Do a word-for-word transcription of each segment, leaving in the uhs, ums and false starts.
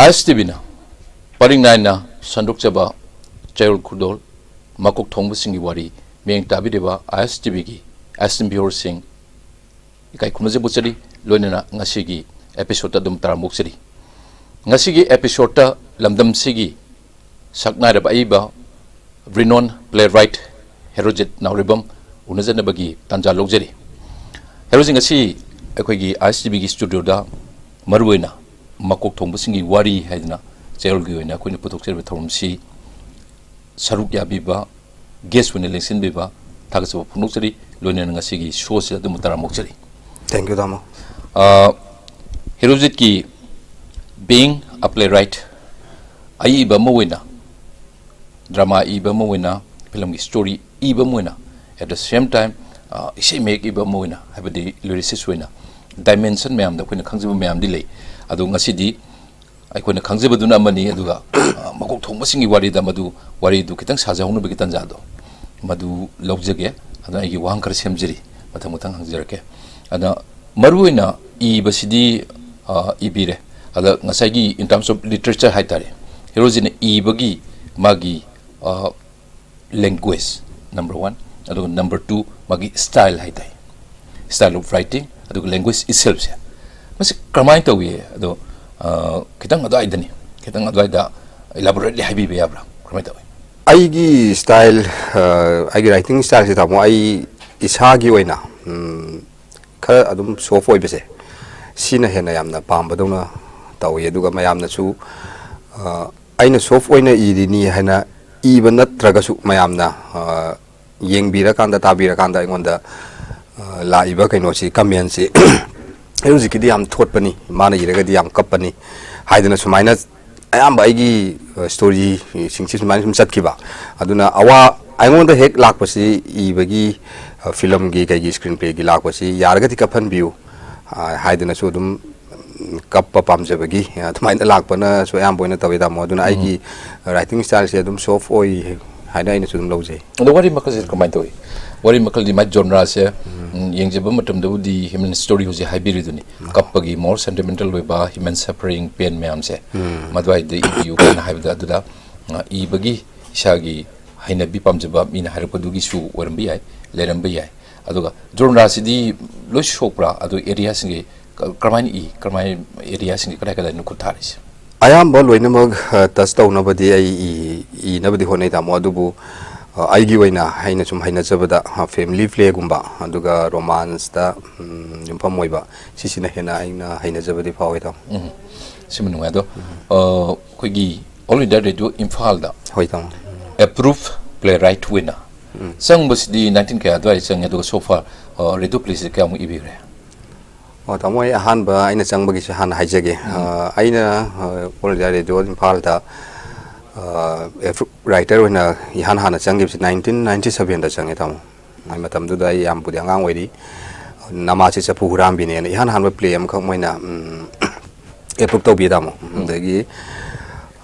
ꯑꯥꯏ ꯑꯦꯁ T ꯚꯤꯅ ꯄꯔꯤꯡ ꯅꯥꯏꯅ ꯁꯟꯗꯣꯛꯆꯕ ꯆꯌꯣꯜ ꯈꯨꯗꯣꯜ ꯃꯀꯣꯛ ꯊꯣꯡꯕꯁꯤꯡꯒꯤ ꯋꯥꯔꯤ ꯃꯤꯠꯌꯦꯡ ꯇꯥꯕꯤꯔꯤꯕ ꯑꯥꯏ ꯑꯦꯁ ꯇꯤ ꯚꯤꯒꯤ ꯑꯥꯏ ꯑꯦꯁ ꯇꯤ ꯚꯤ ꯚꯤꯌꯔꯁꯤꯡ ꯏꯀꯥꯏ ꯈꯨꯝꯅꯖꯕ ꯎꯠꯆꯔꯤ꯫ ꯂꯣꯏꯅꯅ ꯉꯁꯤꯒꯤ ꯑꯦꯄꯤꯁꯣꯗꯇ ꯑꯗꯨꯝ ꯇꯔꯥꯝꯅ ꯑꯣꯛꯆꯔꯤ꯫ ꯉꯁꯤꯒꯤ ꯑꯦꯄꯤꯁꯣꯗꯇ ꯂꯝꯗꯝꯁꯤꯒꯤ ꯁꯛꯅꯥꯏꯔꯕ ꯑꯏꯕ renowned playwright ꯍꯦꯔꯣꯖꯤꯠ ꯅꯥꯎꯔꯦꯝꯕꯝ ꯎꯅꯖꯅꯕꯒꯤ ꯇꯥꯟꯖꯥ ꯂꯧꯖꯔꯤ꯫ ꯍꯦꯔꯣꯖꯤꯠ ꯉꯁꯤ ꯑꯩꯈꯣꯏꯒꯤ ꯑꯥꯏ ꯑꯦꯁ ꯇꯤ ꯚꯤꯒꯤ ꯁ꯭ꯇꯨꯗꯤꯑꯣꯗ ꯃꯔꯨꯑꯣꯏꯅ ꯃꯀꯣꯛ ꯊꯣꯡꯕꯁꯤꯡꯒꯤ ꯋꯥꯔꯤ ꯍꯥꯏꯗꯅ ꯆꯌꯣꯜꯒꯤ ꯑꯣꯏꯅ ꯑꯩꯈꯣꯏꯅ ꯄꯨꯊꯣꯛꯆꯔꯤꯕ ꯊꯧꯔꯝꯁꯤ ꯁꯔꯨꯛ ꯌꯥꯕꯤꯕ, ꯒꯦꯁ ꯑꯣꯏꯅ ꯂꯦꯡꯁꯤꯟꯕꯤꯕ ꯊꯥꯒꯠꯆꯕ ꯐꯣꯡꯗꯣꯛꯆꯔꯤ꯫ ꯂꯣꯏꯅꯅ ꯉꯁꯤꯒꯤ ꯁꯣꯁꯤꯗ ꯑꯗꯨꯝ ꯇꯔꯥꯝꯅ ꯑꯣꯛꯆꯔꯤ꯫ Thank you, ꯇꯥꯃꯣ꯫ ꯑ, ꯍꯦꯔꯣꯖꯤꯠꯀꯤ being a playwright, ꯑꯏꯕ ꯑꯃ ꯑꯣꯏꯅ, ꯗ꯭ꯔꯃꯥ ꯏꯕ ꯑꯃ ꯑꯣꯏꯅ, ꯐꯤꯂꯝꯒꯤ ꯁ꯭ꯇꯣꯔꯤ ꯏꯕ ꯑꯃ ꯑꯣꯏꯅ, at the same time, ꯑ, ꯏꯁꯩ ꯃꯌꯦꯛ ꯏꯕ ꯑꯃ ꯑꯣꯏꯅ, ꯍꯥꯏꯕꯗꯤ ꯂꯤꯔꯤꯁꯤꯁ ꯑꯣꯏꯅ, ꯗꯥꯏꯃꯦꯟꯁꯟ ꯃꯌꯥꯝꯗ ꯑꯩꯈꯣꯏꯅ ꯈꯪꯖꯕ ꯃꯌꯥꯝꯗꯤ ꯂꯩ꯫ ꯑꯗꯣ ꯉꯁꯤꯗꯤ ꯑꯩꯈꯣꯏꯅ ꯈꯪꯖꯕꯗꯨꯅ ꯑꯃꯅꯤ, ꯑꯗꯨꯒ, ꯑ, ꯃꯀꯣꯛ ꯊꯣꯡꯕꯁꯤꯡꯒꯤ ꯋꯥꯔꯤꯗ ꯃꯗꯨ, ꯋꯥꯔꯤꯗꯨ ꯈꯤꯇꯪ ꯁꯥꯖꯍꯧꯅꯕꯒꯤ ꯇꯥꯟꯖꯥꯗꯣ ꯃꯗꯨ ꯂꯧꯖꯒꯦ꯫ ꯑꯗꯨꯅ ꯑꯩꯒꯤ ꯋꯥꯍꯪ ꯈꯔ ꯁꯦꯝꯖꯔꯤ, ꯃꯊꯪ ꯃꯊꯪ ꯍꯪꯖꯔꯛꯀꯦ꯫ ꯑꯗ ꯃꯔꯨꯑꯣꯏꯅ ꯏꯕꯁꯤꯗꯤ, ꯑ, ꯏꯕꯤꯔꯦ꯫ ꯑꯗ ꯉꯁꯥꯏꯒꯤ in terms of literature ꯍꯥꯏꯇꯥꯔꯦ, ꯍꯦꯔꯣꯖꯤꯠꯅ ꯏꯕꯒꯤ ꯃꯥꯒꯤ, ꯑ, language number one, ꯑꯗꯨꯒ number two ꯃꯥꯒꯤ style ꯍꯥꯏꯇꯥꯔꯦ, style of writing, ꯑꯗꯨꯒ language itselfꯁꯦ, ꯃꯁꯤ ꯀꯔꯝꯍꯥꯏꯅ ꯇꯧꯏ? ꯑꯗꯣ, ꯑ, ꯈꯤꯇꯪ ꯑꯗꯨꯋꯥꯏꯗꯅꯤ, ꯈꯤꯇꯪ ꯑꯗꯨꯋꯥꯏꯗ elaborately ꯍꯥꯏꯕꯤꯕ ꯌꯥꯕ꯭ꯔꯥ? ꯀꯔꯝꯍꯥꯏꯅ ꯇꯧꯏ? ꯑꯩꯒꯤ style, ꯑ, ꯑꯩꯒꯤ writing styleꯁꯦ, ꯇꯥꯃꯣ, ꯑꯩ ꯏꯁꯥꯒꯤ ꯑꯣꯏꯅ, ꯎꯝ, ꯈꯔ ꯑꯗꯨꯝ soft ꯑꯣꯏꯕꯁꯦ, ꯁꯤꯅ ꯍꯦꯟꯅ ꯌꯥꯝꯅ ꯄꯥꯝꯕꯗꯧꯅ ꯇꯧꯏ꯫ ꯑꯗꯨꯒ ꯃꯌꯥꯝꯅꯁꯨ, ꯑ, ꯑꯩꯅ soft ꯑꯣꯏꯅ ꯏꯔꯤꯅꯤ ꯍꯥꯏꯅ ꯏꯕ ꯅꯠꯇ꯭ꯔꯒꯁꯨ, ꯃꯌꯥꯝꯅ, ꯑ, ꯌꯦꯡꯕꯤꯔꯀꯥꯟꯗ, ꯇꯥꯕꯤꯔꯀꯥꯟꯗ ꯑꯩꯉꯣꯟꯗ, ꯑ, ꯂꯥꯛꯏꯕ ꯀꯩꯅꯣꯁꯤ, commentꯁꯤ, "ꯑꯩ ꯍꯧꯖꯤꯛꯀꯤꯗꯤ ꯌꯥꯝ ꯊꯣꯠꯄꯅꯤ, ꯃꯥꯅ ꯏꯔꯒꯗꯤ ꯌꯥꯝ ꯀꯞꯄꯅꯤ" ꯍꯥꯏꯗꯅ ꯁꯨꯃꯥꯏꯅ ꯑꯌꯥꯝꯕ ꯑꯩꯒꯤ, ꯑ, ꯁ꯭ꯇꯣꯔꯤꯁꯤꯡꯁꯤ ꯁꯨꯃꯥꯏꯅ ꯁꯨꯝ ꯆꯠꯈꯤꯕ꯫ ꯑꯗꯨꯅ ꯑꯋꯥ-, ꯑꯩꯉꯣꯟꯗ ꯍꯦꯛ ꯂꯥꯛꯄꯁꯤ, ꯏꯕꯒꯤ, ꯑ, ꯐꯤꯂꯝꯒꯤ ꯀꯩꯒꯤ screenplayꯒꯤ ꯂꯥꯛꯄꯁꯤ, "ꯌꯥꯔꯒꯗꯤ ꯀꯞꯍꯟꯕꯤꯌꯨ", ꯑ, ꯍꯥꯏꯗꯅꯁꯨ ꯑꯗꯨꯝ, ꯎꯝ, ꯀꯞꯄ ꯄꯥꯝꯖꯕꯒꯤ, ꯑ, ꯑꯗꯨꯃꯥꯏꯅ ꯂꯥꯛꯄꯅꯁꯨ ꯑꯌꯥꯝꯕ ꯑꯣꯏꯅ ꯇꯧꯋꯦ, ꯇꯥꯃꯣ꯫ ꯑꯗꯨꯅ ꯑꯩꯒꯤ writing styleꯁꯦ ꯑꯗꯨꯝ soft ꯑꯣꯏ ꯍꯥꯏꯅ ꯑꯩꯅꯁꯨ ꯑꯗꯨꯝ ꯂꯧꯖꯩ꯫ ꯑꯗꯣ ꯋꯥꯔꯤ ꯃꯈꯜꯁꯦ ꯀꯃꯥꯏꯅ ꯇꯧꯏ? ꯋꯥꯔꯤ ꯃꯈꯜꯗꯤ ꯃꯥꯏ genreꯁꯦ, ꯎꯝ, ꯌꯦꯡꯖꯕ ꯃꯇꯝꯗꯕꯨꯗꯤ human story ꯍꯧꯖꯤꯛ ꯍꯥꯏꯕꯤꯔꯤꯗꯨꯅꯤ, ꯀꯞꯄꯒꯤ more sentimental ꯑꯣꯏꯕ human suffering, pain ꯃꯌꯥꯝꯁꯦ, ꯎꯝ꯫ ꯃꯗꯨꯋꯥꯏꯗ ꯏꯕꯤꯌꯨ ꯀꯥꯏꯅ ꯍꯥꯏꯕꯗ, ꯑꯗꯨꯗ, ꯑ, ꯏꯕꯒꯤ ꯏꯁꯥꯒꯤ ꯍꯩꯅꯕꯤ ꯄꯥꯝꯖꯕ ꯃꯤꯅ ꯍꯥꯏꯔꯛꯄꯗꯨꯒꯤꯁꯨ ꯑꯣꯏꯔꯝꯕ ꯌꯥꯏ, ꯂꯩꯔꯝꯕ ꯌꯥꯏ꯫ ꯑꯗꯨꯒ genre ꯁꯤꯗꯤ ꯂꯣꯏ ꯁꯣꯛꯄ꯭ꯔꯥ? ꯑꯗꯨ area ꯁꯤꯡꯒꯤ ꯀ-, ꯀꯔꯝꯍꯥꯏꯅ ꯏ? ꯀꯔꯝꯍꯥꯏꯅ area ꯁꯤꯡꯒꯤ ꯀꯗꯥꯏ ꯀꯗꯥꯏꯗꯅꯣ ꯈꯨꯠ ꯊꯥꯔꯤꯁꯦ? ꯑꯌꯥꯝꯕ ꯂꯣꯏꯅꯃꯛ, ꯑ, touch ꯇꯧꯅꯕꯗꯤ ꯑꯩ ꯏ-, ꯏꯅꯕꯗꯤ ꯍꯣꯠꯅꯩ, ꯇꯥꯃꯣ꯫ ꯑꯗꯨꯕꯨ, ꯑ, ꯑꯩꯒꯤ ꯑꯣꯏꯅ ꯑꯩꯅ ꯁꯨꯝ ꯍꯩꯅꯖꯕꯗ, ꯑ, family play ꯒꯨꯝꯕ, ꯑꯗꯨꯒ romance ꯇ, ꯎꯝ, ꯌꯨꯝꯐꯝ ꯑꯣꯏꯕ, ꯁꯤꯁꯤꯅ ꯍꯦꯟꯅ ꯑꯩꯅ ꯍꯩꯅꯖꯕꯗꯤ ꯐꯥꯎꯋꯦ, ꯇꯥꯃꯣ꯫ ꯎꯝ꯫ ꯁꯤꯃ ꯅꯨꯡꯉꯥꯏ꯫ ꯑꯗꯣ, ꯑ, ꯑꯩꯈꯣꯏꯒꯤ All India Radio ꯏꯝꯐꯥꯜꯗ ꯍꯣꯏ, ꯇꯥꯃꯣ꯫ Approved playwright ꯑꯣꯏꯅ ꯎꯝ꯫ ꯆꯪꯕꯁꯤꯗꯤ nineteen ꯀꯌꯥ ꯑꯗꯨꯋꯥꯏꯗ ꯆꯪꯉꯦ, ꯑꯗꯨꯒ so far, ꯑ, radio play ꯁꯤ ꯀꯌꯥꯃꯨꯛ ꯏꯕꯤꯈ꯭ꯔꯦ? ꯑꯣ, ꯇꯥꯃꯣ, ꯑꯩ ꯑꯍꯥꯟꯕ ꯑꯩꯅ ꯆꯪꯕꯒꯤꯁꯦ ꯍꯥꯟꯅ ꯍꯥꯏꯖꯒꯦ꯫ ꯎꯝ꯫ ꯑ, ꯑꯩꯅ, ꯑ, All India Radio ꯏꯝꯐꯥꯜꯗ, ꯑ, approved writer ꯑꯣꯏꯅ ꯏꯍꯥꯟ ꯍꯥꯟꯅ ꯆꯪꯈꯤꯕꯁꯦ nineteen ninety seven ꯗ ꯆꯪꯉꯦ, ꯇꯥꯃꯣ꯫ ꯑꯩ ꯃꯇꯝꯗꯨꯗ ꯑꯩ ꯌꯥꯝꯕꯨꯗꯤ ꯑꯉꯥꯡ ꯑꯣꯏꯔꯤ꯫ ꯅꯃꯥꯁꯦ ꯆꯐꯨ ꯍꯨꯔꯥꯟꯕꯤꯅꯦꯅ ꯏꯍꯥꯟ ꯍꯥꯟꯕ play ꯑꯃꯈꯛ ꯃꯣꯏꯅ, ꯎꯝ, approve ꯇꯧꯕꯤ, ꯇꯥꯃꯣ꯫ ꯎꯝ꯫ ꯑꯗꯒꯤ,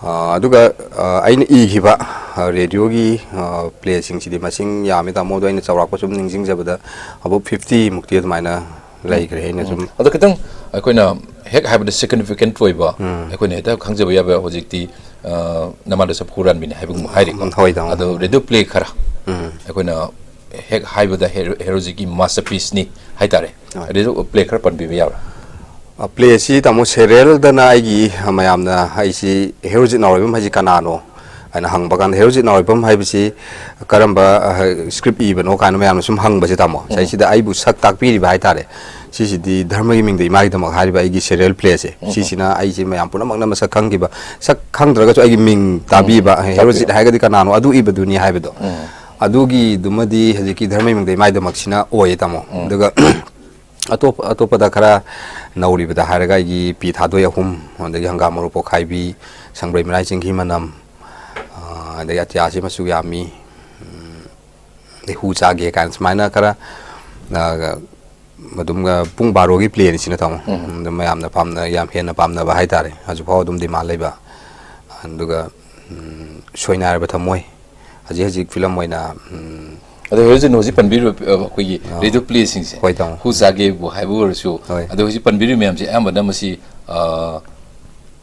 ꯑ, ꯑꯗꯨꯒ, ꯑ, ꯑꯩꯅ ꯏꯈꯤꯕ, ꯑ, radio ꯒꯤ, ꯑ, play ꯁꯤꯡꯁꯤꯗꯤ ꯃꯁꯤꯡ ꯌꯥꯝꯃꯤ, ꯇꯥꯃꯣ꯫ ꯑꯗꯣ ꯑꯩꯅ ꯆꯥꯎꯔꯥꯛꯄ ꯁꯨꯝ ꯅꯤꯡꯁꯤꯡꯖꯕꯗ about fifty ꯃꯨꯛꯇꯤ ꯑꯗꯨꯃꯥꯏꯅ ꯂꯩꯈ꯭ꯔꯦ꯫ ꯑꯩꯅ ꯎꯝ꯫ ꯁꯨꯝ ꯑꯗꯣ ꯈꯤꯇꯪ ꯑꯩꯈꯣꯏꯅ ꯍꯦꯛ ꯍꯥꯏꯕꯗ significant ꯑꯣꯏꯕ, ꯎꯝ꯫ ꯑꯩꯈꯣꯏꯅ ꯍꯦꯛꯇ ꯈꯪꯖꯕ ꯌꯥꯕ ꯍꯧꯖꯤꯛꯇꯤ, ꯑ, ꯅꯃꯥꯗ ꯆꯐꯨ ꯍꯨꯔꯥꯟꯕꯤꯅꯤ ꯍꯥꯏꯕꯒꯨꯝꯕ ꯍꯥꯏꯔꯤꯀꯣ꯫ ꯎꯝ, ꯍꯣꯏ, ꯇꯥꯃꯣ꯫ ꯑꯗꯣ radio play ꯈꯔ ꯎꯝ꯫ ꯑꯩꯈꯣꯏꯅ ꯍꯦꯛ ꯍꯥꯏꯕꯗ ꯍꯦꯔꯣ-, ꯍꯦꯔꯣꯖꯤꯠꯀꯤ masterpiece ꯅꯤ ꯍꯥꯏꯇꯥꯔꯦ꯫ ꯍꯣꯏ꯫ Radio play ꯈꯔ ꯄꯟꯕꯤꯕ ꯌꯥꯕ꯭ꯔꯥ? ꯑ, play ꯁꯤ, ꯇꯥꯃꯣ, serial ꯗꯅ ꯑꯩꯒꯤ, ꯑ, ꯃꯌꯥꯝꯅ ꯑꯩꯁꯤ ꯍꯦꯔꯣꯖꯤꯠ ꯅꯥꯎꯔꯩꯕꯝ ꯍꯥꯏꯁꯤ ꯀꯅꯥꯅꯣ ꯍꯥꯏꯅ ꯍꯪꯕ ꯀꯥꯟꯗ, ꯍꯦꯔꯣꯖꯤꯠ ꯅꯥꯎꯔꯩꯕꯝ ꯍꯥꯏꯕꯁꯤ ꯀꯔꯝꯕ, ꯑ, script ꯏꯕꯅꯣ ꯀꯥꯏꯅ ꯃꯌꯥꯝꯅ ꯁꯨꯝ ꯍꯪꯕꯁꯦ, ꯇꯥꯃꯣ, ꯎꯝ꯫ ꯁꯤꯗꯩꯁꯤꯗ ꯑꯩꯕꯨ ꯁꯛ ꯇꯥꯛꯄꯤꯔꯤꯕ ꯍꯥꯏꯇꯥꯔꯦ꯫ ꯁꯤꯁꯤꯗꯤ ꯙꯔꯃꯒꯤ ꯃꯤꯡꯗ ꯏꯃꯥꯒꯤꯗꯃꯛ ꯍꯥꯏꯔꯤꯕ ꯑꯩꯒꯤ serial play ꯁꯦ, ꯎꯝ꯫ ꯁꯤꯁꯤꯅ ꯑꯩꯁꯦ ꯃꯌꯥꯝ ꯄꯨꯝꯅꯃꯛꯅ ꯃꯁꯛ ꯈꯪꯈꯤꯕ, ꯁꯛ ꯈꯪꯗ꯭ꯔꯒꯁꯨ ꯑꯩꯒꯤ ꯃꯤꯡ ꯎꯝ꯫ ꯇꯥꯕꯤꯕ, ꯇꯥꯕꯤꯕ꯫ ꯍꯦꯔꯣꯖꯤꯠ ꯍꯥꯏꯔꯒꯗꯤ ꯀꯅꯥꯅꯣ ꯑꯗꯨ ꯏꯕꯗꯨꯅꯤ ꯍꯥꯏꯕꯗꯣ꯫ ꯎꯝ꯫ ꯑꯗꯨꯒꯤꯗꯨꯃꯗꯤ ꯍꯧꯖꯤꯛꯀꯤ ꯙꯔꯃꯒꯤ ꯃꯤꯡꯗ ꯏꯃꯥꯒꯤꯗꯃꯛꯁꯤꯅ ꯑꯣꯏꯌꯦ, ꯇꯥꯃꯣ꯫ ꯎꯝ꯫ ꯑꯗꯨꯒ ꯑꯇꯣꯞ-, ꯑꯇꯣꯞꯄꯗ ꯈꯔ ꯅꯧꯔꯤꯕꯗ ꯍꯥꯏꯔꯒ ꯑꯩꯒꯤ ꯄꯤ ꯊꯥꯗꯣꯏ ꯑꯍꯨꯝ, ꯑꯗꯒꯤ ꯍꯪꯒꯥꯝ ꯃꯔꯨ ꯄꯣꯛꯈꯥꯏꯕꯤ, ꯁꯪꯕ꯭ꯔꯩ ꯃꯔꯥꯏ ꯆꯤꯡꯍꯤ ꯃꯅꯝ, ꯑ, ꯑꯗꯒꯤ ꯑꯇꯤꯌꯥꯁꯤ ꯃꯆꯨ ꯌꯥꯝꯃꯤ, ꯎꯝ, ꯑꯗꯩ ꯍꯨ ꯆꯥꯒꯦ ꯀꯥꯏꯅ ꯁꯨꯃꯥꯏꯅ ꯈꯔ, ꯑ, ꯑꯗꯨꯝ, ꯑ, ꯄꯨꯡ ꯕꯥꯔꯣꯒꯤ play ꯅꯤ ꯁꯤꯅ, ꯇꯥꯃꯣ꯫ ꯎꯝ꯫ ꯑꯗꯨꯝ ꯃꯌꯥꯝꯅ ꯄꯥꯝꯅ-, ꯌꯥꯝ ꯍꯦꯟꯅ ꯄꯥꯝꯅꯕ ꯍꯥꯏꯇꯥꯔꯦ, ꯍꯧꯖꯤꯛꯐꯥꯎ ꯑꯗꯨꯝ demand ꯂꯩꯕ꯫ ꯑꯗꯨꯒ, ꯎꯝ, ꯁꯣꯏꯅꯥꯏꯔꯕ ꯊꯝꯃꯣꯏ, ꯍꯧꯖꯤꯛ ꯍꯧꯖꯤꯛ film ꯑꯣꯏꯅ, ꯎꯝ, ꯑꯗꯣ ꯍꯧꯖꯤꯛ ꯍꯧꯖꯤꯛ ꯄꯟꯕꯤꯔꯤꯕ ꯑ, ꯑꯩꯈꯣꯏꯒꯤ ꯑꯥ꯫ ꯔꯦꯗꯤꯑꯣ ꯄ꯭ꯂꯦꯁꯤꯡꯁꯦ, ꯍꯣꯏ, ꯇꯥꯃꯣ꯫ ꯍꯨ ꯆꯥꯒꯦꯕꯨ ꯍꯥꯏꯕ ꯑꯣꯏꯔꯁꯨ, ꯍꯣꯏ꯫ ꯑꯗꯣ ꯍꯧꯖꯤꯛ ꯄꯟꯕꯤꯔꯤꯕ ꯃꯌꯥꯝꯁꯦ ꯑꯌꯥꯝꯕꯅ ꯃꯁꯤ, ꯑ,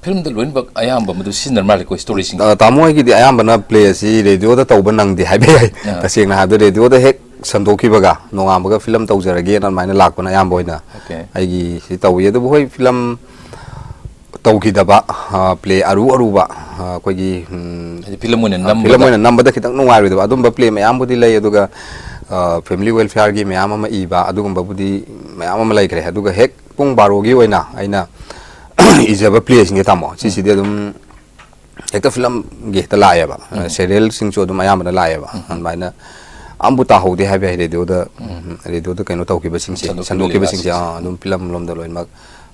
ꯐꯤꯂꯝꯗ ꯂꯣꯏꯅꯃꯛ ꯑꯌꯥꯝꯕ ꯃꯗꯨ ꯁꯤꯖꯤꯟꯅꯔ ꯃꯥꯜꯂꯦꯀꯣ, ꯁ꯭ꯇꯣꯔꯤꯁꯤꯡꯁꯦ꯫ ꯑ, ꯇꯥꯃꯣ ꯑꯩꯒꯤꯗꯤ ꯑꯌꯥꯝꯕꯅ ꯄ꯭ꯂꯦ ꯑꯁꯤ ꯔꯦꯗꯤꯑꯣꯗ ꯇꯧꯕ ꯅꯪꯗꯦ ꯍꯥꯏꯕ ꯌꯥꯏ꯫ ꯑꯥ꯫ ꯇꯁꯦꯡꯅ ꯍꯥꯏꯕꯗ ꯔꯦꯗꯤꯑꯣꯗ ꯍꯦꯛ ꯁꯟꯗꯣꯛꯈꯤꯕꯒ ꯅꯣꯡꯉꯥꯟꯕꯒ ꯐꯤꯂꯝ ꯇꯧꯖꯔꯒꯦꯅ ꯑꯗꯨꯃꯥꯏꯅ ꯂꯥꯛꯄꯅ ꯑꯌꯥꯝꯕ ꯑꯣꯏꯅ ꯑꯣꯀꯦ꯫ ꯑꯩꯒꯤ ꯁꯤ ꯇꯧꯏ꯫ ꯑꯗꯨꯕꯨ ꯍꯣꯏ, ꯐꯤꯂꯝ ꯇꯧꯈꯤꯗꯕ, ꯑ, ꯄ꯭ꯂꯦ ꯑꯔꯨ ꯑꯔꯨꯕ, ꯑ, ꯑꯩꯈꯣꯏꯒꯤ, ꯎꯝ, ꯍꯥꯏꯗꯤ ꯐꯤꯂꯝ ꯑꯣꯏꯅ ꯑ, ꯅꯝꯕꯗ꯫ ꯐꯤꯂꯝ ꯑꯣꯏꯅ ꯅꯝꯕꯗ ꯈꯤꯇꯪ ꯅꯨꯡꯉꯥꯏꯔꯣꯏꯗꯕ ꯑꯗꯨꯝꯕ ꯄ꯭ꯂꯦ ꯃꯌꯥꯝꯕꯨꯗꯤ ꯂꯩ, ꯑꯗꯨꯒ, ꯑ, ꯐꯦꯃꯤꯂꯤ ꯋꯦꯜꯐꯤꯌꯥꯔꯒꯤ ꯃꯌꯥꯝ ꯑꯃ ꯏꯕ ꯑꯗꯨꯒꯨꯝꯕꯕꯨꯗꯤ ꯃꯌꯥꯝ ꯑꯃ ꯂꯩꯈ꯭ꯔꯦ꯫ ꯑꯗꯨꯒ ꯍꯦꯛ ꯄꯨꯡ ꯕꯥꯔꯣꯒꯤ ꯑꯣꯏꯅ ꯑꯩꯅ ꯏꯖꯕ ꯄ꯭ꯂꯦꯁꯤꯡꯁꯦ, ꯇꯥꯃꯣ, ꯁꯤꯁꯤꯗꯤ ꯑꯗꯨꯝ ꯍꯦꯛꯇ ꯐꯤꯂꯝꯒꯤ ꯍꯦꯛꯇ ꯂꯥꯛꯑꯦꯕ꯫ ꯁꯦꯔꯤꯌꯦꯜꯁꯤꯡꯁꯨ ꯑꯗꯨꯝ ꯑꯌꯥꯝꯕꯅ ꯂꯥꯛꯑꯦꯕ꯫ ꯑꯗꯨꯃꯥꯏꯅ ꯑꯝꯕꯨ ꯇꯥꯍꯧꯗꯦ ꯍꯥꯏꯕ ꯌꯥꯏ ꯔꯦꯗꯤꯑꯣꯗ, ꯎꯝ, ꯔꯦꯗꯤꯑꯣꯗ ꯀꯩꯅꯣ ꯇꯧꯈꯤꯕꯁꯤꯡꯁꯦ, ꯁꯟꯗꯣꯛꯈꯤꯕ ꯁꯟꯗꯣꯛꯈꯤꯕꯁꯤꯡꯁꯦ, ꯂꯤꯂꯥꯁꯤꯡꯁꯦ꯫ ꯑꯥ, ꯑꯗꯨꯝ ꯐꯤꯂꯝ ꯂꯣꯝꯗ ꯂꯣꯏꯅꯃꯛ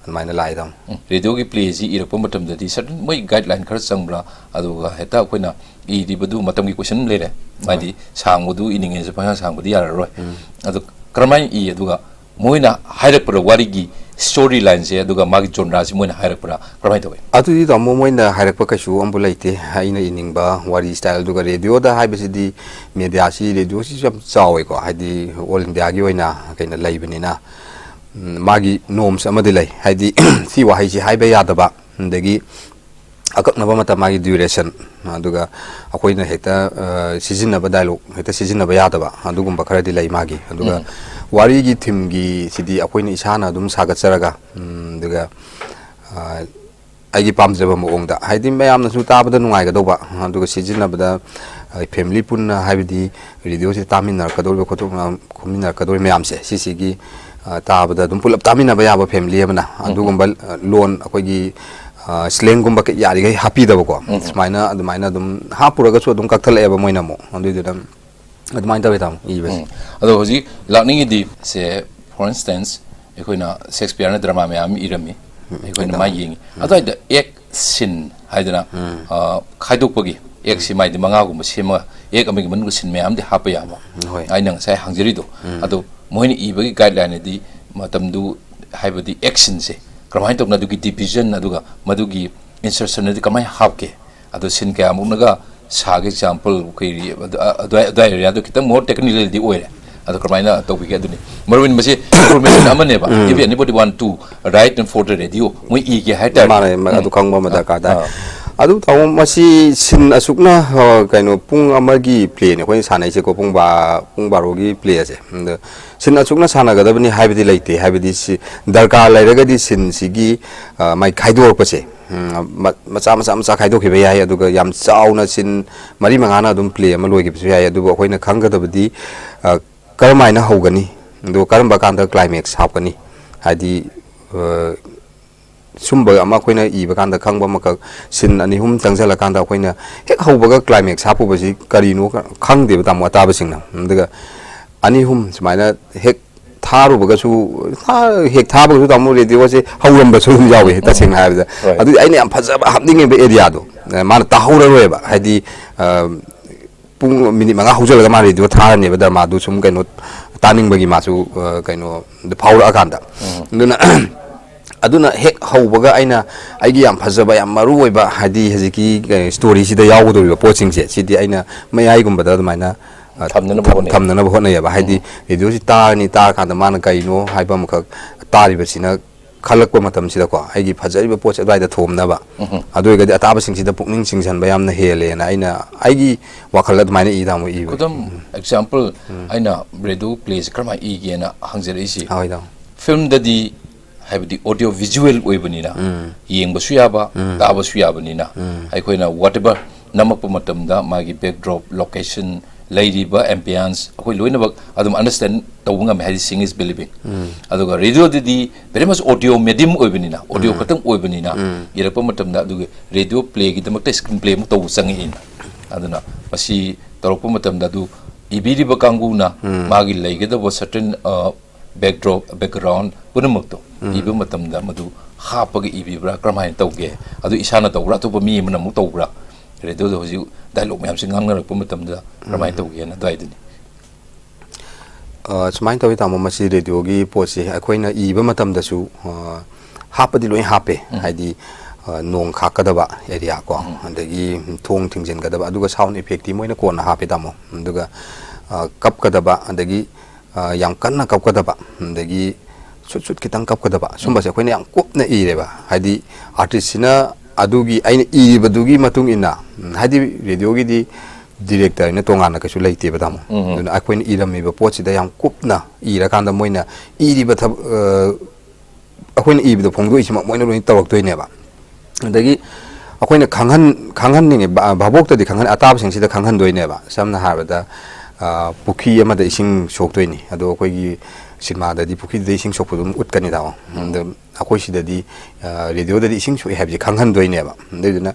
ꯑꯗꯨꯃꯥꯏꯅ ꯂꯥꯛꯑꯦ, ꯇꯥꯃꯣ꯫ ꯎꯝ, ꯔꯦꯗꯤꯑꯣꯒꯤ ꯄ꯭ꯂꯦꯁꯤ ꯏꯔꯛꯄ ꯃꯇꯝꯗꯗꯤ ꯁꯔꯇꯟ ꯃꯣꯏ ꯒꯥꯏꯗꯂꯥꯏꯟ ꯈꯔ ꯆꯪꯕ꯭ꯔꯥ? ꯑꯗꯨꯒ ꯍꯦꯛꯇ ꯑꯩꯈꯣꯏꯅ ꯏꯔꯤꯕꯗꯨ ꯃꯇꯝꯒꯤ ꯀꯣꯏꯁꯟ ꯑꯃ ꯂꯩꯔꯦ꯫ ꯍꯥꯏꯗꯤ ꯁꯥꯡꯕꯗꯨ ꯏꯅꯤꯡꯉꯦꯁꯨ ꯄꯪꯁꯥꯡ ꯁꯥꯡꯕꯗꯤ ꯌꯥꯔꯔꯣꯏ꯫ ꯑꯗꯣ ꯀꯔꯝꯍꯥꯏꯅ ꯏ? ꯑꯗꯨꯒ ꯃꯣꯏꯅ ꯍꯥꯏꯔꯛꯄ꯭ꯔꯥ ꯋꯥꯔꯤꯒꯤ ꯁ꯭ꯇꯣꯔꯤ ꯂꯥꯏꯟꯁꯦ, ꯑꯗꯨꯒ ꯃꯥꯒꯤ ꯖꯣꯟꯔꯥꯁꯤ ꯃꯣꯏꯅ ꯍꯥꯏꯔꯛꯄ꯭ꯔꯥ? ꯀꯔꯝꯍꯥꯏꯅ ꯇꯧꯏ? ꯑꯗꯨꯗꯤ, ꯇꯥꯃꯣ, ꯃꯣꯏꯅ ꯍꯥꯏꯔꯛꯄ ꯀꯩꯁꯨ ꯑꯝꯕꯨ ꯂꯩꯇꯦ꯫ ꯑꯩꯅ ꯏꯅꯤꯡꯕ ꯋꯥꯔꯤ ꯁ꯭ꯇꯥꯏꯜ, ꯑꯗꯨꯒ ꯔꯦꯗꯤꯑꯣꯗ ꯍꯥꯏꯕꯁꯤꯗꯤ ꯃꯦꯗꯤꯌꯥꯁꯤ, ꯔꯦꯗꯤꯑꯣꯁꯤꯁꯨ ꯌꯥꯝ ꯆꯥꯎꯋꯦꯀꯣ, ꯍꯥꯏꯗꯤ ꯑꯣꯜ ꯏꯟꯗꯤꯌꯥꯒꯤ ꯑꯣꯏꯅ ꯀꯩꯅꯣ ꯂꯩꯕꯅꯤꯅ, ꯎꯝ, ꯃꯥꯒꯤ ꯅꯣꯝꯁ ꯑꯃꯗꯤ ꯂꯩ, ꯍꯥꯏꯗꯤ ꯁꯤ ꯋꯥꯍꯩꯁꯤ ꯍꯥꯏꯕ ꯌꯥꯗꯕ, ꯑꯗꯒꯤ ꯑꯀꯛꯅꯕ ꯃꯇꯝ ꯃꯥꯒꯤ ꯗ꯭ꯌꯨꯔꯦꯁꯟ, ꯑꯗꯨꯒ ꯑꯩꯈꯣꯏꯅ ꯍꯦꯛꯇ, ꯑ, ꯁꯤꯖꯤꯟꯅꯕ ꯗꯥꯏꯂꯣꯛ ꯍꯦꯛꯇ ꯁꯤꯖꯤꯟꯅꯕ ꯌꯥꯗꯕ ꯑꯗꯨꯒꯨꯝꯕ ꯈꯔꯗꯤ ꯂꯩ ꯃꯥꯒꯤ꯫ ꯑꯗꯨꯒ ꯋꯥꯔꯤꯒꯤ ꯊꯤꯝꯒꯤ ꯁꯤꯗꯤ ꯑꯩꯈꯣꯏꯅ ꯏꯁꯥꯅ ꯑꯗꯨꯝ ꯁꯥꯒꯠꯆꯔꯒ, ꯎꯝ, ꯑꯗꯨꯒ, ꯑ, ꯑꯩꯒꯤ ꯄꯥꯝꯖꯕ ꯃꯑꯣꯡꯗ, ꯍꯥꯏꯗꯤ ꯃꯌꯥꯝꯅꯁꯨ ꯇꯥꯕꯗ ꯅꯨꯡꯉꯥꯏꯒꯗꯧꯕ, ꯑꯗꯨꯒ ꯁꯤꯖꯤꯟꯅꯕꯗ, ꯑ, ꯐꯦꯃꯤꯂꯤ ꯄꯨꯟꯅ, ꯍꯥꯏꯕꯗꯤ ꯔꯦꯗꯤꯑꯣꯁꯦ ꯇꯥꯃꯤꯟꯅꯔꯛꯀꯗꯧꯔꯤꯕ ꯈꯣꯠꯇꯣꯛ-, ꯈꯣꯠꯃꯤꯟꯅꯔꯛꯀꯗꯧꯔꯤꯕ ꯃꯌꯥꯝꯁꯦ, ꯁꯤꯁꯤꯒꯤ, ꯑ, ꯇꯥꯕꯗ ꯑꯗꯨꯝ ꯄꯨꯂꯞ ꯇꯥꯃꯤꯟꯅꯕ ꯌꯥꯕ ꯐꯦꯃꯤꯂꯤ ꯑꯃꯅ ꯑꯗꯨꯒꯨꯝꯕ, ꯑ, ꯂꯣꯟ ꯑꯩꯈꯣꯏꯒꯤ, ꯑ, ꯁ꯭ꯂꯦꯡꯒꯨꯝꯕ ꯀ-, ꯌꯥꯔꯤꯈꯩ ꯍꯥꯞꯄꯤꯗꯕꯀꯣ꯫ ꯁꯨꯃꯥꯏꯅ ꯑꯗꯨꯃꯥꯏꯅ ꯑꯗꯨꯝ ꯍꯥꯞꯄꯨꯔꯒꯁꯨ ꯑꯗꯨꯝ ꯀꯛꯊꯠꯂꯛꯑꯦꯕ ꯃꯣꯏꯅ ꯑꯃꯨꯛ꯫ ꯑꯗꯨꯏꯗꯨꯅ ꯑꯗꯨꯃꯥꯏꯅ ꯇꯧꯋꯦ, ꯇꯥꯃꯣ, ꯏꯕꯁꯦ꯫ ꯎꯝ꯫ ꯑꯗꯣ ꯍꯧꯖꯤꯛ ꯂꯥꯛꯅꯤꯡꯉꯤꯗꯤ ꯁꯦ, for instance, ꯑꯩꯈꯣꯏꯅ ꯁꯦꯛꯁꯄꯤꯌꯔꯅ ꯗ꯭ꯔꯃꯥ ꯃꯌꯥꯝ ꯑꯃ ꯏꯔꯝꯃꯤ, ꯑꯩꯈꯣꯏꯅ ꯃꯥ ꯌꯦꯡꯉꯤ꯫ ꯑꯗꯨꯋꯥꯏꯗ ꯑꯦꯛ ꯁꯤꯟ ꯍꯥꯏꯗꯅ, ꯑ, ꯈꯥꯏꯗꯣꯛꯄꯒꯤ ꯑꯦꯛꯁꯤ ꯃꯥꯏꯗꯤ ꯃꯉꯥꯒꯨꯝꯕ ꯁꯦꯝꯃꯒ ꯑꯦꯛ ꯑꯃꯒꯤ ꯃꯅꯨꯡꯗ ꯁꯤꯟ ꯃꯌꯥꯝꯗꯤ ꯍꯥꯞꯄ ꯌꯥꯕ꯫ ꯍꯣꯏ꯫ ꯑꯩꯅ ꯉꯁꯥꯏ ꯍꯪꯖꯔꯤꯗꯣ꯫ ꯑꯗꯣ ꯃꯣꯏꯅ ꯏꯕꯒꯤ ꯒꯥꯏꯗꯂꯥꯏꯟꯗꯤ ꯃꯇꯝꯗꯨ, ꯍꯥꯏꯕꯗꯤ ꯑꯦꯛꯁꯤꯟꯁꯦ ꯀꯔꯝꯍꯥꯏꯅ ꯇꯧꯅ, ꯑꯗꯨꯒꯤ ꯗꯤꯚꯤꯖꯟ, ꯑꯗꯨꯒ ꯃꯗꯨꯒꯤ ꯏꯟꯁꯔꯁꯟ ꯑꯗꯨ ꯀꯃꯥꯏꯅ ꯍꯥꯞꯀꯦ, ꯑꯗꯣ ꯁꯤꯟ ꯀꯌꯥꯃꯨꯛꯅꯒ ꯁꯥꯒꯤ ꯑꯦꯛꯖꯥꯝꯄꯜ ꯑꯩꯈꯣꯏ ꯑꯗꯨꯋꯥꯏ ꯑꯗꯨꯋꯥꯏ ꯑꯦꯔꯤꯌꯥꯗꯣ ꯈꯤꯇꯪ ꯃꯣꯔ ꯇꯦꯛꯅꯤꯀꯦꯜꯗꯤ ꯑꯣꯏꯔꯦ꯫ ꯑꯗꯣ ꯀꯃꯥꯏꯅ ꯇꯧꯕꯤꯒꯦ? ꯑꯗꯨꯅꯤ ꯃꯔꯨ ꯑꯣꯏꯅ ꯃꯁꯤ ꯏꯟꯐꯣꯔꯃꯦꯁꯟ ꯑꯃꯅꯦꯕ꯫ If anybody want to write in for the radio, ꯃꯣꯏ ꯏꯒꯦ ꯍꯥꯏꯇꯥꯔꯦ꯫ ꯃꯥꯅꯦ, ꯃ-, ꯑꯗꯨ ꯈꯪꯕ ꯑꯃ ꯑꯥ, ꯗꯔꯀꯥꯔ ꯇꯥꯏ꯫ ꯑꯥ꯫ ꯑꯗꯨ ꯇꯥꯃꯣ, ꯃꯁꯤ ꯁꯤꯟ ꯑꯁꯨꯛꯅ, ꯑ, ꯀꯩꯅꯣ, ꯄꯨꯡ ꯑꯃꯒꯤ ꯄ꯭ꯂꯦꯅꯦ ꯑꯩꯈꯣꯏꯅ ꯁꯥꯟꯅꯩꯁꯦꯀꯣ, ꯄꯨꯡ ꯕꯥ-, ꯄꯨꯡ ꯕꯥꯔꯣꯒꯤ ꯄ꯭ꯂꯦꯁꯦ꯫ ꯑꯗ ꯁꯤꯟ ꯑꯁꯨꯛꯅ ꯁꯥꯟꯅꯒꯗꯕꯅꯤ ꯍꯥꯏꯕꯗꯤ ꯂꯩꯇꯦ꯫ ꯍꯥꯏꯕꯗꯤ ꯁꯤ ꯗꯔꯀꯥꯔ ꯂꯩꯔꯒꯗꯤ ꯁꯤꯟꯁꯤꯒꯤ, ꯑ, ꯃꯥꯏ ꯈꯥꯏꯗꯣꯔꯛꯄꯁꯦ, ꯎꯝ, ꯃ-, ꯃꯆꯥ, ꯃꯆꯥ, ꯃꯆꯥ ꯈꯥꯏꯗꯣꯛꯈꯤꯕ ꯌꯥꯏ꯫ ꯑꯗꯨꯒ ꯌꯥꯝ ꯆꯥꯎꯅ ꯁꯤꯟ ꯃꯔꯤ ꯃꯉꯥꯅ ꯑꯗꯨꯝ ꯄ꯭ꯂꯦ ꯑꯃ ꯂꯣꯏꯈꯤꯕꯁꯨ ꯌꯥꯏ꯫ ꯑꯗꯨꯕꯨ ꯑꯩꯈꯣꯏꯅ ꯈꯪꯒꯗꯕꯗꯤ, ꯑ, ꯀꯔꯝꯍꯥꯏꯅ ꯍꯧꯒꯅꯤ, ꯑꯗꯨꯒ ꯀꯔꯝꯕ ꯀꯥꯟꯗ ꯀ꯭ꯂꯥꯏꯃꯦꯛꯁ ꯍꯥꯞꯀꯅꯤ? ꯍꯥꯏꯗꯤ, ꯑ, ꯁꯨꯝꯕ ꯑꯃ ꯑꯩꯈꯣꯏꯅ ꯏꯕ ꯀꯥꯟꯗ ꯈꯪꯕ ꯑꯃꯈꯛ, ꯁꯤꯟ ꯑꯅꯤ ꯑꯍꯨꯝ ꯆꯪꯁꯤꯜꯂꯀꯥꯟꯗ ꯑꯩꯈꯣꯏꯅ ꯍꯦꯛ ꯍꯧꯕꯒ ꯀ꯭ꯂꯥꯏꯃꯦꯛꯁ ꯍꯥꯞꯄꯨꯕꯁꯤ ꯀꯔꯤꯅꯣ ꯈ-, ꯈꯪꯗꯦꯕ, ꯇꯥꯃꯣ, ꯑꯇꯥꯕꯁꯤꯡꯅ꯫ ꯑꯗꯨꯒ ꯑꯅꯤ ꯑꯍꯨꯝ ꯁꯨꯃꯥꯏꯅ ꯍꯦꯛ ꯊꯥꯔꯨꯕꯒꯁꯨ, ꯊꯥ-, ꯍꯦꯛ ꯊꯥꯕꯒꯁꯨ, ꯇꯥꯃꯣ, ꯔꯦꯗꯤꯑꯣꯁꯦ ꯍꯧꯔꯝꯕꯁꯨ ꯑꯗꯨꯝ ꯌꯥꯎꯋꯦ, ꯎꯝ꯫ ꯇꯁꯦꯡꯅ ꯍꯥꯏꯔꯕꯗ꯫ ꯍꯣꯏ꯫ ꯑꯗꯨꯗꯤ ꯑꯩꯅ ꯌꯥꯝ ꯐꯖꯕ ꯍꯥꯞꯅꯤꯡꯉꯤꯕ ꯑꯦꯔꯤꯌꯥꯗꯣ, ꯑ, ꯃꯥꯅ ꯇꯥꯍꯧꯔꯔꯣꯏꯕ꯫ ꯍꯥꯏꯗꯤ, ꯑ, ꯄꯨꯡ ꯃꯤꯅꯤꯠ ꯃꯉꯥ ꯍꯧꯖꯤꯜꯂꯒ ꯃꯥ ꯔꯦꯗꯤꯑꯣ ꯊꯥꯔꯅꯦꯕ, ꯗ꯭ꯔꯃꯥꯗꯨ ꯁꯨꯝ ꯀꯩꯅꯣ ꯇꯥꯅꯤꯡꯕꯒꯤ ꯃꯥꯁꯨ, ꯑ, ꯀꯩꯅꯣ ꯐꯥꯎꯔꯛꯑꯀꯥꯟꯗ꯫ ꯎꯝ꯫ ꯑꯗꯨꯅ, ꯑꯗꯨꯅ ꯍꯦꯛ ꯍꯧꯕꯒ ꯑꯩꯅ ꯑꯩꯒꯤ ꯌꯥꯝ ꯐꯖꯕ, ꯌꯥꯝ ꯃꯔꯨ ꯑꯣꯏꯕ, ꯍꯥꯏꯗꯤ ꯍꯧꯖꯤꯛꯀꯤ, ꯑ, ꯁ꯭ꯇꯣꯔꯤꯁꯤꯗ ꯌꯥꯎꯒꯗꯧꯔꯤꯕ ꯄꯣꯠꯁꯤꯡꯁꯦ, ꯁꯤꯗꯤ ꯑꯩꯅ ꯃꯌꯥꯏꯒꯨꯝꯕꯗ ꯑꯗꯨꯃꯥꯏꯅ, ꯑ, ꯊꯝꯅꯅꯕ ꯊꯝ-, ꯍꯣꯠꯅꯩ꯫ ꯊꯝꯅꯅꯕ ꯍꯣꯠꯅꯩꯌꯦꯕ꯫ ꯍꯥꯏꯗꯤ ꯎꯝ꯫ ꯔꯦꯗꯤꯑꯣꯁꯤ ꯇꯥꯔꯅꯤ, ꯇꯥꯔꯀꯥꯟꯗ ꯃꯥꯅ ꯀꯩꯅꯣ ꯍꯥꯏꯕ ꯑꯃꯈꯛ ꯇꯥꯔꯤꯕꯁꯤꯅ ꯈꯜꯂꯛꯄ ꯃꯇꯝꯁꯤꯗꯀꯣ, ꯑꯩꯒꯤ ꯐꯖꯔꯤꯕ ꯄꯣꯠꯁꯦ ꯑꯗꯨꯋꯥꯏꯗ ꯊꯣꯝꯅꯕ꯫ ꯎꯝ꯫ ꯑꯗꯨ ꯑꯣꯏꯔꯒꯗꯤ ꯑꯇꯥꯕꯁꯤꯡꯁꯤꯗ ꯄꯨꯛꯅꯤꯡ ꯆꯤꯡꯁꯤꯟꯕ ꯌꯥꯝꯅ ꯍꯦꯜꯂꯦꯅ ꯑꯩꯅ ꯑꯩꯒꯤ ꯋꯥꯈꯜꯗ ꯑꯗꯨꯃꯥꯏꯅ ꯏ, ꯇꯥꯃꯣ, ꯏꯕ꯫ ꯈꯨꯗꯝ, ꯎꯝ꯫ ꯑꯦꯛꯖꯥꯝꯄꯜ, ꯎꯝ꯫ ꯑꯩꯅ ꯔꯦꯗꯤꯑꯣ ꯄ꯭ꯂꯦꯁꯦ ꯀꯔꯝꯍꯥꯏꯅ ꯏꯒꯦꯅ ꯍꯪꯖꯔꯛꯏꯁꯤ꯫ ꯍꯣꯏ, ꯇꯥꯃꯣ꯫ ꯐꯤꯂꯝꯗꯗꯤ, ꯍꯥꯏꯕꯗꯤ ꯑꯣꯗꯤꯑꯣ ꯚꯤꯖꯨꯋꯦꯜ ꯑꯣꯏꯕꯅꯤꯅ, ꯎꯝ꯫ ꯌꯦꯡꯕꯁꯨ ꯌꯥꯕ, ꯎꯝ꯫ ꯇꯥꯕꯁꯨ ꯌꯥꯕꯅꯤꯅ, ꯎꯝ꯫ ꯑꯩꯈꯣꯏꯅ whatever ꯅꯝꯃꯛꯄ ꯃꯇꯝꯗ ꯃꯥꯒꯤ backdrop, location, ꯂꯩꯔꯤꯕ ambience, ꯑꯩꯈꯣꯏ ꯂꯣꯏꯅꯃꯛ ꯑꯗꯨꯝ understand ꯇꯧꯕ ꯉꯝꯃꯦ, ꯍꯥꯏꯗꯤ seeing is believing꯫ ꯎꯝ꯫ ꯑꯗꯨꯒ ꯔꯦꯗꯤꯑꯣꯗꯗꯤ very much audio medium ꯑꯣꯏꯕꯅꯤꯅ, ꯑꯣꯗꯤꯑꯣ ꯎꯝ꯫ ꯈꯛꯇꯪ ꯑꯣꯏꯕꯅꯤꯅ, ꯎꯝ꯫ ꯏꯔꯛꯄ ꯃꯇꯝꯗ ꯑꯗꯨꯒꯤ ꯔꯦꯗꯤꯑꯣ ꯄ꯭ꯂꯦꯒꯤꯗꯃꯛꯇ ꯁ꯭ꯀ꯭ꯔꯤꯟ ꯄ꯭ꯂꯦ ꯑꯃꯨꯛ ꯇꯧꯕ ꯆꯪꯉꯛꯏꯅ꯫ ꯑꯗꯨꯅ ꯃꯁꯤ ꯇꯧꯔꯛꯄ ꯃꯇꯝꯗ ꯑꯗꯨ ꯏꯕꯤꯔꯤꯕ ꯀꯥꯡꯕꯨꯅ ꯎꯝ꯫ ꯃꯥꯒꯤ ꯂꯩꯒꯗꯕ certain, ꯑ, backdrop, background ꯄꯨꯝꯅꯃꯛꯇꯣ ꯎꯝ꯫ ꯏꯕ ꯃꯇꯝꯗ ꯃꯗꯨ ꯍꯥꯞꯄꯒ ꯏꯕꯤꯕ꯭ꯔꯥ, ꯀꯔꯝꯍꯥꯏꯅ ꯇꯧꯒꯦ? ꯑꯗꯨ ꯏꯁꯥꯅ ꯇꯧꯕ꯭ꯔꯥ, ꯑꯇꯣꯞꯄ ꯃꯤ ꯑꯃꯅ ꯑꯃꯨꯛ ꯇꯧꯕ꯭ꯔꯥ? ꯔꯦꯗꯤꯑꯣꯗ ꯍꯧꯖꯤꯛ ꯗꯥꯏꯂꯣꯛ ꯃꯌꯥꯝꯁꯦ ꯉꯥꯡꯅꯔꯛꯄ ꯃꯇꯝꯗ ꯀꯔꯝꯍꯥꯏꯅ ꯎꯝ꯫ ꯇꯧꯒꯦꯅ ꯑꯗꯨꯋꯥꯏꯗꯨꯅꯤ꯫ ꯑ, ꯁꯨꯃꯥꯏꯅ ꯇꯧꯋꯤ, ꯇꯥꯃꯣ, ꯃꯁꯤ ꯔꯦꯗꯤꯑꯣꯒꯤ ꯄꯣꯠꯁꯦ ꯑꯩꯈꯣꯏꯅ ꯏꯕ ꯃꯇꯝꯗꯁꯨ, ꯑ, ꯍꯥꯞꯄꯗꯤ ꯂꯣꯏ ꯍꯥꯞꯄꯦ꯫ ꯎꯝ꯫ ꯍꯥꯏꯗꯤ, ꯑ, ꯑ, ꯅꯣꯡ ꯈꯥꯛꯀꯗꯕ ꯑꯦꯔꯤꯌꯥ ꯀꯣ, ꯑꯗꯒꯤ ꯊꯣꯡ ꯊꯤꯡꯖꯤꯟꯒꯗꯕ, ꯑꯗꯨꯒ ꯁꯥꯎꯟ ꯏꯐꯦꯛꯇꯤ ꯃꯣꯏꯅ ꯀꯣꯟꯅ ꯍꯥꯞꯄꯦ, ꯇꯥꯃꯣ꯫ ꯑꯗꯨꯒ, ꯑ, ꯀꯞꯀꯗꯕ, ꯑꯗꯒꯤ, ꯑ, ꯌꯥꯝ ꯀꯟꯅ ꯀꯞꯀꯗꯕ, ꯑꯗꯒꯤ ꯁꯨꯠ ꯁꯨꯠ ꯈꯤꯇꯪ ꯀꯞꯀꯗꯕ, ꯁꯨꯝꯕꯁꯦ ꯑꯩꯈꯣꯏꯅ ꯌꯥꯝ ꯀꯨꯞꯅ ꯏꯔꯦꯕ꯫ ꯍꯥꯏꯗꯤ ꯑꯥꯔꯇꯤꯁꯁꯤꯅ ꯑꯗꯨꯒꯤ ꯑꯩꯅ ꯏꯔꯤꯕꯗꯨꯒꯤ ꯃꯇꯨꯡ ꯏꯟꯅ, ꯎꯝ, ꯍꯥꯏꯗꯤ ꯔꯦꯗꯤꯑꯣꯒꯤꯗꯤ ꯗꯤꯔꯦꯛꯇꯔ ꯍꯥꯏꯅ ꯇꯣꯉꯥꯟꯅ ꯀꯩꯁꯨ ꯂꯩꯇꯦꯕ, ꯇꯥꯃꯣ꯫ ꯎꯝ꯫ ꯑꯗꯨꯅ ꯑꯩꯈꯣꯏꯅ ꯏꯔꯝꯃꯤꯕ ꯄꯣꯠꯁꯤꯗ ꯌꯥꯝ ꯀꯨꯞꯅ ꯏꯔꯀꯥꯟꯗ ꯃꯣꯏꯅ ꯏꯔꯤꯕ ꯊꯕ-, ꯑ, ꯑꯩꯈꯣꯏꯅ ꯏꯕꯗ ꯐꯣꯡꯗꯣꯛꯏꯁꯤꯃꯛ ꯃꯣꯏꯅ ꯂꯣꯏꯅ ꯇꯧꯔꯛꯇꯣꯏꯅꯦꯕ꯫ ꯑꯗꯒꯤ ꯑꯩꯈꯣꯏꯅ ꯈꯪꯍꯟ-, ꯈꯪꯍꯟꯅꯤꯡꯉꯦ, ꯚꯥ-, ꯚꯥꯕꯣꯛꯇꯗꯤ ꯈꯪꯍꯟ-, ꯑꯇꯥꯕꯁꯤꯡꯁꯤꯗ ꯈꯪꯍꯟꯗꯣꯏꯅꯦꯕ꯫ ꯁꯝꯅ ꯍꯥꯏꯔꯕꯗ, ꯑ, ꯄꯨꯈ꯭ꯔꯤ ꯑꯃꯗ ꯏꯁꯤꯡ ꯁꯣꯛꯇꯣꯏꯅꯤ, ꯑꯗꯣ ꯑꯩꯈꯣꯏꯒꯤ ꯁꯤꯅꯦꯃꯥꯗꯗꯤ ꯄꯨꯈ꯭ꯔꯤꯗꯨꯗ ꯏꯁꯤꯡ ꯁꯣꯛꯄꯗꯣ ꯑꯗꯨꯝ ꯎꯠꯀꯅꯤ, ꯇꯥꯃꯣ꯫ ꯑꯗꯣ ꯑꯩꯈꯣꯏ ꯁꯤꯗꯗꯤ, ꯑ, ꯔꯦꯗꯤꯑꯣꯗꯗꯤ ꯏꯁꯤꯡ ꯁꯣꯛꯑꯦ ꯍꯥꯏꯕꯁꯦ ꯈꯪꯍꯟꯗꯣꯏꯅꯦꯕ꯫ ꯑꯗꯨꯏꯗꯨꯅ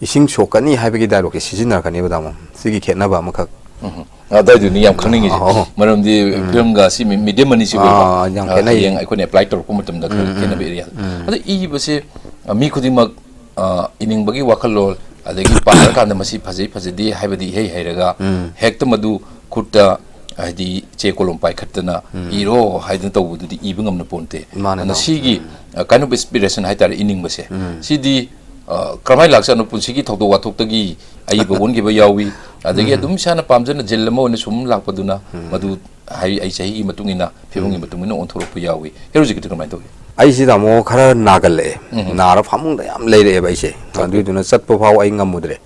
ꯏꯁꯤꯡ ꯁꯣꯛꯀꯅꯤ ꯍꯥꯏꯕꯒꯤ ꯗꯥꯏꯂꯣꯛꯁꯦ ꯁꯤꯖꯤꯟꯅꯔꯛꯀꯅꯦꯕ, ꯇꯥꯃꯣ꯫ ꯁꯤꯒꯤ ꯈꯦꯠꯅꯕ ꯑꯃꯈꯛ꯫ ꯎꯝ꯫ ꯑꯗꯨꯋꯥꯏꯗꯨꯅꯤ ꯌꯥꯝ ꯈꯪꯅꯤꯡꯉꯤꯁꯦ꯫ ꯑꯣ꯫ ꯃꯔꯝꯗꯤ ꯎꯝ꯫ ꯐꯤꯂꯝꯒ ꯑꯁꯤ ꯃꯤ-, ꯃꯤꯗꯤꯌꯝ ꯑꯅꯤꯁꯤꯕꯨ ꯑꯥ, ꯌꯥꯝ ꯑ, ꯈꯦꯠꯅꯩ꯫ ꯍꯌꯦꯡ ꯑꯩꯈꯣꯏꯅ ꯑꯦꯄ꯭ꯂꯥꯏ ꯇꯧꯔꯛꯄ ꯃꯇꯝꯗ ꯈꯔ ꯎꯝ, ꯎꯝ, ꯈꯦꯠꯅꯕ ꯑꯦꯔꯤꯌꯥ꯫ ꯎꯝ꯫ ꯑꯗꯣ ꯏꯕꯁꯦ, ꯑ, ꯃꯤ ꯈꯨꯗꯤꯡꯃꯛ, ꯑ, ꯏꯅꯤꯡꯕꯒꯤ ꯋꯥꯈꯜꯂꯣꯟ, ꯑꯗꯒꯤ ꯄꯥꯔꯀꯥꯟꯗ ꯃꯁꯤ ꯐꯖꯩ ꯐꯖꯗꯦ ꯍꯥꯏꯕꯗꯤ ꯏꯍꯩ ꯍꯩꯔꯒ, ꯎꯝ꯫ ꯍꯦꯛꯇ ꯃꯗꯨ ꯈꯨꯠꯇ, ꯍꯥꯏꯗꯤ ꯆꯦ ꯀꯣꯂꯣꯝ ꯄꯥꯏꯈꯠꯇꯅ ꯎꯝ꯫ ꯏꯔꯣ ꯍꯥꯏꯗꯅ ꯇꯧꯕꯗꯨꯗꯤ ꯏꯕ ꯉꯝꯅ ꯄꯣꯟꯇꯦ꯫ ꯃꯥꯅꯦ, ꯑꯗꯨꯅ ꯇꯥꯃꯣ꯫ ꯁꯤꯒꯤ, ꯎꯝ꯫ ꯑ, kind of inspiration ꯍꯥꯏꯇꯥꯔꯦ, ꯏꯅꯤꯡꯕꯁꯦ꯫ ꯎꯝ꯫ ꯁꯤꯗꯤ, ꯑ, ꯀꯔꯝꯍꯥꯏꯅ ꯂꯥꯛꯆꯥꯠꯅꯣ? ꯄꯨꯟꯁꯤꯒꯤ ꯊꯧꯗꯣꯛ ꯋꯥꯊꯣꯛꯇꯒꯤ ꯑꯏꯕ ꯑꯣꯟꯈꯤꯕ ꯌꯥꯎꯏ꯫ ꯑꯗꯒꯤ ꯎꯝ꯫ ꯑꯗꯨꯝ ꯏꯁꯥꯅ ꯄꯥꯝꯖꯅ ꯖꯤꯜ ꯑꯃ ꯑꯣꯏꯅ ꯁꯨꯝ ꯂꯥꯛꯄꯗꯨꯅ ꯎꯝ꯫ ꯃꯗꯨ ꯍꯥꯏ-, ꯑꯩ ꯆꯍꯤꯒꯤ ꯃꯇꯨꯡ ꯏꯟꯅ, ꯐꯤꯕꯝꯒꯤ ꯎꯝ꯫ ꯃꯇꯨꯡ ꯏꯟꯅ ꯑꯣꯟꯊꯣꯔꯛꯄ ꯌꯥꯎꯏ꯫ ꯍꯦꯔꯣꯖꯤꯛꯀꯤꯗꯤ ꯀꯃꯥꯏꯅ ꯇꯧꯏ? ꯑꯩꯁꯤ, ꯇꯥꯃꯣ, ꯈꯔ ꯅꯥꯒꯜꯂꯛꯑꯦ꯫ ꯎꯝ꯫ ꯅꯥꯔ ꯐꯃꯨꯡꯗ ꯌꯥꯝ ꯂꯩꯔꯛꯑꯦꯕ ꯑꯩꯁꯦ꯫ ꯑꯣꯀꯦ꯫ ꯑꯗꯨꯏꯗꯨꯅ ꯆꯠꯄ ꯐꯥꯎ ꯑꯩ ꯉꯝꯃꯨꯗ꯭ꯔꯦ,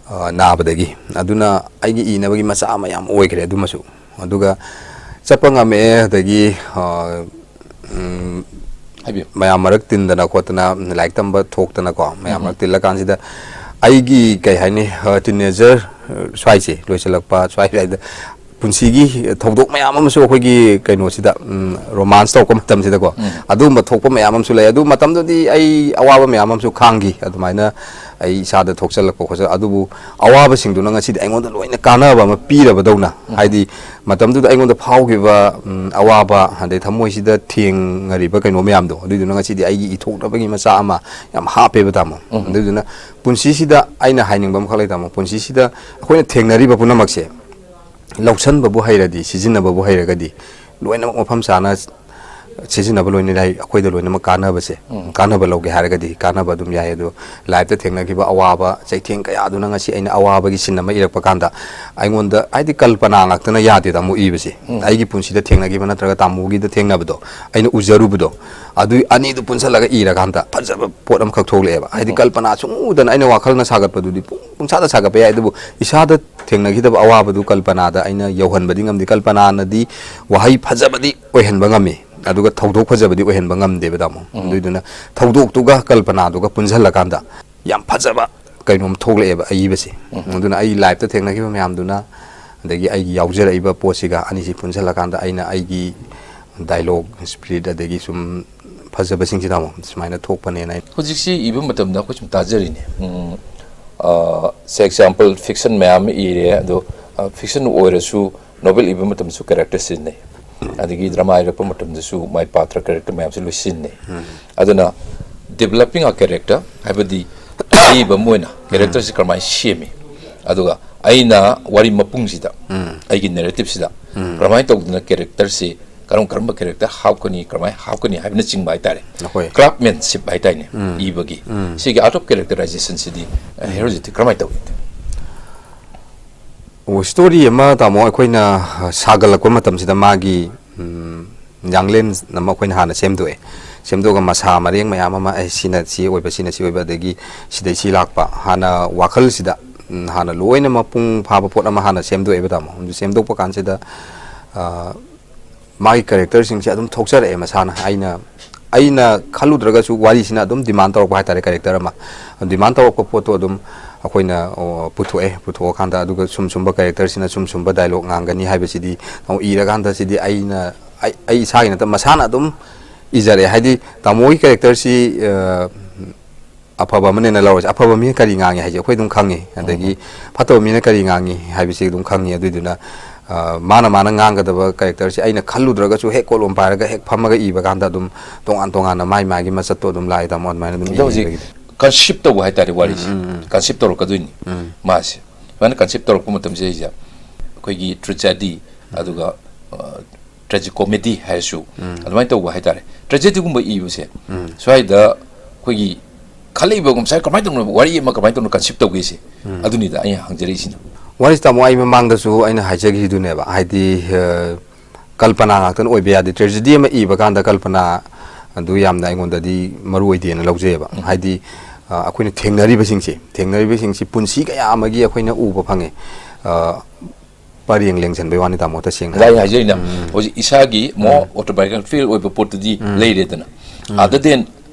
ꯑ, ꯅꯥꯕꯗꯒꯤ꯫ ꯑꯗꯨꯅ ꯑꯩꯒꯤ ꯏꯅꯕꯒꯤ ꯃꯆꯥꯛ ꯑꯃ ꯌꯥꯝ ꯑꯣꯏꯈ꯭ꯔꯦ ꯑꯗꯨꯃꯁꯨ꯫ ꯑꯗꯨꯒ ꯆꯠꯄ ꯉꯝꯃꯛꯑꯦ, ꯑꯗꯒꯤ, ꯑ, ꯎꯝ, ꯍꯥꯏꯕꯤꯌꯨ꯫ ꯃꯌꯥꯝ ꯃꯔꯛ ꯇꯤꯟꯗꯅ ꯈꯣꯠꯇꯅ, ꯂꯥꯏꯔꯤꯛ ꯇꯝꯕ ꯊꯣꯛꯇꯅꯀꯣ, ꯃꯌꯥꯝ ꯎꯝ꯫ ꯃꯔꯛ ꯇꯤꯜꯂꯀꯥꯟꯁꯤꯗ ꯑꯩꯒꯤ, ꯀꯩ ꯍꯥꯏꯅꯤ, ꯑ, ꯇꯤꯟꯑꯦꯖꯔ, ꯑ, ꯁ꯭ꯋꯥꯏꯁꯦ ꯂꯣꯏꯁꯤꯜꯂꯛꯄ, ꯁ꯭ꯋꯥꯏ ꯁ꯭ꯋꯥꯏꯗ ꯄꯨꯟꯁꯤꯒꯤ ꯊꯧꯗꯣꯛ ꯃꯌꯥꯝ ꯑꯃꯁꯨ ꯑꯩꯈꯣꯏꯒꯤ ꯀꯩꯅꯣꯁꯤꯗ, ꯎꯝ, ꯔꯣꯃꯥꯟꯁ ꯇꯧꯔꯛꯄ ꯃꯇꯝꯁꯤꯗꯀꯣ, ꯎꯝ꯫ ꯑꯗꯨꯒꯨꯝꯕ ꯊꯣꯛꯄ ꯃꯌꯥꯝ ꯑꯃꯁꯨ ꯂꯩ꯫ ꯑꯗꯨ ꯃꯇꯝꯗꯨꯗꯤ ꯑꯩ ꯑꯋꯥꯕ ꯃꯌꯥꯝ ꯑꯃꯁꯨ ꯈꯥꯡꯈꯤ꯫ ꯑꯗꯨꯃꯥꯏꯅ ꯑꯩ ꯏꯁꯥꯗ ꯊꯣꯛꯆꯜꯂꯛꯄ ꯈꯣꯠꯆꯜꯂꯛ-, ꯑꯗꯨꯕꯨ ꯑꯋꯥꯕꯁꯤꯡꯗꯨꯅ ꯉꯁꯤꯗꯤ ꯑꯩꯉꯣꯟꯗ ꯂꯣꯏꯅ ꯀꯥꯟꯅꯕ ꯑꯃ ꯄꯤꯔꯕꯗꯧꯅ, ꯎꯝ꯫ ꯍꯥꯏꯗꯤ ꯃꯇꯝꯗꯨꯗ ꯑꯩꯉꯣꯟꯗ ꯐꯥꯎꯈꯤꯕ, ꯎꯝ, ꯑꯋꯥꯕ, ꯑꯗꯩ ꯊꯃꯣꯏꯁꯤꯗ ꯊꯦꯡꯅꯔꯤꯕ ꯀꯩꯅꯣ ꯃꯌꯥꯝꯗꯣ, ꯑꯗꯨꯏꯗꯨꯅ ꯉꯁꯤꯗꯤ ꯑꯩꯒꯤ ꯏꯊꯣꯛꯅꯕꯒꯤ ꯃꯆꯥꯛ ꯑꯃ ꯌꯥꯝ ꯍꯥꯞꯄꯦꯕ, ꯇꯥꯃꯣ꯫ ꯎꯝ꯫ ꯑꯗꯨꯏꯗꯨꯅ ꯄꯨꯟꯁꯤꯁꯤꯗ ꯑꯩꯅ ꯍꯥꯏꯅꯤꯡꯕ ꯑꯃꯈꯛ ꯂꯩ, ꯇꯥꯃꯣ꯫ ꯄꯨꯟꯁꯤꯁꯤꯗ ꯑꯩꯈꯣꯏꯅ ꯊꯦꯡꯅꯔꯤꯕ ꯄꯨꯝꯅꯃꯛꯁꯦ ꯂꯧꯁꯟꯕꯕꯨ ꯍꯩꯔꯗꯤ, ꯁꯤꯖꯤꯟꯅꯕꯕꯨ ꯍꯩꯔꯒꯗꯤ, ꯂꯣꯏꯅꯃꯛ ꯃꯐꯝ ꯆꯥꯅ ꯁꯤꯖꯤꯟꯅꯕ ꯂꯣꯏꯅ ꯌꯥꯏ꯫ ꯑꯩꯈꯣꯏꯗ ꯂꯣꯏꯅꯃꯛ ꯀꯥꯟꯅꯕꯁꯦ, ꯎꯝ꯫ ꯀꯥꯟꯅꯕ ꯂꯧꯒꯦ ꯍꯥꯏꯔꯒꯗꯤ ꯀꯥꯟꯅꯕ ꯑꯗꯨꯝ ꯌꯥꯏ꯫ ꯑꯗꯣ ꯂꯥꯏꯐꯇ ꯊꯦꯡꯅꯈꯤꯕ ꯑꯋꯥꯕ ꯆꯩꯊꯦꯡ ꯀꯌꯥꯗꯨꯅ ꯉꯁꯤ ꯑꯩꯅ ꯑꯋꯥꯕꯒꯤ ꯁꯤꯟ ꯑꯃ ꯏꯔꯛꯄ ꯀꯥꯟꯗ ꯑꯩꯉꯣꯟꯗ, ꯍꯥꯏꯗꯤ, ꯀꯜꯄꯅꯥ ꯉꯥꯛꯇꯅ ꯌꯥꯗꯦꯗ ꯑꯃꯨꯛ ꯏꯕꯁꯦ꯫ ꯎꯝ꯫ ꯑꯩꯒꯤ ꯄꯨꯟꯁꯤꯗ ꯊꯦꯡꯅꯈꯤꯕ ꯅꯠꯇ꯭ꯔꯒ ꯇꯥꯃꯣꯒꯤꯗ ꯊꯦꯡꯅꯕꯗꯣ, ꯑꯩꯅ ꯎꯖꯔꯨꯕꯗꯣ, ꯑꯗꯨꯏ ꯑꯅꯤꯗꯨ ꯄꯨꯟꯁꯤꯜꯂꯒ ꯏꯔꯀꯥꯟꯗ ꯐꯖꯕ ꯄꯣꯠ ꯑꯃꯈꯛ ꯊꯣꯛꯂꯛꯑꯦꯕ꯫ ꯍꯥꯏꯗꯤ, ꯎꯝ꯫ ꯀꯜꯄꯅꯥ ꯁꯨꯝ ꯎꯗꯅ ꯑꯩꯅ ꯋꯥꯈꯜꯅ ꯁꯥꯒꯠꯄꯗꯨꯗꯤ ꯄꯨꯡ, ꯄꯨꯡꯁꯥꯗ ꯁꯥꯒꯠꯄ ꯌꯥꯏ, ꯑꯗꯨꯕꯨ ꯏꯁꯥꯗ ꯊꯦꯡꯅꯈꯤꯗꯕ ꯑꯋꯥꯕꯗꯨ ꯀꯜꯄꯅꯥꯗ ꯑꯩꯅ ꯌꯧꯍꯟꯕꯗꯤ ꯉꯝꯗꯦ꯫ ꯀꯜꯄꯅꯥꯅꯗꯤ ꯋꯥꯍꯩ ꯐꯖꯕꯗꯤ ꯑꯣꯏꯍꯟꯕ ꯉꯝꯃꯤ, ꯑꯗꯨꯒ ꯊꯧꯗꯣꯛ ꯐꯖꯕꯗꯤ ꯑꯣꯏꯍꯟꯕ ꯉꯝꯗꯦꯕ, ꯇꯥꯃꯣ꯫ ꯎꯝ꯫ ꯑꯗꯨꯏꯗꯨꯅ ꯊꯧꯗꯣꯛꯇꯨꯒ ꯀꯜꯄꯅꯥꯗꯨꯒ ꯄꯨꯟꯁꯤꯜꯂꯀꯥꯟꯗ ꯌꯥꯝ ꯐꯖꯕ ꯀꯩꯅꯣꯝ ꯊꯣꯛꯂꯛꯑꯦꯕ ꯑꯏꯕꯁꯦ꯫ ꯎꯝ꯫ ꯑꯗꯨꯅ ꯑꯩ ꯂꯥꯏꯐꯇ ꯊꯦꯡꯅꯈꯤꯕ ꯃꯌꯥꯝꯗꯨꯅ, ꯑꯗꯒꯤ ꯑꯩꯒꯤ ꯌꯥꯎꯖꯔꯛꯏꯕ ꯄꯣꯠꯁꯤꯒ ꯑꯅꯤꯁꯤ ꯄꯨꯟꯁꯤꯜꯂꯀꯥꯟꯗ ꯑꯩꯅ ꯑꯩꯒꯤ ꯗꯥꯏꯂꯣꯛ, ꯁ꯭ꯄꯤꯔꯤꯠ, ꯑꯗꯒꯤ ꯁꯨꯝ ꯐꯖꯕꯁꯤꯡꯁꯤ, ꯇꯥꯃꯣ, ꯁꯨꯃꯥꯏꯅ ꯊꯣꯛꯄꯅꯦꯅ ꯑꯩ ꯍꯧꯖꯤꯛꯁꯤ ꯏꯕ ꯃꯇꯝꯗ ꯑꯩꯈꯣꯏ ꯁꯨꯝ ꯇꯥꯖꯔꯤꯅꯦ꯫ ꯎꯝ, ꯑ, say example, fiction ꯃꯌꯥꯝ ꯑꯃ ꯏꯔꯦ, ꯑꯗꯣ, ꯑ, fiction ꯑꯣꯏꯔꯁꯨ novel ꯏꯕ ꯃꯇꯝꯗꯁꯨ character ꯁꯤꯖꯤꯟꯅꯩ, ꯑꯗꯒꯤ drama ꯏꯔꯛꯄ ꯃꯇꯝꯗꯁꯨ ꯃꯥꯏ ꯄꯥꯇ꯭ꯔ character ꯃꯌꯥꯝꯁꯦ ꯂꯣꯏ ꯁꯤꯖꯤꯟꯅꯩ꯫ ꯎꯝ꯫ ꯑꯗꯨꯅ developing a character ꯍꯥꯏꯕꯗꯤ ꯑꯏꯕ ꯑꯃ ꯑꯣꯏꯅ ꯎꯝ꯫ Character ꯁꯤ ꯀꯔꯝꯍꯥꯏꯅ ꯁꯦꯝꯃꯤ, ꯑꯗꯨꯒ ꯑꯩꯅ ꯋꯥꯔꯤ ꯃꯄꯨꯡꯁꯤꯗ, ꯎꯝ꯫ ꯑꯩꯒꯤ narrative ꯁꯤꯗ ꯎꯝ꯫ ꯀꯔꯝꯍꯥꯏꯅ ꯇꯧꯗꯅ character ꯁꯤ ꯀꯔꯝ ꯀꯔꯝꯕ character ꯍꯥꯞꯀꯅꯤ, ꯀꯔꯝꯍꯥꯏꯅ ꯍꯥꯞꯀꯅꯤ ꯍꯥꯏꯕꯅꯆꯤꯡꯕ ꯍꯥꯏꯇꯥꯔꯦ꯫ ꯍꯣꯏ꯫ Craftsmanship ꯍꯥꯏꯇꯥꯔꯦꯅꯦ, ꯎꯝ꯫ ꯏꯕꯒꯤ꯫ ꯎꯝ꯫ ꯁꯤꯒꯤ art of characterization ꯁꯤꯗꯤ, ꯑ, ꯎꯝ꯫ Hero ꯖꯤꯠꯇꯤ ꯀꯔꯝꯍꯥꯏꯅ ꯇꯧꯏ? ꯑꯣ, story ꯑꯃ, ꯇꯥꯃꯣ, ꯑꯩꯈꯣꯏꯅ, ꯑ, ꯁꯥꯒꯠꯂꯛꯄ ꯃꯇꯝꯁꯤꯗ ꯃꯥꯒꯤ, ꯎꯝ, ꯌꯥꯡꯂꯦꯟ ꯑꯃ ꯑꯩꯈꯣꯏꯅ ꯍꯥꯟꯅ ꯁꯦꯝꯗꯣꯛꯑꯦ꯫ ꯁꯦꯝꯗꯣꯛꯑꯒ ꯃꯁꯥ ꯃꯔꯦꯡ ꯃꯌꯥꯝ ꯑꯃ, ꯑꯦ, ꯁꯤꯅ ꯁꯤ ꯑꯣꯏꯕ, ꯁꯤꯅ ꯁꯤ ꯑꯣꯏꯕ, ꯑꯗꯒꯤ ꯁꯤꯗꯩ ꯁꯤ ꯂꯥꯛꯄ, ꯍꯥꯟꯅ ꯋꯥꯈꯜꯁꯤꯗ, ꯎꯝ, ꯍꯥꯟꯅ ꯂꯣꯏꯅ ꯃꯄꯨꯡ ꯐꯥꯕ ꯄꯣꯠ ꯑꯃ ꯍꯥꯟꯅ ꯁꯦꯝꯗꯣꯛꯑꯦꯕ, ꯇꯥꯃꯣ꯫ ꯑꯗꯨ ꯁꯦꯝꯗꯣꯛꯄ ꯀꯥꯟꯁꯤꯗ, ꯑ, ꯃꯥꯒꯤ character ꯁꯤꯡꯁꯦ ꯑꯗꯨꯝ ꯊꯣꯛꯆꯔꯛꯑꯦ ꯃꯁꯥꯅ꯫ ꯑꯩꯅ, ꯑꯩꯅ ꯈꯜꯂꯨꯗ꯭ꯔꯒꯁꯨ ꯋꯥꯔꯤꯁꯤꯅ ꯑꯗꯨꯝ demand ꯇꯧꯔꯛꯄ ꯍꯥꯏꯇꯥꯔꯦ, character ꯑꯃ꯫ Demand ꯇꯧꯔꯛꯄ ꯄꯣꯠꯇꯣ ꯑꯗꯨꯝ ꯑꯩꯈꯣꯏꯅ, ꯑꯣ, ꯄꯨꯊꯣꯛꯑꯦ꯫ ꯄꯨꯊꯣꯛꯑꯀꯥꯟꯗ ꯑꯗꯨꯒ ꯁꯨꯝ ꯁꯨꯝꯕ character ꯁꯤꯅ ꯁꯨꯝ ꯁꯨꯝꯕ dialogue ꯉꯥꯡꯒꯅꯤ ꯍꯥꯏꯕꯁꯤꯗꯤ ꯑꯃꯨꯛ ꯏꯔꯀꯥꯟꯗ ꯁꯤꯗꯤ ꯑꯩꯅ, ꯑꯩ, ꯑꯩ ꯏꯁꯥꯒꯤ ꯅꯠꯇ ꯃꯁꯥꯅ ꯑꯗꯨꯝ ꯏꯖꯔꯛꯑꯦ꯫ ꯍꯥꯏꯗꯤ ꯇꯥꯃꯣꯒꯤ character ꯁꯤ, ꯑ, ꯑꯐꯕ ꯑꯃꯅꯦꯅ ꯂꯧꯔꯁꯦ꯫ ꯑꯐꯕ ꯃꯤꯅ ꯀꯔꯤ ꯉꯥꯡꯉꯤ ꯍꯥꯏꯁꯦ ꯑꯩꯈꯣꯏ ꯑꯗꯨꯝ ꯈꯪꯉꯤ꯫ ꯑꯗꯒꯤ ꯎꯝ꯫ ꯐꯠꯇꯕ ꯃꯤꯅ ꯀꯔꯤ ꯉꯥꯡꯉꯤ ꯍꯥꯏꯕꯁꯤ ꯑꯗꯨꯝ ꯈꯪꯉꯤ꯫ ꯑꯗꯨꯏꯗꯨꯅ, ꯑ, ꯃꯥꯅ, ꯃꯥꯅ ꯉꯥꯡꯒꯗꯕ character ꯁꯤ ꯑꯩꯅ ꯈꯜꯂꯨꯗ꯭ꯔꯒꯁꯨ ꯍꯦꯛ ꯀꯣꯂꯣꯝ ꯄꯥꯏꯔꯒ ꯍꯦꯛ ꯐꯝꯃꯒ ꯏꯕ ꯀꯥꯟꯗ ꯑꯗꯨꯝ ꯇꯣꯉꯥꯟ ꯇꯣꯉꯥꯟꯅ ꯃꯥꯏ ꯃꯥꯒꯤ ꯃꯆꯠꯇꯣ ꯑꯗꯨꯝ ꯂꯥꯛꯑꯦ, ꯇꯥꯃꯣ, ꯑꯗꯨꯃꯥꯏꯅ ꯑꯗꯨꯝ ꯑꯗꯣ ꯍꯧꯖꯤꯛ ꯏꯕꯒꯤꯗꯤ꯫ Conceive ꯇꯧꯕ ꯍꯥꯏꯇꯥꯔꯦ ꯋꯥꯔꯤꯁꯦ꯫ ꯎꯝ, ꯎꯝ, ꯎꯝ꯫ Conceive ꯇꯧꯔꯛꯀꯗꯣꯏꯅꯤ ꯎꯝ꯫ ꯃꯥꯁꯦ꯫ ꯁꯨꯃꯥꯏꯅ conceive ꯇꯧꯔꯛꯄ ꯃꯇꯝꯁꯤꯗꯩꯁꯤꯗ ꯑꯩꯈꯣꯏꯒꯤ tragedy, ꯎꯝ꯫ ꯑꯗꯨꯒ, ꯑ, ꯇ꯭ꯔꯦꯖꯤꯀꯣꯃꯦꯗꯤ ꯍꯥꯏꯔꯁꯨ, ꯎꯝ꯫ ꯑꯗꯨꯃꯥꯏꯅ ꯇꯧꯕ ꯍꯥꯏꯇꯥꯔꯦ꯫ ꯇ꯭ꯔꯦꯖꯦꯗꯤꯒꯨꯝꯕ ꯏꯕꯁꯦ, ꯎꯝ꯫ ꯁ꯭ꯋꯥꯏꯗ ꯑꯩꯈꯣꯏꯒꯤ ꯈꯜꯂꯛꯏꯕ, ꯉꯁꯥꯏ ꯀꯃꯥꯏꯅ ꯇꯧꯅ, ꯋꯥꯔꯤ ꯑꯃ ꯀꯃꯥꯏꯅ ꯇꯧꯅ ꯀꯟꯁꯤꯞ ꯇꯧꯒꯦꯁꯦ, ꯎꯝ꯫ ꯑꯗꯨꯅꯤꯗ ꯑꯩꯅ ꯍꯪꯖꯔꯛꯏꯁꯤꯅ꯫ ꯋꯥꯔꯤꯁꯤ ꯇꯥꯃꯣ, ꯑꯩ ꯃꯃꯥꯡꯗꯁꯨ ꯑꯩꯅ ꯍꯥꯏꯖꯈꯤꯗꯨꯅꯦꯕ, ꯍꯥꯏꯗꯤ, ꯑ, ꯀꯜꯄꯅꯥ ꯉꯥꯛꯇꯅ ꯑꯣꯏꯕ ꯌꯥꯗꯦ꯫ ꯇ꯭ꯔꯦꯖꯦꯗꯤ ꯑꯃ ꯏꯕ ꯀꯥꯟꯗ ꯀꯜꯄꯅꯥ ꯑꯗꯨ ꯌꯥꯝꯅ ꯑꯩꯉꯣꯟꯗꯗꯤ ꯃꯔꯨ ꯑꯣꯏꯗꯦꯅ ꯂꯧꯖꯩꯑꯕ꯫ ꯎꯝ꯫ ꯍꯥꯏꯗꯤ, ꯑ, ꯑꯩꯈꯣꯏꯅ ꯊꯦꯡꯅꯔꯤꯕꯁꯤꯡꯁꯦ, ꯊꯦꯡꯅꯔꯤꯕꯁꯤꯡꯁꯤ ꯄꯨꯟꯁꯤ ꯀꯌꯥ ꯑꯃꯒꯤ ꯑꯩꯈꯣꯏꯅ ꯎꯕ ꯐꯪꯉꯦ꯫ ꯑ, ꯄꯔꯦꯡ ꯂꯦꯡꯁꯟꯕꯩ ꯋꯥꯅꯤ ꯇꯥꯃꯣ, ꯇꯁꯦꯡꯅ ꯑꯗ ꯑꯩ ꯍꯥꯏꯔꯕꯗ꯫ ꯍꯥꯏꯖꯔꯤꯅ, ꯎꯝ꯫ ꯍꯧꯖꯤꯛ ꯏꯁꯥꯒꯤ more ꯎꯝ꯫ autobiographical ꯑꯣꯏꯕ ꯄꯣꯠꯇꯨꯗꯤ ꯎꯝ꯫ ꯂꯩꯔꯦꯗꯅ꯫ ꯎꯝ꯫ Other than,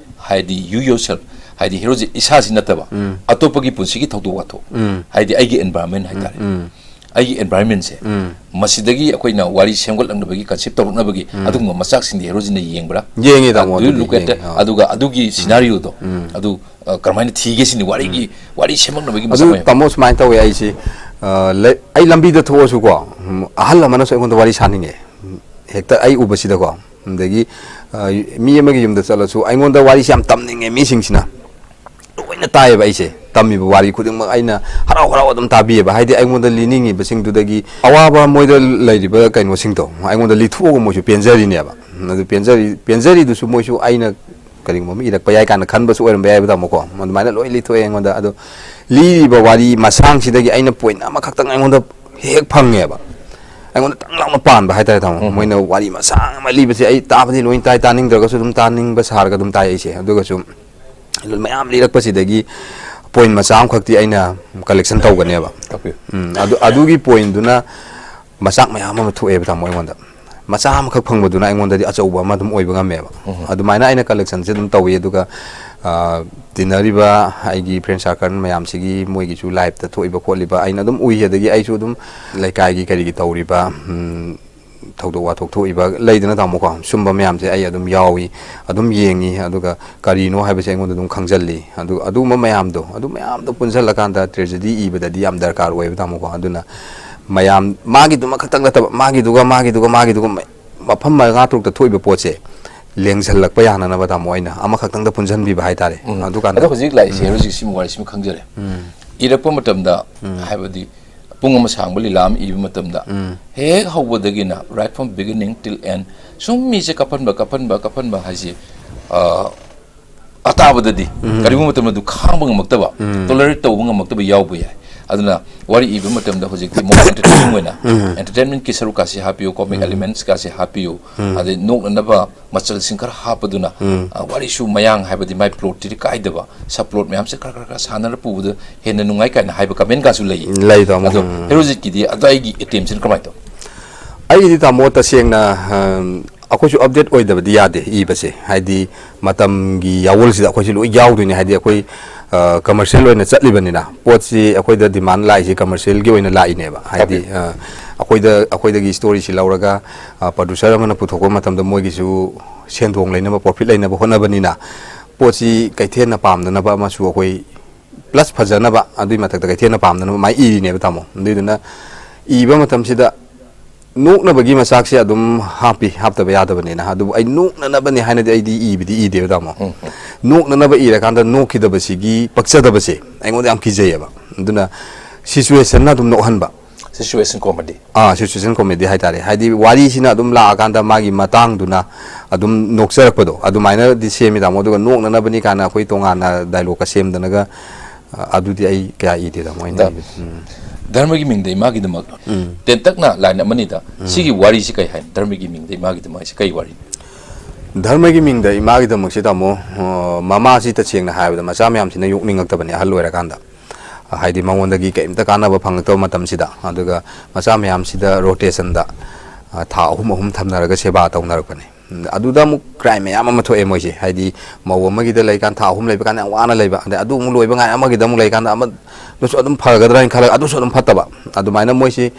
ꯍꯥꯏꯗꯤ, you yourself, ꯍꯥꯏꯗꯤ, ꯍꯦꯔꯣꯁꯦ ꯏꯁꯥꯁꯤ ꯅꯠꯇꯕ, ꯎꯝ꯫ ꯑꯇꯣꯞꯄꯒꯤ ꯄꯨꯟꯁꯤꯒꯤ ꯊꯧꯗꯣꯛ ꯋꯥꯊꯣꯛ, ꯎꯝ꯫ ꯍꯥꯏꯗꯤ, ꯑꯩꯒꯤ environment ꯍꯥꯏꯇꯥꯔꯦ꯫ ꯎꯝ꯫ ꯑꯩꯒꯤ environmentꯁꯦ, ꯎꯝ꯫ ꯃꯁꯤꯗꯒꯤ ꯑꯩꯈꯣꯏꯅ ꯋꯥꯔꯤ ꯁꯦꯝꯒꯠꯂꯛꯅꯕꯒꯤ, concept ꯇꯧꯔꯛꯅꯕꯒꯤ ꯎꯝ꯫ ꯑꯗꯨꯒꯨꯝꯕ ꯃꯆꯥꯛꯁꯤꯡꯗꯤ ꯍꯦꯔꯣꯁꯤꯅ ꯌꯦꯡꯕ꯭ꯔꯥ? ꯌꯦꯡꯉꯤ ꯇꯥꯃꯣ, Do you ꯑꯗꯨꯗꯤ look at that? ꯌꯦꯡꯉꯤ꯫ ꯑꯥ꯫ ꯑꯗꯨꯒ ꯑꯗꯨꯒꯤ ꯎꯝ꯫ Scenarioꯗꯣ, ꯎꯝ꯫ ꯑꯗꯨ, ꯑ, ꯀꯔꯝꯍꯥꯏꯅ ꯊꯤꯒꯦ ꯁꯤꯅꯤ, ꯋꯥꯔꯤꯒꯤ, ꯎꯝ꯫ ꯋꯥꯔꯤ ꯁꯦꯝꯃꯛꯅꯕꯒꯤ ꯃꯆꯥꯛ ꯑꯗꯨ ꯃꯌꯥꯝ꯫ ꯇꯥꯃꯣ, ꯁꯨꯃꯥꯏꯅ ꯇꯧꯋꯦ ꯑꯩꯁꯤ, ꯑ, ꯂꯩ-, ꯑꯩ ꯂꯝꯕꯤꯗ ꯊꯣꯛꯑꯁꯨꯀꯣ, ꯎꯝ, ꯑꯍꯜ ꯑꯃꯅꯁꯨ ꯑꯩꯉꯣꯟꯗ ꯋꯥꯔꯤ ꯁꯥꯅꯤꯡꯉꯦ꯫ ꯎꯝ, ꯍꯦꯛꯇ ꯑꯩ ꯎꯕꯁꯤꯗꯀꯣ꯫ ꯑꯗꯒꯤ, ꯑ, ꯃꯤ ꯑꯃꯒꯤ ꯌꯨꯝꯗ ꯆꯠꯂꯁꯨ ꯑꯩꯉꯣꯟꯗ ꯋꯥꯔꯤꯁꯤ ꯌꯥꯝ ꯇꯝꯅꯤꯡꯉꯦ ꯃꯤꯁꯤꯡꯁꯤꯅ꯫ ꯂꯣꯏꯅ ꯇꯥꯏꯌꯦꯕ ꯑꯩꯁꯦ꯫ ꯇꯝꯃꯤꯕ ꯋꯥꯔꯤ ꯈꯨꯗꯤꯡꯃꯛ ꯑꯩꯅ ꯍꯔꯥꯎ ꯍꯔꯥꯎ ꯑꯗꯨꯝ ꯇꯥꯕꯤꯌꯦꯕ꯫ ꯍꯥꯏꯗꯤ ꯑꯩꯉꯣꯟꯗ ꯂꯤꯅꯤꯡꯉꯤꯕꯁꯤꯡꯗꯨꯗꯒꯤ ꯑꯋꯥꯕ ꯃꯣꯏꯗ ꯂꯩꯔꯤꯕ ꯀꯩꯅꯣꯁꯤꯡꯗꯣ ꯑꯩꯉꯣꯟꯗ ꯂꯤꯊꯣꯛꯑꯒ ꯃꯣꯏꯁꯨ ꯄꯦꯟꯖꯔꯤꯅꯦꯕ꯫ ꯑꯗꯨ ꯄꯦꯟꯖꯔꯤ-, ꯄꯦꯟꯖꯔꯤꯗꯨꯁꯨ ꯃꯣꯏꯁꯨ ꯑꯩꯅ ꯀꯔꯤꯒꯨꯝꯕ ꯑꯃ ꯏꯔꯛꯄ ꯌꯥꯏ ꯀꯥꯏꯅ ꯈꯟꯕꯁꯨ ꯑꯣꯏꯔꯝꯕ ꯌꯥꯏꯕ ꯇꯥꯃꯣꯀꯣ꯫ ꯑꯗꯨꯃꯥꯏꯅ ꯂꯣꯏ ꯂꯤꯊꯣꯛꯑꯦ ꯑꯩꯉꯣꯟꯗ꯫ ꯑꯗꯣ ꯂꯤꯔꯤꯕ ꯋꯥꯔꯤ ꯃꯁꯥꯡꯁꯤꯗꯒꯤ ꯑꯩꯅ point ꯑꯃꯈꯛꯇꯪ ꯑꯩꯉꯣꯟꯗ ꯍꯦꯛ ꯐꯪꯉꯦꯕ꯫ ꯑꯩꯉꯣꯟꯗ ꯇꯪ ꯂꯥꯎꯅ ꯄꯥꯟꯕ ꯍꯥꯏꯇꯥꯔꯦ ꯇꯥꯃꯣ꯫ ꯎꯝ꯫ ꯃꯣꯏꯅ ꯋꯥꯔꯤ ꯃꯁꯥꯡ ꯑꯃ ꯂꯤꯕꯁꯦ ꯑꯩ ꯇꯥꯕꯗꯤ ꯂꯣꯏ ꯇꯥꯏ, ꯇꯥꯅꯤꯡꯗ꯭ꯔꯒꯁꯨ ꯑꯗꯨꯝ ꯇꯥꯅꯤꯡꯕ ꯁꯥꯔꯒ ꯑꯗꯨꯝ ꯇꯥꯏ ꯑꯩꯁꯦ꯫ ꯑꯗꯨꯒꯁꯨ ꯃꯌꯥꯝ ꯂꯤꯔꯛꯄꯁꯤꯗꯒꯤ point ꯃꯆꯥ ꯑꯃꯈꯛꯇꯤ ꯑꯩꯅ collection ꯇꯧꯒꯅꯦꯕ꯫ ꯇꯥꯛꯄꯤꯌꯨ꯫ ꯎꯝ, ꯑꯗꯨ, ꯑꯗꯨꯒꯤ pointꯗꯨꯅ ꯃꯆꯥꯛ ꯃꯌꯥꯝ ꯑꯃ ꯊꯣꯛꯑꯦꯕ ꯇꯥꯃꯣ ꯑꯩꯉꯣꯟꯗ꯫ ꯃꯆꯥ ꯑꯃꯈꯛ ꯐꯪꯕꯗꯨꯅ ꯑꯩꯉꯣꯟꯗꯗꯤ ꯑꯆꯧꯕ ꯑꯃ ꯑꯗꯨꯝ ꯑꯣꯏꯕ ꯉꯝꯃꯦꯕ꯫ ꯎꯝ꯫ ꯑꯗꯨꯃꯥꯏꯅ ꯑꯩꯅ collectionꯁꯦ ꯑꯗꯨꯝ ꯇꯧꯏ꯫ ꯑꯗꯨꯒ, ꯑ, ꯇꯤꯟꯅꯔꯤꯕ ꯑꯩꯒꯤ friend circle ꯃꯌꯥꯝꯁꯤꯒꯤ ꯃꯣꯏꯒꯤꯁꯨ liveꯇ ꯊꯣꯛꯏꯕ ꯈꯣꯠꯂꯤꯕ ꯑꯩꯅ ꯑꯗꯨꯝ ꯎꯏ꯫ ꯑꯗꯒꯤ ꯑꯩꯁꯨ ꯑꯗꯨꯝ ꯂꯩꯀꯥꯏꯒꯤ ꯀꯔꯤꯒꯤ ꯇꯧꯔꯤꯕ, ꯎꯝ, ꯊꯧꯗꯣꯛ ꯋꯥꯊꯣꯛ ꯊꯣꯛꯏꯕ ꯂꯩꯗꯅ ꯇꯥꯃꯣꯀꯣ, ꯁꯨꯝꯕ ꯃꯌꯥꯝꯁꯦ ꯑꯩ ꯑꯗꯨꯝ ꯌꯥꯎꯏ, ꯑꯗꯨꯝ ꯌꯦꯡꯉꯤ꯫ ꯑꯗꯨꯒ ꯀꯔꯤꯅꯣ ꯍꯥꯏꯕꯁꯦ ꯑꯩꯉꯣꯟꯗ ꯑꯗꯨꯝ ꯈꯪꯖꯜꯂꯤ꯫ ꯑꯗꯨ, ꯑꯗꯨꯒꯨꯝꯕ ꯃꯌꯥꯝꯗꯣ, ꯑꯗꯨ ꯃꯌꯥꯝꯗꯣ ꯄꯨꯟꯁꯤꯜꯂꯀꯥꯟꯗ tragedy ꯏꯕꯗꯗꯤ ꯌꯥꯝ ꯗꯔꯀꯥꯔ ꯑꯣꯏꯌꯦꯕ ꯇꯥꯃꯣꯀꯣ꯫ ꯑꯗꯨꯅ ꯃꯌꯥꯝ ꯃꯥꯒꯤꯗꯨꯃ ꯈꯛꯇꯪ ꯅꯠꯇꯕ, ꯃꯥꯒꯤꯗꯨꯒ, ꯃꯥꯒꯤꯗꯨꯒ, ꯃꯥꯒꯤꯗꯨꯒ, ꯃ-, ꯃꯐꯝ ꯃꯉꯥ ꯇꯔꯨꯛꯇ ꯊꯣꯛꯏꯕ ꯄꯣꯠꯁꯦ ꯂꯦꯡꯁꯜꯂꯛꯄ ꯌꯥꯅꯅꯕ ꯇꯥꯃꯣ ꯑꯩꯅ ꯑꯃꯈꯛꯇꯪꯗ ꯄꯨꯟꯁꯤꯟꯕꯤꯕ ꯍꯥꯏꯇꯥꯔꯦ꯫ ꯎꯝ꯫ ꯑꯗꯨꯀꯥꯟꯗ ꯑꯗꯣ ꯍꯧꯖꯤꯛ ꯂꯥꯛꯏꯁꯦ, ꯎꯝ꯫ ꯍꯧꯖꯤꯛ ꯁꯤꯃ ꯋꯥꯔꯤꯁꯤꯃ ꯈꯪꯖꯔꯦ꯫ ꯎꯝ꯫ ꯏꯔꯛꯄ ꯃꯇꯝꯗ, ꯎꯝ꯫ ꯍꯥꯏꯕꯗꯤ, ꯄꯨꯡ ꯑꯃ ꯁꯥꯡꯕ ꯂꯤꯂꯥ ꯑꯃ ꯏꯕ ꯃꯇꯝꯗ, ꯎꯝ꯫ ꯍꯦꯛ ꯍꯧꯕꯗꯒꯤꯅ, right from beginning till end, ꯁꯨꯝ ꯃꯤꯁꯦ ꯀꯞꯍꯟꯕ, ꯀꯞꯍꯟꯕ, ꯀꯞꯍꯟꯕ ꯍꯥꯏꯁꯦ, ꯑ, ꯑꯇꯥꯕꯗꯗꯤ, ꯎꯝ꯫ ꯀꯔꯤꯒꯨꯝꯕ ꯃꯇꯝꯗ ꯑꯗꯨ ꯈꯥꯡꯕ ꯉꯝꯃꯛꯇꯕ, ꯎꯝ꯫ Tolerate ꯇꯧꯕ ꯉꯝꯃꯛꯇꯕ ꯌꯥꯎꯕ ꯌꯥꯏ꯫ ꯑꯗꯨꯅ ꯋꯥꯔꯤ ꯏꯕ ꯃꯇꯝꯗ ꯍꯧꯖꯤꯛꯇꯤ more entertaining ꯑꯣꯏꯅ, ꯎꯝ꯫ Entertainment ꯀꯤ ꯁꯔꯨꯛꯀꯥꯁꯦ ꯍꯥꯞꯄꯤꯌꯨ, comic ꯎꯝ꯫ Elements ꯀꯥꯁꯦ ꯍꯥꯞꯄꯤꯌꯨ, ꯎꯝ꯫ ꯑꯗꯩ ꯅꯣꯛꯅꯅꯕ ꯃꯆꯜꯁꯤꯡ ꯈꯔ ꯍꯥꯞꯄꯗꯨꯅ, ꯎꯝ꯫ ꯑ, ꯋꯥꯔꯤꯁꯨ ꯃꯌꯥꯡ ꯍꯥꯏꯕꯗꯤ ꯃꯥꯏ plot ꯇꯨꯗꯤ ꯀꯥꯏꯗꯕ, sub plot ꯃꯌꯥꯝꯁꯦ ꯈꯔ, ꯈꯔ, ꯈꯔ ꯁꯥꯟꯅꯔ ꯄꯨꯕꯗ ꯍꯦꯟꯅ ꯅꯨꯡꯉꯥꯏ ꯀꯥꯏꯅ ꯍꯥꯏꯕ comment ꯀꯥꯁꯨ ꯂꯩꯌꯦ꯫ ꯂꯩ, ꯇꯥꯃꯣ꯫ ꯑꯗꯣ ꯎꯝ꯫ ꯍꯦꯔꯣꯖꯤꯠꯀꯤꯗꯤ ꯑꯗꯥꯏꯒꯤ attempt ꯁꯤꯅ ꯀꯃꯥꯏꯅ ꯇꯧ? ꯑꯩꯒꯤꯗꯤ, ꯇꯥꯃꯣ, ꯇꯁꯦꯡꯅ, ꯑꯝ, ꯑꯩꯈꯣꯏꯁꯨ update ꯑꯣꯏꯗꯕꯗꯤ ꯌꯥꯗꯦ ꯏꯕꯁꯦ, ꯍꯥꯏꯗꯤ ꯃꯇꯝꯒꯤ ꯌꯥꯋꯣꯜꯁꯤꯗ ꯑꯩꯈꯣꯏꯁꯨ ꯂꯣꯏ ꯌꯥꯎꯗꯣꯏꯅꯦ, ꯍꯥꯏꯗꯤ ꯑꯩꯈꯣꯏ, ꯑ, commercial ꯑꯣꯏꯅ ꯆꯠꯂꯤꯕꯅꯤꯅ꯫ ꯄꯣꯠꯁꯤ ꯑꯩꯈꯣꯏꯗ demand ꯂꯥꯛꯏꯁꯤ commercial ꯒꯤ ꯑꯣꯏꯅ ꯂꯥꯛꯏꯅꯦꯕ, ꯍꯥꯏꯗꯤ, Okay. ꯑ, ꯑꯩꯈꯣꯏꯗ, ꯑꯩꯈꯣꯏꯗꯒꯤ story ꯁꯤ ꯂꯧꯔꯒ, ꯑ, producer ꯑꯃꯅ ꯄꯨꯊꯣꯛꯄ ꯃꯇꯝꯗ ꯃꯣꯏꯒꯤꯁꯨ ꯁꯦꯟꯗꯣꯡ ꯂꯩꯅꯕ, profit ꯂꯩꯅꯕ ꯍꯣꯠꯅꯕꯅꯤꯅ, ꯄꯣꯠꯁꯤ ꯀꯩꯊꯦꯜꯅ ꯄꯥꯝꯗꯅꯕ ꯑꯃꯁꯨ ꯑꯩꯈꯣꯏ plus ꯐꯖꯅꯕ, ꯑꯗꯨꯏ ꯃꯊꯛꯇ ꯀꯩꯊꯦꯜꯅ ꯄꯥꯝꯗꯅꯕ ꯃꯥꯏ ꯏꯔꯤꯅꯦꯕ, ꯇꯥꯃꯣ꯫ ꯑꯗꯨꯏꯗꯨꯅ ꯏꯕ ꯃꯇꯝꯁꯤꯗ ꯅꯣꯛꯅꯕꯒꯤ ꯃꯆꯥꯛꯁꯦ ꯑꯗꯨꯝ ꯍꯥꯞꯄꯤ, ꯍꯥꯞꯇꯕ ꯌꯥꯗꯕꯅꯤꯅ꯫ ꯑꯗꯨꯕꯨ ꯑꯩ ꯅꯣꯛꯅꯅꯕꯅꯦ ꯍꯥꯏꯅꯗꯤ ꯑꯩꯗꯤ ꯏꯕꯗꯤ ꯏꯗꯦꯕ, ꯇꯥꯃꯣ꯫ ꯎꯝ, ꯎꯝ꯫ ꯅꯣꯛꯅꯅꯕ ꯏꯔꯀꯥꯟꯗ ꯅꯣꯛꯈꯤꯗꯕꯁꯤꯒꯤ ꯄꯛꯆꯗꯕꯁꯦ ꯑꯩꯉꯣꯟꯗ ꯌꯥꯝ ꯀꯤꯖꯩꯌꯦꯕ꯫ ꯑꯗꯨꯅ situation ꯅ ꯑꯗꯨꯝ ꯅꯣꯛꯍꯟꯕ꯫ Situation comedy꯫ ꯑꯥ, situation comedy ꯍꯥꯏꯇꯥꯔꯦ꯫ ꯍꯥꯏꯗꯤ ꯋꯥꯔꯤꯁꯤꯅ ꯑꯗꯨꯝ ꯂꯥꯛꯑꯀꯥꯟꯗ ꯃꯥꯒꯤ ꯃꯇꯥꯡꯗꯨꯅ ꯑꯗꯨꯝ ꯅꯣꯛꯆꯔꯛꯄꯗꯣ, ꯑꯗꯨꯃꯥꯏꯅꯗꯤ ꯁꯦꯝꯃꯤ, ꯇꯥꯃꯣ꯫ ꯑꯗꯨꯒ ꯅꯣꯛꯅꯅꯕꯅꯤ ꯀꯥꯏꯅ ꯑꯩꯈꯣꯏ ꯇꯣꯉꯥꯟꯅ dialogue ꯀ ꯁꯦꯝꯗꯅꯒ, ꯑ, ꯑꯗꯨꯗꯤ ꯑꯩ ꯀꯌꯥ ꯏꯗꯦ, ꯇꯥꯃꯣ, ꯑꯩꯅ ꯗ-, ꯏꯕꯗꯤ꯫ ꯎꯝ꯫ ꯙꯔꯃꯒꯤ ꯃꯤꯡꯗ ꯏꯃꯥꯒꯤꯗꯃꯛ ꯎꯝ꯫ ꯇꯦꯟꯇꯛꯅ line ꯑꯃꯅꯤꯗ, ꯎꯝ꯫ ꯁꯤꯒꯤ ꯋꯥꯔꯤꯁꯤ ꯀꯩ ꯍꯥꯏꯅꯤ? ꯙꯔꯃꯒꯤ ꯃꯤꯡꯗ ꯏꯃꯥꯒꯤꯗꯃꯛ ꯍꯥꯏꯁꯤ ꯀꯩ ꯋꯥꯔꯤꯅꯣ? ꯙꯔꯃꯒꯤ ꯃꯤꯡꯗ ꯏꯃꯥꯒꯤꯗꯃꯛꯁꯤ, ꯇꯥꯃꯣ, ꯑ, ꯃꯃꯥꯁꯤ ꯇꯁꯦꯡꯅ ꯍꯥꯏꯔꯕꯗ ꯃꯆꯥ ꯃꯌꯥꯝꯁꯤꯅ ꯌꯣꯛꯅꯤꯡꯉꯛꯇꯕꯅꯦ ꯑꯍꯜ ꯑꯣꯏꯔꯀꯥꯟꯗ꯫ ꯍꯥꯏꯗꯤ ꯃꯉꯣꯟꯗꯒꯤ ꯀꯩꯝꯇ ꯀꯥꯟꯅꯕ ꯐꯪꯉꯛꯇꯕ ꯃꯇꯝꯁꯤꯗ, ꯑꯗꯨꯒ ꯃꯆꯥ ꯃꯌꯥꯝꯁꯤꯗ rotation ꯗ, ꯑ, ꯊꯥ ꯑꯍꯨꯝ ꯑꯍꯨꯝ ꯊꯝꯅꯔꯒ ꯁꯦꯕꯥ ꯇꯧꯅꯔꯛꯄꯅꯦ꯫ ꯎꯝ, ꯑꯗꯨꯗ ꯑꯃꯨꯛ crime ꯃꯌꯥꯝ ꯑꯃ ꯊꯣꯛꯑꯦ ꯃꯣꯏꯁꯦ꯫ ꯍꯥꯏꯗꯤ ꯃꯧ ꯑꯃꯒꯤꯗ ꯂꯩꯀꯥꯟꯗ ꯊꯥ ꯑꯍꯨꯝ ꯂꯩꯕ ꯀꯥꯟꯗ ꯌꯥꯝ ꯋꯥꯅ ꯂꯩꯕ, ꯑꯗꯩ ꯑꯗꯨ ꯑꯃꯨꯛ ꯂꯣꯏꯕ ꯉꯥꯏ ꯑꯃꯒꯤꯗ ꯑꯃꯨꯛ ꯂꯩꯀꯥꯟꯗ ꯑꯃꯗꯨꯁꯨ ꯑꯗꯨꯝ ꯐꯒꯗ꯭ꯔꯥ ꯍꯥꯏꯅ ꯈꯜꯂꯒ ꯑꯗꯨꯁꯨ ꯑꯗꯨꯝ ꯐꯠꯇꯕ꯫ ꯑꯗꯨꯃꯥꯏꯅ ꯃꯣꯏꯁꯤ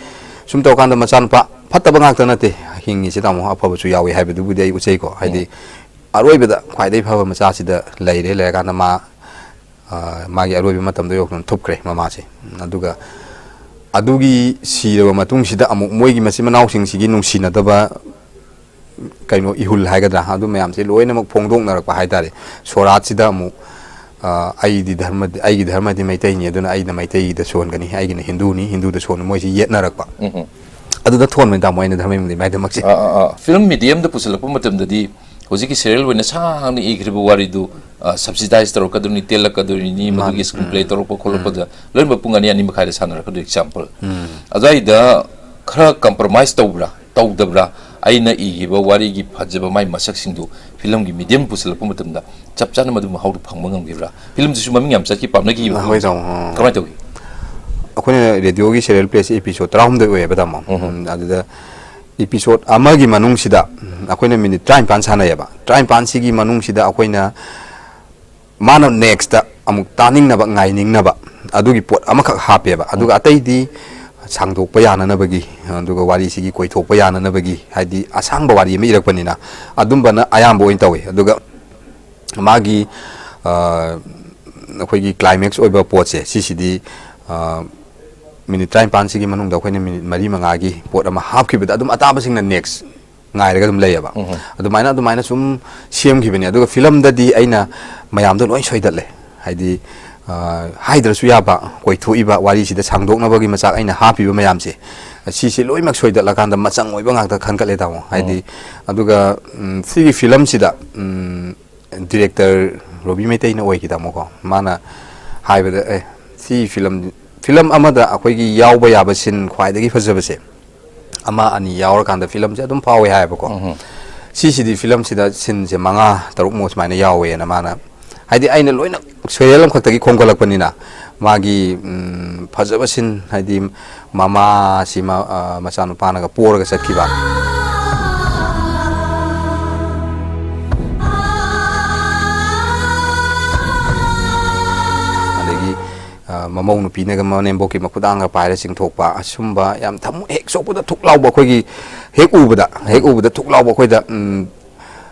ꯁꯨꯝ ꯇꯧꯔꯀꯥꯟꯗ ꯃꯆꯥꯅꯨꯄꯥ ꯐꯠꯇꯕ ꯉꯥꯛꯇ ꯅꯠꯇꯦ ꯍꯤꯡꯉꯤꯁꯦ, ꯇꯥꯃꯣ, ꯑꯐꯕꯁꯨ ꯌꯥꯎꯏ ꯍꯥꯏꯕꯗꯨꯕꯨꯗꯤ ꯑꯩ ꯎꯠꯆꯩꯀꯣ꯫ ꯍꯥꯏꯗꯤ ꯎꯝ꯫ ꯑꯔꯣꯏꯕꯗ ꯈ꯭ꯋꯥꯏꯗꯒꯤ ꯐꯕ ꯃꯆꯥꯁꯤꯗ ꯂꯩꯔꯦ, ꯂꯩꯔꯀꯥꯟꯗ ꯃꯥ ꯑ, ꯃꯥꯒꯤ ꯑꯔꯣꯏꯕ ꯃꯇꯝꯗ ꯌꯧꯔꯛꯇꯅ ꯊꯨꯞꯈ꯭ꯔꯦ ꯃꯃꯥꯁꯦ꯫ ꯑꯗꯨꯒ ꯑꯗꯨꯒꯤ ꯁꯤꯔꯕ ꯃꯇꯨꯡꯁꯤꯗ ꯑꯃꯨꯛ ꯃꯣꯏꯒꯤ ꯃꯆꯤꯟ ꯃꯅꯥꯎꯁꯤꯡꯁꯤꯒꯤ ꯅꯨꯡꯁꯤꯅꯗꯕ ꯀꯩꯅꯣ, ꯏꯍꯨꯜ ꯍꯥꯏꯒꯗ꯭ꯔꯥ, ꯑꯗꯨ ꯃꯌꯥꯝꯁꯦ ꯂꯣꯏꯅꯃꯛ ꯐꯣꯡꯗꯣꯛꯅꯔꯛꯄ ꯍꯥꯏꯇꯥꯔꯦ꯫ ꯁꯣꯔꯥꯠꯁꯤꯗ ꯑꯃꯨꯛ, ꯑ, ꯑꯩꯗꯤ ꯙꯔꯃꯗꯤ, ꯑꯩꯒꯤ ꯙꯔꯃꯗꯤ ꯃꯩꯇꯩꯅꯤ, ꯑꯗꯨꯅ ꯑꯩꯅ ꯃꯩꯇꯩꯗ ꯁꯣꯟꯒꯅꯤ, ꯑꯩꯒꯤꯅ ꯍꯤꯟꯗꯨꯅꯤ, ꯍꯤꯟꯗꯨꯗ ꯁꯣꯟ, ꯃꯣꯏꯁꯤ ꯌꯦꯠꯅꯔꯛꯄ꯫ ꯎꯝ꯫ ꯑꯗꯨꯗ ꯊꯣꯟꯕꯅꯤ, ꯇꯥꯃꯣ, ꯑꯩꯅ ꯙꯔꯃ ꯌꯨꯝꯗ ꯏꯃꯥꯏꯗꯃꯛꯁꯦ꯫ ꯑꯥ, ꯑꯥ, ꯑꯥ꯫ ꯐꯤꯂꯝ ꯃꯤꯗꯤꯌꯝꯗ ꯄꯨꯁꯤꯜꯂꯛꯄ ꯃꯇꯝꯗꯗꯤ ꯍꯧꯖꯤꯛꯀꯤ ꯁꯦꯔꯤꯌꯦꯜ ꯑꯣꯏꯅ ꯁꯥꯡꯅ ꯏꯈ꯭ꯔꯤꯕ ꯋꯥꯔꯤꯗꯨ, ꯑ, ꯁꯕꯁꯤꯗꯥꯏꯁ ꯇꯧꯔꯛꯀꯗꯣꯏꯅꯤ, ꯇꯦꯜꯂꯛꯀꯗꯣꯏꯅꯤ, ꯃꯗꯨꯒꯤ ꯃꯥꯅꯤ꯫ ꯁ꯭ꯀ꯭ꯔꯤꯟ ꯄ꯭ꯂꯦ ꯇꯧꯔꯛꯄ ꯈꯣꯠꯂꯛꯄꯗ ꯂꯣꯏꯅꯃꯛ ꯄꯨꯡ ꯑꯅꯤ, ꯑꯅꯤ ꯃꯈꯥꯏꯗ ꯁꯥꯟꯅꯔꯛꯀꯗꯣꯏ, ꯑꯦꯛꯖꯥꯝꯄꯜ꯫ ꯑꯗꯨꯋꯥꯏꯗ ꯈꯔ ꯀꯝꯄ꯭ꯔꯣꯃꯥꯏꯁ ꯇꯧꯕ꯭ꯔꯥ, ꯇꯧꯗꯕ꯭ꯔꯥ? ꯑꯩꯅ ꯏꯈꯤꯕ ꯋꯥꯔꯤꯒꯤ ꯐꯖꯕ ꯃꯥꯏ ꯃꯁꯛꯁꯤꯡꯗꯨ ꯐꯤꯂꯝꯒꯤ ꯃꯤꯗꯤꯌꯝ ꯄꯨꯁꯤꯜꯂꯛꯄ ꯃꯇꯝꯗ ꯆꯞ ꯆꯥꯅ ꯃꯗꯨ ꯃꯍꯥꯎꯗꯨ ꯐꯪꯕ ꯉꯝꯈꯤꯕ꯭ꯔꯥ? ꯐꯤꯂꯝꯗꯨꯁꯨ ꯃꯃꯤꯡ ꯌꯥꯝ ꯆꯠꯈꯤ, ꯄꯥꯝꯅꯈꯤꯕ꯫ ꯍꯣꯏ, ꯇꯥꯃꯣ, ꯑꯥ꯫ ꯀꯃꯥꯏꯅ ꯇꯧꯈꯤ? ꯑꯩꯈꯣꯏꯅ ꯔꯦꯗꯤꯑꯣꯒꯤ ꯁꯦꯔꯤꯌꯦꯜ ꯄ꯭ꯂꯦꯁꯦ ꯑꯦꯄꯤꯁꯣꯗ ꯇꯔꯥꯍꯨꯝꯗꯣꯏ ꯑꯣꯏꯌꯦꯕ, ꯇꯥꯃꯣ꯫ ꯎꯝ, ꯑꯗꯨꯗ ꯑꯦꯄꯤꯁꯣꯗ ꯑꯃꯒꯤ ꯃꯅꯨꯡꯁꯤꯗ, ꯎꯝ, ꯑꯩꯈꯣꯏꯅ ꯃꯤꯅꯤꯠ ꯇꯔꯥꯅꯤꯄꯥꯟ ꯁꯥꯟꯅꯩꯌꯦꯕ꯫ ꯇꯔꯥꯅꯤꯄꯥꯟꯁꯤꯒꯤ ꯃꯅꯨꯡꯁꯤꯗ ꯑꯩꯈꯣꯏꯅ ꯃꯥꯅ ꯅꯦꯛꯁꯇ ꯑꯃꯨꯛ ꯇꯥꯅꯤꯡꯅꯕ, ꯉꯥꯏꯅꯤꯡꯅꯕ ꯑꯗꯨꯒꯤ ꯄꯣꯠ ꯑꯃꯈꯛ ꯍꯥꯞꯄꯦꯕ꯫ ꯑꯗꯨꯒ ꯑꯇꯩꯗꯤ ꯁꯥꯡꯗꯣꯛꯄ ꯌꯥꯅꯅꯕꯒꯤ, ꯑꯗꯨꯒ ꯋꯥꯔꯤꯁꯤꯒꯤ ꯀꯣꯏꯊꯣꯛꯄ ꯌꯥꯅꯅꯕꯒꯤ, ꯍꯥꯏꯗꯤ ꯑꯁꯥꯡꯕ ꯋꯥꯔꯤ ꯑꯃ ꯏꯔꯛꯄꯅꯤꯅ, ꯑꯗꯨꯝꯕꯅ ꯑꯌꯥꯝꯕ ꯑꯣꯏꯅ ꯇꯧꯋꯤ꯫ ꯑꯗꯨꯒ ꯃꯥꯒꯤ, ꯑ, ꯑꯩꯈꯣꯏꯒꯤ ꯀ꯭ꯂꯥꯏꯃꯦꯛꯁ ꯑꯣꯏꯕ ꯄꯣꯠꯁꯦ, ꯁꯤꯁꯤꯗꯤ, ꯑ, ꯃꯤꯅꯤꯠ ꯇꯔꯥꯅꯤꯄꯥꯟꯁꯤꯒꯤ ꯃꯅꯨꯡꯗ ꯑꯩꯈꯣꯏꯅ ꯃꯤꯅꯤꯠ ꯃꯔꯤ ꯃꯉꯥꯒꯤ ꯄꯣꯠ ꯑꯃ ꯍꯥꯞꯈꯤꯕꯗ, ꯑꯗꯨꯝ ꯑꯇꯥꯕꯁꯤꯡꯅ ꯅꯦꯛꯁ ꯉꯥꯏꯔꯒ ꯑꯗꯨꯝ ꯂꯩꯌꯦꯕ꯫ ꯑꯗꯨꯃꯥꯏꯅ, ꯑꯗꯨꯃꯥꯏꯅ ꯁꯨꯝ ꯁꯦꯝꯈꯤꯕꯅꯤ꯫ ꯑꯗꯨꯒ ꯐꯤꯂꯝꯗꯗꯤ ꯑꯩꯅ ꯃꯌꯥꯝꯗꯣ ꯂꯣꯏ ꯁꯣꯏꯗꯠꯂꯦ꯫ ꯍꯥꯏꯗꯤ, ꯑ, ꯍꯥꯏꯗ꯭ꯔꯁꯨ ꯌꯥꯕ, ꯀꯣꯏꯊꯣꯛꯏꯕ ꯋꯥꯔꯤꯁꯤꯗ ꯁꯥꯡꯗꯣꯛꯅꯕꯒꯤ ꯃꯆꯥꯛ ꯑꯩꯅ ꯍꯥꯞꯄꯤꯕ ꯃꯌꯥꯝꯁꯦ, ꯁꯤꯁꯦ ꯂꯣꯏꯅꯃꯛ ꯁꯣꯏꯗꯠꯂꯀꯥꯟꯗ ꯃꯆꯪ ꯑꯣꯏꯕ ꯉꯥꯛꯇ ꯈꯟꯒꯠꯂꯦ, ꯇꯥꯃꯣ꯫ ꯍꯥꯏꯗꯤ, ꯑꯗꯨꯒ, ꯎꯝ, ꯁꯤꯒꯤ ꯐꯤꯂꯝꯁꯤꯗ, ꯎꯝ, ꯗꯤꯔꯦꯛꯇꯔ ꯔꯣꯕꯤ ꯃꯩꯇꯩꯅ ꯑꯣꯏꯈꯤꯗ ꯑꯃꯨꯛꯀꯣ, ꯃꯥꯅ ꯍꯥꯏꯕꯗ, "ꯑꯦ, ꯁꯤ ꯐꯤꯂꯝ, ꯐꯤꯂꯝ ꯑꯃꯗ ꯑꯩꯈꯣꯏꯒꯤ ꯌꯥꯎꯕ ꯌꯥꯕ ꯁꯤꯟ ꯈ꯭ꯋꯥꯏꯗꯒꯤ ꯐꯖꯕꯁꯦ ꯑꯃ ꯑꯅꯤ ꯌꯥꯎꯔꯀꯥꯟꯗ ꯐꯤꯂꯝꯁꯦ ꯑꯗꯨꯝ ꯐꯥꯎꯋꯦ" ꯍꯥꯏꯌꯦꯕꯀꯣ꯫ ꯁꯤꯁꯤꯗꯤ, ꯐꯤꯂꯝꯁꯤꯗ ꯁꯤꯟꯁꯦ ꯃꯉꯥ ꯇꯔꯨꯛꯃꯨꯛ ꯁꯨꯃꯥꯏꯅ ꯌꯥꯎꯋꯦꯅ ꯃꯥꯅ, ꯍꯥꯏꯗꯤ ꯑꯩꯅ ꯂꯣꯏꯅ ꯁꯦꯔꯤꯌꯦꯜ ꯑꯃꯈꯛꯇꯒꯤ ꯈꯣꯝꯒꯠꯂꯛꯄꯅꯤꯅ, ꯃꯥꯒꯤ, ꯎꯝ, ꯐꯖꯕ ꯁꯤꯟ, ꯍꯥꯏꯗꯤ ꯃꯃꯥꯁꯤ ꯃ-, ꯑ, ꯃꯆꯥꯅꯨꯄꯥꯅꯒ ꯄꯣꯔꯒ ꯆꯠꯈꯤꯕ꯫ ꯑꯗꯒꯤ, ꯑ, ꯃꯃꯧ ꯅꯨꯄꯤꯅꯒ ꯃꯅꯦꯝꯕꯣꯛꯀꯤ ꯃꯈꯨꯗꯥꯡꯒ ꯄꯥꯏꯔ ꯆꯤꯡꯊꯣꯛꯄ, ꯑꯁꯨꯝꯕ ꯌꯥꯝ ꯊꯃꯣꯏ ꯍꯦꯛ ꯁꯣꯛꯄꯗ ꯊꯨꯛ ꯂꯥꯎꯕ, ꯑꯩꯈꯣꯏꯒꯤ ꯍꯦꯛ ꯎꯕꯗ, ꯍꯦꯛ ꯎꯕꯗ ꯊꯨꯛ ꯂꯥꯎꯕ ꯑꯩꯈꯣꯏꯗ, ꯎꯝ,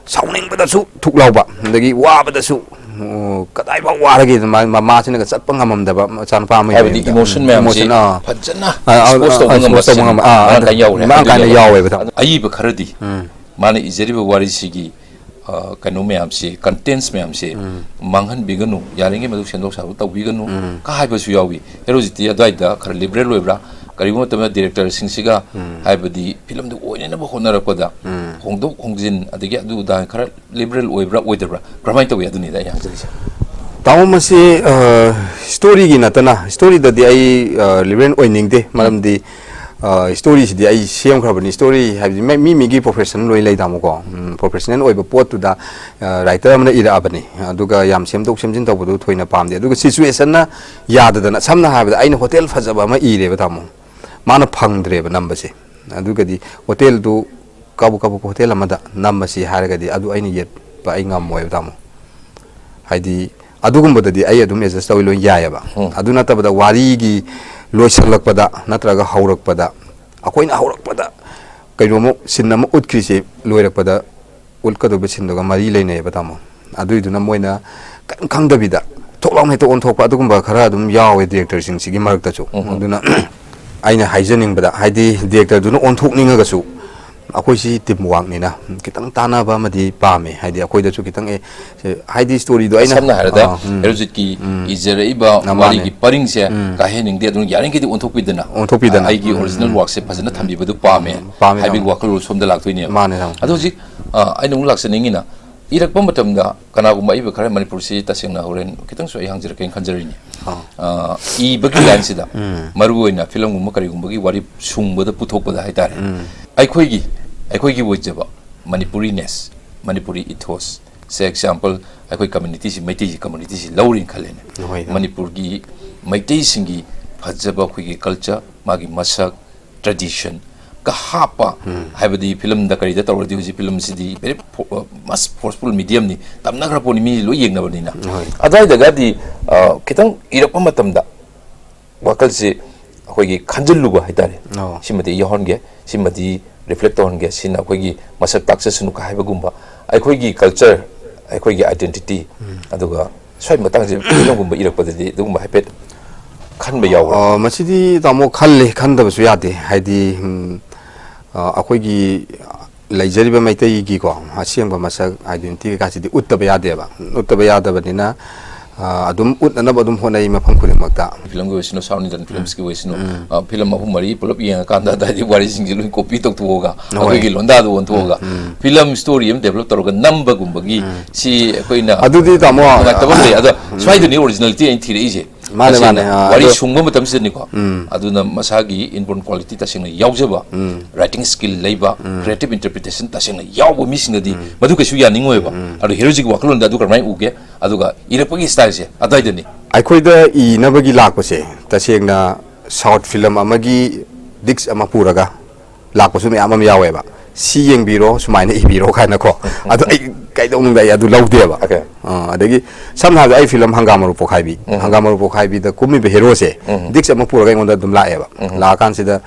ꯁꯥꯎꯅꯤꯡꯕꯗꯁꯨ ꯊꯨꯛ ꯂꯥꯎꯕ, ꯑꯗꯒꯤ ꯋꯥꯕꯗꯁꯨ, ꯑꯣ, ꯀꯗꯥꯏꯐꯥꯎ ꯋꯥꯔꯒꯦ, ꯃꯥ-, ꯃꯃꯥꯁꯤꯅꯒ ꯆꯠꯄ ꯉꯝꯃꯝꯗꯕ ꯃꯆꯥꯅꯨꯄꯥ ꯑꯃ ꯍꯥꯏꯕꯗꯤ ꯌꯦꯡꯉꯦ꯫ ꯏꯃꯣꯁꯟ ꯃꯌꯥꯝꯁꯤ ꯏꯃꯣꯁꯟ, ꯑꯥ꯫ ꯐꯖꯅ ꯑꯥ, ꯑꯥ, ꯑꯦꯛꯁꯄꯣꯖ ꯇꯧꯕ ꯑꯥ, ꯉꯝꯕ ꯑꯦꯛꯁꯄꯣꯖ ꯇꯧꯕ ꯁꯤꯟ ꯉꯝꯕ, ꯑꯥ, ꯃꯔꯥꯡ ꯑꯗꯨ ꯀꯥꯏꯅ ꯌꯥꯎꯔꯦ꯫ ꯃꯔꯥꯡ ꯀꯥꯏꯅ ꯑꯗꯨꯅꯦꯕ꯫ ꯌꯥꯎꯋꯦꯕ, ꯇꯥꯃꯣ꯫ ꯑꯗꯨ ꯑꯏꯕ ꯈꯔꯗꯤ ꯃꯥꯅ ꯏꯖꯔꯤꯕ ꯋꯥꯔꯤꯁꯤꯒꯤ ꯑ, ꯀꯩꯅꯣ ꯃꯌꯥꯝꯁꯤ, ꯀꯟꯇꯦꯟꯁ ꯃꯌꯥꯝꯁꯤ ꯃꯥꯡꯍꯟꯕꯤꯒꯅꯨ, ꯌꯥꯔꯤꯉꯩ ꯃꯗꯨ ꯁꯦꯝꯗꯣꯛ ꯁꯥꯗꯣꯛ ꯇꯧꯕꯤꯒꯅꯨ ꯀ ꯍꯥꯏꯕꯁꯨ ꯌꯥꯎꯏ꯫ ꯍꯦꯔꯣꯖꯤꯠꯇꯤ ꯑꯗꯨꯋꯥꯏꯗ ꯈꯔ ꯂꯤꯕꯔꯦꯜ ꯑꯣꯏꯕ꯭ꯔꯥ? ꯀꯔꯤꯒꯨꯝꯕ ꯃꯇꯝꯗ ꯗꯤꯔꯦꯛꯇꯔꯁꯤꯡꯁꯤꯒ ꯍꯥꯏꯕꯗꯤ ꯐꯤꯂꯝꯗꯨ ꯑꯣꯏꯅꯅꯕ ꯍꯣꯠꯅꯔꯛꯄꯗ ꯍꯣꯡꯗꯣꯛ ꯍꯣꯡꯖꯤꯟ ꯑꯗꯒꯤ ꯑꯗꯨ ꯑꯗꯥ ꯈꯔ ꯂꯤꯕꯔꯦꯜ ꯑꯣꯏꯕ꯭ꯔꯥ ꯑꯣꯏꯗꯕ꯭ꯔꯥ? ꯀꯔꯝꯍꯥꯏꯅ ꯇꯧꯏ? ꯑꯗꯨꯅꯤꯗ ꯑꯩ ꯍꯪꯖꯔꯤꯁꯦ꯫ ꯇꯥꯃꯣ, ꯃꯁꯤ, ꯑ, ꯁ꯭ꯇꯣꯔꯤꯒꯤ ꯅꯠꯇꯅ, ꯁ꯭ꯇꯣꯔꯤꯗꯗꯤ ꯑꯩ, ꯑ, ꯂꯤꯕꯔꯦꯜ ꯑꯣꯏꯅꯤꯡꯗꯦ꯫ ꯃꯔꯝꯗꯤ, ꯑ, ꯁ꯭ꯇꯣꯔꯤꯁꯤꯗꯤ ꯑꯩ ꯁꯦꯝꯈ꯭ꯔꯕꯅꯤ꯫ ꯁ꯭ꯇꯣꯔꯤ ꯍꯥꯏꯕꯗꯤ ꯃꯤ, ꯃꯤ ꯃꯤꯒꯤ ꯄ꯭ꯔꯣꯐꯦꯁꯟ ꯂꯣꯏ ꯂꯩ, ꯇꯥꯃꯣꯀꯣ꯫ ꯎꯝ, ꯄ꯭ꯔꯣꯐꯦꯁꯅꯦꯜ ꯑꯣꯏꯕ ꯄꯣꯠꯇꯨꯗ, ꯑ, ꯔꯥꯏꯇꯔ ꯑꯃꯅ ꯏꯔꯛꯑꯕꯅꯤ꯫ ꯑꯗꯨꯒ ꯌꯥꯝ ꯁꯦꯝꯗꯣꯛ ꯁꯦꯝꯖꯤꯟ ꯇꯧꯕꯗꯨ ꯊꯣꯏꯅ ꯄꯥꯝꯗꯦ꯫ ꯑꯗꯨꯒ ꯁꯤꯆꯨꯋꯦꯁꯟꯅ ꯌꯥꯗꯗꯅ, ꯁꯝꯅ ꯍꯥꯏꯔꯕꯗ ꯑꯩꯅ ꯍꯣꯇꯦꯜ ꯐꯖꯕ ꯑꯃ ꯏꯔꯦꯕ, ꯇꯥꯃꯣ꯫ ꯃꯥꯅ ꯐꯪꯗ꯭ꯔꯦꯕ ꯅꯝꯕꯁꯦ꯫ ꯑꯗꯨꯒꯗꯤ ꯍꯣꯇꯦꯜꯗꯨ ꯀꯥꯕꯣꯛ ꯀꯥꯕꯣꯛ ꯍꯣꯇꯦꯜ ꯑꯃꯗ ꯅꯝꯃꯁꯤ ꯍꯥꯏꯔꯒꯗꯤ ꯑꯗꯨ ꯑꯩꯅ ꯌꯦꯠꯄ ꯑꯩ ꯉꯝꯃꯣꯏꯕ, ꯇꯥꯃꯣ꯫ ꯍꯥꯏꯗꯤ ꯑꯗꯨꯒꯨꯝꯕꯗꯗꯤ ꯑꯩ ꯑꯗꯨꯝ ꯑꯦꯗꯖꯁ ꯇꯧꯋꯤ, ꯂꯣꯏ ꯌꯥꯏꯑꯕ꯫ ꯎꯝ꯫ ꯑꯗꯨ ꯅꯠꯇꯕꯗ ꯋꯥꯔꯤꯒꯤ ꯂꯣꯏꯁꯤꯜꯂꯛꯄꯗ ꯅꯠꯇ꯭ꯔꯒ ꯍꯧꯔꯛꯄꯗ, ꯑꯩꯈꯣꯏꯅ ꯍꯧꯔꯛꯄꯗ ꯀꯩꯅꯣꯝꯃ ꯁꯤꯟ ꯑꯃ ꯎꯠꯈ꯭ꯔꯤꯁꯦ ꯂꯣꯏꯔꯛꯄꯗ ꯎꯠꯀꯗꯧꯕ ꯁꯤꯟꯗꯨꯒ ꯃꯔꯤ ꯂꯩꯅꯩꯌꯦꯕ, ꯇꯥꯃꯣ꯫ ꯑꯗꯨꯏꯗꯨꯅ ꯃꯣꯏꯅ ꯀꯔꯤꯝ ꯈꯪꯗꯕꯤꯗ ꯊꯣꯛ ꯂꯥꯎꯅ ꯍꯦꯛꯇ ꯑꯣꯟꯊꯣꯛꯄ ꯑꯗꯨꯒꯨꯝꯕ ꯈꯔ ꯑꯗꯨꯝ ꯌꯥꯎꯋꯦ ꯗꯤꯔꯦꯛꯇꯔꯁꯤꯡꯁꯤꯒꯤ ꯃꯔꯛꯇꯁꯨ꯫ ꯎꯝ꯫ ꯑꯗꯨꯅ ꯑꯩꯅ ꯍꯥꯏꯖꯅꯤꯡꯕꯗ, ꯍꯥꯏꯗꯤ ꯗꯤꯔꯦꯛꯇꯔꯗꯨꯅ ꯑꯣꯟꯊꯣꯛꯅꯤꯡꯉꯒꯁꯨ ꯑꯩꯈꯣꯏꯁꯤ ꯇꯤꯝ ꯋꯥꯛꯅꯤꯅ ꯈꯤꯇꯪ ꯇꯥꯟꯅꯕ ꯑꯃꯗꯤ ꯄꯥꯝꯃꯦ꯫ ꯍꯥꯏꯗꯤ ꯑꯩꯈꯣꯏꯗꯁꯨ ꯈꯤꯇꯪ, ꯑꯦ, ꯁꯦ, ꯍꯥꯏꯗꯤ ꯁ꯭ꯇꯣꯔꯤꯗꯣ ꯑꯩꯅ, ꯁꯝꯅ ꯍꯥꯏꯔꯕꯗ, ꯑꯥ, ꯎꯝ, ꯍꯦꯔꯣꯖꯤꯠꯀꯤ ꯎꯝ, ꯏꯖꯔꯛꯏꯕ ꯑꯥ, ꯃꯥꯅꯦ, ꯋꯥꯔꯤꯒꯤ ꯄꯔꯤꯡꯁꯦ, ꯎꯝ, ꯀꯥꯏꯍꯟꯅꯤꯡꯗꯦ, ꯑꯗꯨꯅ ꯌꯥꯔꯤꯈꯩꯗꯤ ꯑꯣꯟꯊꯣꯛꯄꯤꯗꯅ, ꯑꯣꯟꯊꯣꯛꯄꯤꯗꯅ, ꯑꯩꯒꯤ, ꯎꯝ, ꯑꯣꯔꯤꯖꯤꯅꯦꯜ, ꯎꯝ, ꯋꯥꯔꯛꯁꯦ ꯐꯖꯅ ꯊꯝꯕꯤꯕꯗꯨ ꯄꯥꯝꯃꯦ, ꯎꯝ, ꯄꯥꯝꯃꯦ, ꯍꯥꯏꯕꯒꯤ, ꯇꯥꯃꯣ, ꯋꯥꯈꯜꯂꯣꯟ ꯁꯣꯝꯗ ꯂꯥꯛꯇꯣꯏꯅꯦꯕ꯫ ꯃꯥꯅꯦ, ꯇꯥꯃꯣ꯫ ꯑꯗꯣ ꯍꯧꯖꯤꯛ, ꯑ, ꯑꯩꯅ ꯑꯃꯨꯛ ꯂꯥꯛꯆꯅꯤꯡꯉꯤꯅ, ꯏꯔꯛꯄ ꯃꯇꯝꯗ ꯀꯅꯥꯒꯨꯝꯕ ꯑꯏꯕ ꯈꯔ, ꯃꯅꯤꯄꯨꯔꯁꯤ ꯇꯁꯦꯡꯅ ꯍꯣꯔꯦꯟ ꯈꯤꯇꯪꯁꯨ ꯑꯩ ꯍꯪꯖꯔꯛꯀꯦꯅ ꯈꯟꯖꯔꯤꯅꯤ꯫ ꯑꯥ꯫ ꯑ, ꯏꯕꯒꯤ ꯂꯥꯏꯟꯁꯤꯗ, ꯎꯝ, ꯃꯔꯨ ꯑꯣꯏꯅ ꯐꯤꯂꯝꯒꯨꯝꯕ ꯀꯔꯤꯒꯨꯝꯕꯒꯤ ꯋꯥꯔꯤ ꯁꯨꯡꯕꯗ, ꯄꯨꯊꯣꯛꯄꯗ ꯍꯥꯏꯇꯥꯔꯦ, ꯎꯝ, ꯑꯩꯈꯣꯏꯒꯤ, ꯑꯩꯈꯣꯏꯒꯤ ꯑꯣꯏꯖꯕ ꯃꯅꯤꯄꯨꯔꯤꯅꯦꯁ, ꯃꯅꯤꯄꯨꯔꯤ ꯏꯊꯣꯁ, ꯁꯦ, ꯑꯦꯛꯖꯥꯝꯄꯜ, ꯑꯩꯈꯣꯏ ꯀꯝꯃ꯭ꯌꯨꯅꯤꯇꯤꯁꯤ, ꯃꯩꯇꯩꯁꯤ, ꯀꯝꯃ꯭ꯌꯨꯅꯤꯇꯤꯁꯤ ꯂꯧꯔꯦꯅ ꯈꯜꯂꯦꯅꯦ꯫ ꯍꯣꯏ, ꯍꯣꯏ꯫ ꯃꯅꯤꯄꯨꯔꯒꯤ ꯃꯩꯇꯩꯁꯤꯡꯒꯤ ꯐꯖꯕ ꯑꯩꯈꯣꯏꯒꯤ ꯀꯜꯆꯔ, ꯃꯥꯒꯤ ꯃꯁꯛ, ꯇ꯭ꯔꯦꯗꯤꯁꯟꯒ ꯍꯥꯞꯄ, ꯎꯝ, ꯍꯥꯏꯕꯗꯤ ꯐꯤꯂꯝꯗ ꯀꯔꯤꯗ ꯇꯧꯔꯗꯤ ꯍꯧꯖꯤꯛ ꯐꯤꯂꯝꯁꯤꯗꯤ very ꯐꯣ-, ꯃꯁ ꯐꯣꯔꯁꯐꯨꯜ ꯃꯤꯗꯤꯌꯝꯅꯤ, ꯇꯝꯅꯈ꯭ꯔ ꯄꯣꯠꯅꯤ, ꯃꯤ ꯂꯣꯏ ꯌꯦꯡꯅꯕꯅꯤꯅ꯫ ꯍꯣꯏ꯫ ꯑꯗꯨꯋꯥꯏꯗꯒꯗꯤ, ꯑ, ꯈꯤꯇꯪ ꯏꯔꯛꯄ ꯃꯇꯝꯗ ꯋꯥꯈꯜꯁꯤ ꯑꯩꯈꯣꯏꯒꯤ ꯈꯟꯖꯤꯜꯂꯨꯕ ꯍꯥꯏꯇꯥꯔꯦ꯫ ꯑꯣ꯫ ꯁꯤꯃꯗꯤ ꯌꯥꯎꯍꯟꯒꯦ, ꯁꯤꯃꯗꯤ ꯔꯤꯐ꯭ꯂꯦꯛ ꯇꯧꯍꯟꯒꯦ, ꯁꯤꯅ ꯑꯩꯈꯣꯏꯒꯤ ꯃꯁꯛ ꯇꯥꯛꯆꯁꯅꯨ ꯀ ꯍꯥꯏꯕꯒꯨꯝꯕ, ꯑꯩꯈꯣꯏꯒꯤ ꯀꯜꯆꯔ, ꯑꯩꯈꯣꯏꯒꯤ ꯑꯥꯏꯗꯦꯟꯇꯤꯇꯤ, ꯎꯝ, ꯑꯗꯨꯒ ꯁ꯭ꯋꯥꯏ ꯃꯇꯥꯡꯁꯦ ꯐꯤꯂꯝꯒꯨꯝꯕ ꯏꯔꯛꯄꯗꯗꯤ ꯑꯗꯨꯒꯨꯝꯕ ꯍꯥꯏꯐꯦꯠ ꯈꯟꯕ ꯌꯥꯎꯕ꯭ꯔꯥ? ꯑ, ꯃꯁꯤꯗꯤ, ꯇꯥꯃꯣ, ꯈꯜꯂꯦ, ꯈꯟꯗꯕꯁꯨ ꯌꯥꯗꯦ꯫ ꯍꯥꯏꯗꯤ, ꯎꯝ, ꯑ, ꯑꯩꯈꯣꯏꯒꯤ ꯂꯩꯖꯔꯤꯕ ꯃꯩꯇꯩꯒꯤꯀꯣ ꯑꯁꯦꯡꯕ ꯃꯁꯛ, identity ꯀꯩꯀꯥꯁꯤꯗꯤ ꯎꯠꯇꯕ ꯌꯥꯗꯦꯕ꯫ ꯎꯠꯇꯕ ꯌꯥꯗꯕꯅꯤꯅ, ꯑ, ꯑꯗꯨꯝ ꯎꯠꯅꯅꯕ ꯑꯗꯨꯝ ꯍꯣꯠꯅꯩ ꯃꯐꯝ ꯈꯨꯗꯤꯡꯃꯛꯇ꯫ ꯐꯤꯂꯝꯒꯤ ꯑꯣꯏꯁꯅꯨ, South Indian films ꯀꯤ ꯑꯣꯏꯁꯅꯨ, ꯑ, ꯐꯤꯂꯝ ꯑꯍꯨꯝ ꯃꯔꯤ ꯄꯨꯂꯞ ꯌꯦꯡꯉꯀꯥꯟꯗ ꯑꯗꯥꯏꯗꯤ ꯋꯥꯔꯤꯁꯤꯡꯁꯦ ꯂꯣꯏ copy ꯇꯧꯊꯣꯛꯑꯒ, ꯍꯣꯏ꯫ ꯑꯩꯈꯣꯏꯒꯤ ꯂꯣꯟꯗꯥꯗ ꯑꯣꯟꯊꯣꯛꯑꯒ, ꯐꯤꯂꯝ story ꯑꯃ develop ꯇꯧꯔꯒ ꯅꯝꯕꯒꯨꯝꯕꯒꯤ ꯁꯤ ꯑꯩꯈꯣꯏꯅ ꯑꯗꯨꯗꯤ ꯇꯥꯃꯣ, ꯅꯨꯡꯉꯥꯏꯇꯕ ꯑꯃ ꯂꯩ꯫ ꯑꯗꯣ ꯁ꯭ꯋꯥꯏꯗꯅꯤ originality ꯑꯩꯅ ꯊꯤꯔꯛꯏꯁꯦ꯫ ꯃꯥꯅꯦ, ꯇꯁꯦꯡꯅ ꯃꯥꯅꯦ, ꯑ, ꯋꯥꯔꯤ ꯑꯗꯣ ꯁꯨꯡꯕ ꯃꯇꯝꯁꯤꯗꯅꯤꯀꯣ, ꯑꯗꯨꯅ ꯃꯁꯥꯒꯤ inborn quality ꯇꯁꯦꯡꯅ ꯌꯥꯎꯖꯕ, writing skill ꯂꯩꯕ, creative interpretation ꯇꯁꯦꯡꯅ ꯌꯥꯎꯕ ꯃꯤꯁꯤꯡꯅꯗꯤ ꯃꯗꯨ ꯀꯩꯁꯨ ꯌꯥꯅꯤꯡꯉꯣꯏꯕ꯫ ꯑꯗꯣ ꯍꯦꯔꯣꯖꯤꯒꯤ ꯋꯥꯈꯜꯂꯣꯟꯗ ꯑꯗꯨ ꯀꯔꯝꯍꯥꯏꯅ ꯎꯒꯦ? ꯑꯗꯨꯒ ꯏꯔꯛꯄꯒꯤ style ꯁꯦ ꯑꯗꯨꯋꯥꯏꯗꯅꯤ꯫ ꯑꯩꯈꯣꯏꯗ ꯏꯅꯕꯒꯤ ꯂꯥꯛꯄꯁꯦ ꯇꯁꯦꯡꯅ South film ꯑꯃꯒꯤ disc ꯑꯃ ꯄꯨꯔꯒ ꯂꯥꯛꯄꯁꯨ ꯃꯌꯥꯝ ꯑꯃ ꯌꯥꯎꯋꯦꯕ꯫ "ꯁꯤ ꯌꯦꯡꯕꯤꯔꯣ, ꯁꯨꯃꯥꯏꯅ ꯏꯕꯤꯔꯣ" ꯀꯥꯏꯅꯀꯣ꯫ ꯑꯗꯣ ꯑꯩ ꯀꯩꯗꯧꯅꯨꯡꯗ ꯑꯩ ꯑꯗꯨ ꯂꯧꯗꯦꯕ꯫ Okay. ꯑ, ꯑꯗꯒꯤ ꯁꯝꯅ ꯍꯥꯏꯔꯕꯗ ꯑꯩ ꯐꯤꯂꯝ ꯍꯪꯒꯥꯝ ꯃꯔꯨ ꯄꯣꯛꯈꯥꯏꯕꯤ, ꯍꯪꯒꯥꯝ ꯃꯔꯨ ꯄꯣꯛꯈꯥꯏꯕꯤꯗ ꯀꯨꯝꯃꯤꯕ ꯍꯦꯔꯣꯁꯦ disc ꯑꯃ ꯄꯨꯔꯒ ꯑꯩꯉꯣꯟꯗ ꯑꯗꯨꯝ ꯂꯥꯛꯑꯦꯕ꯫ ꯂꯥꯛꯑꯀꯥꯟꯁꯤꯗ,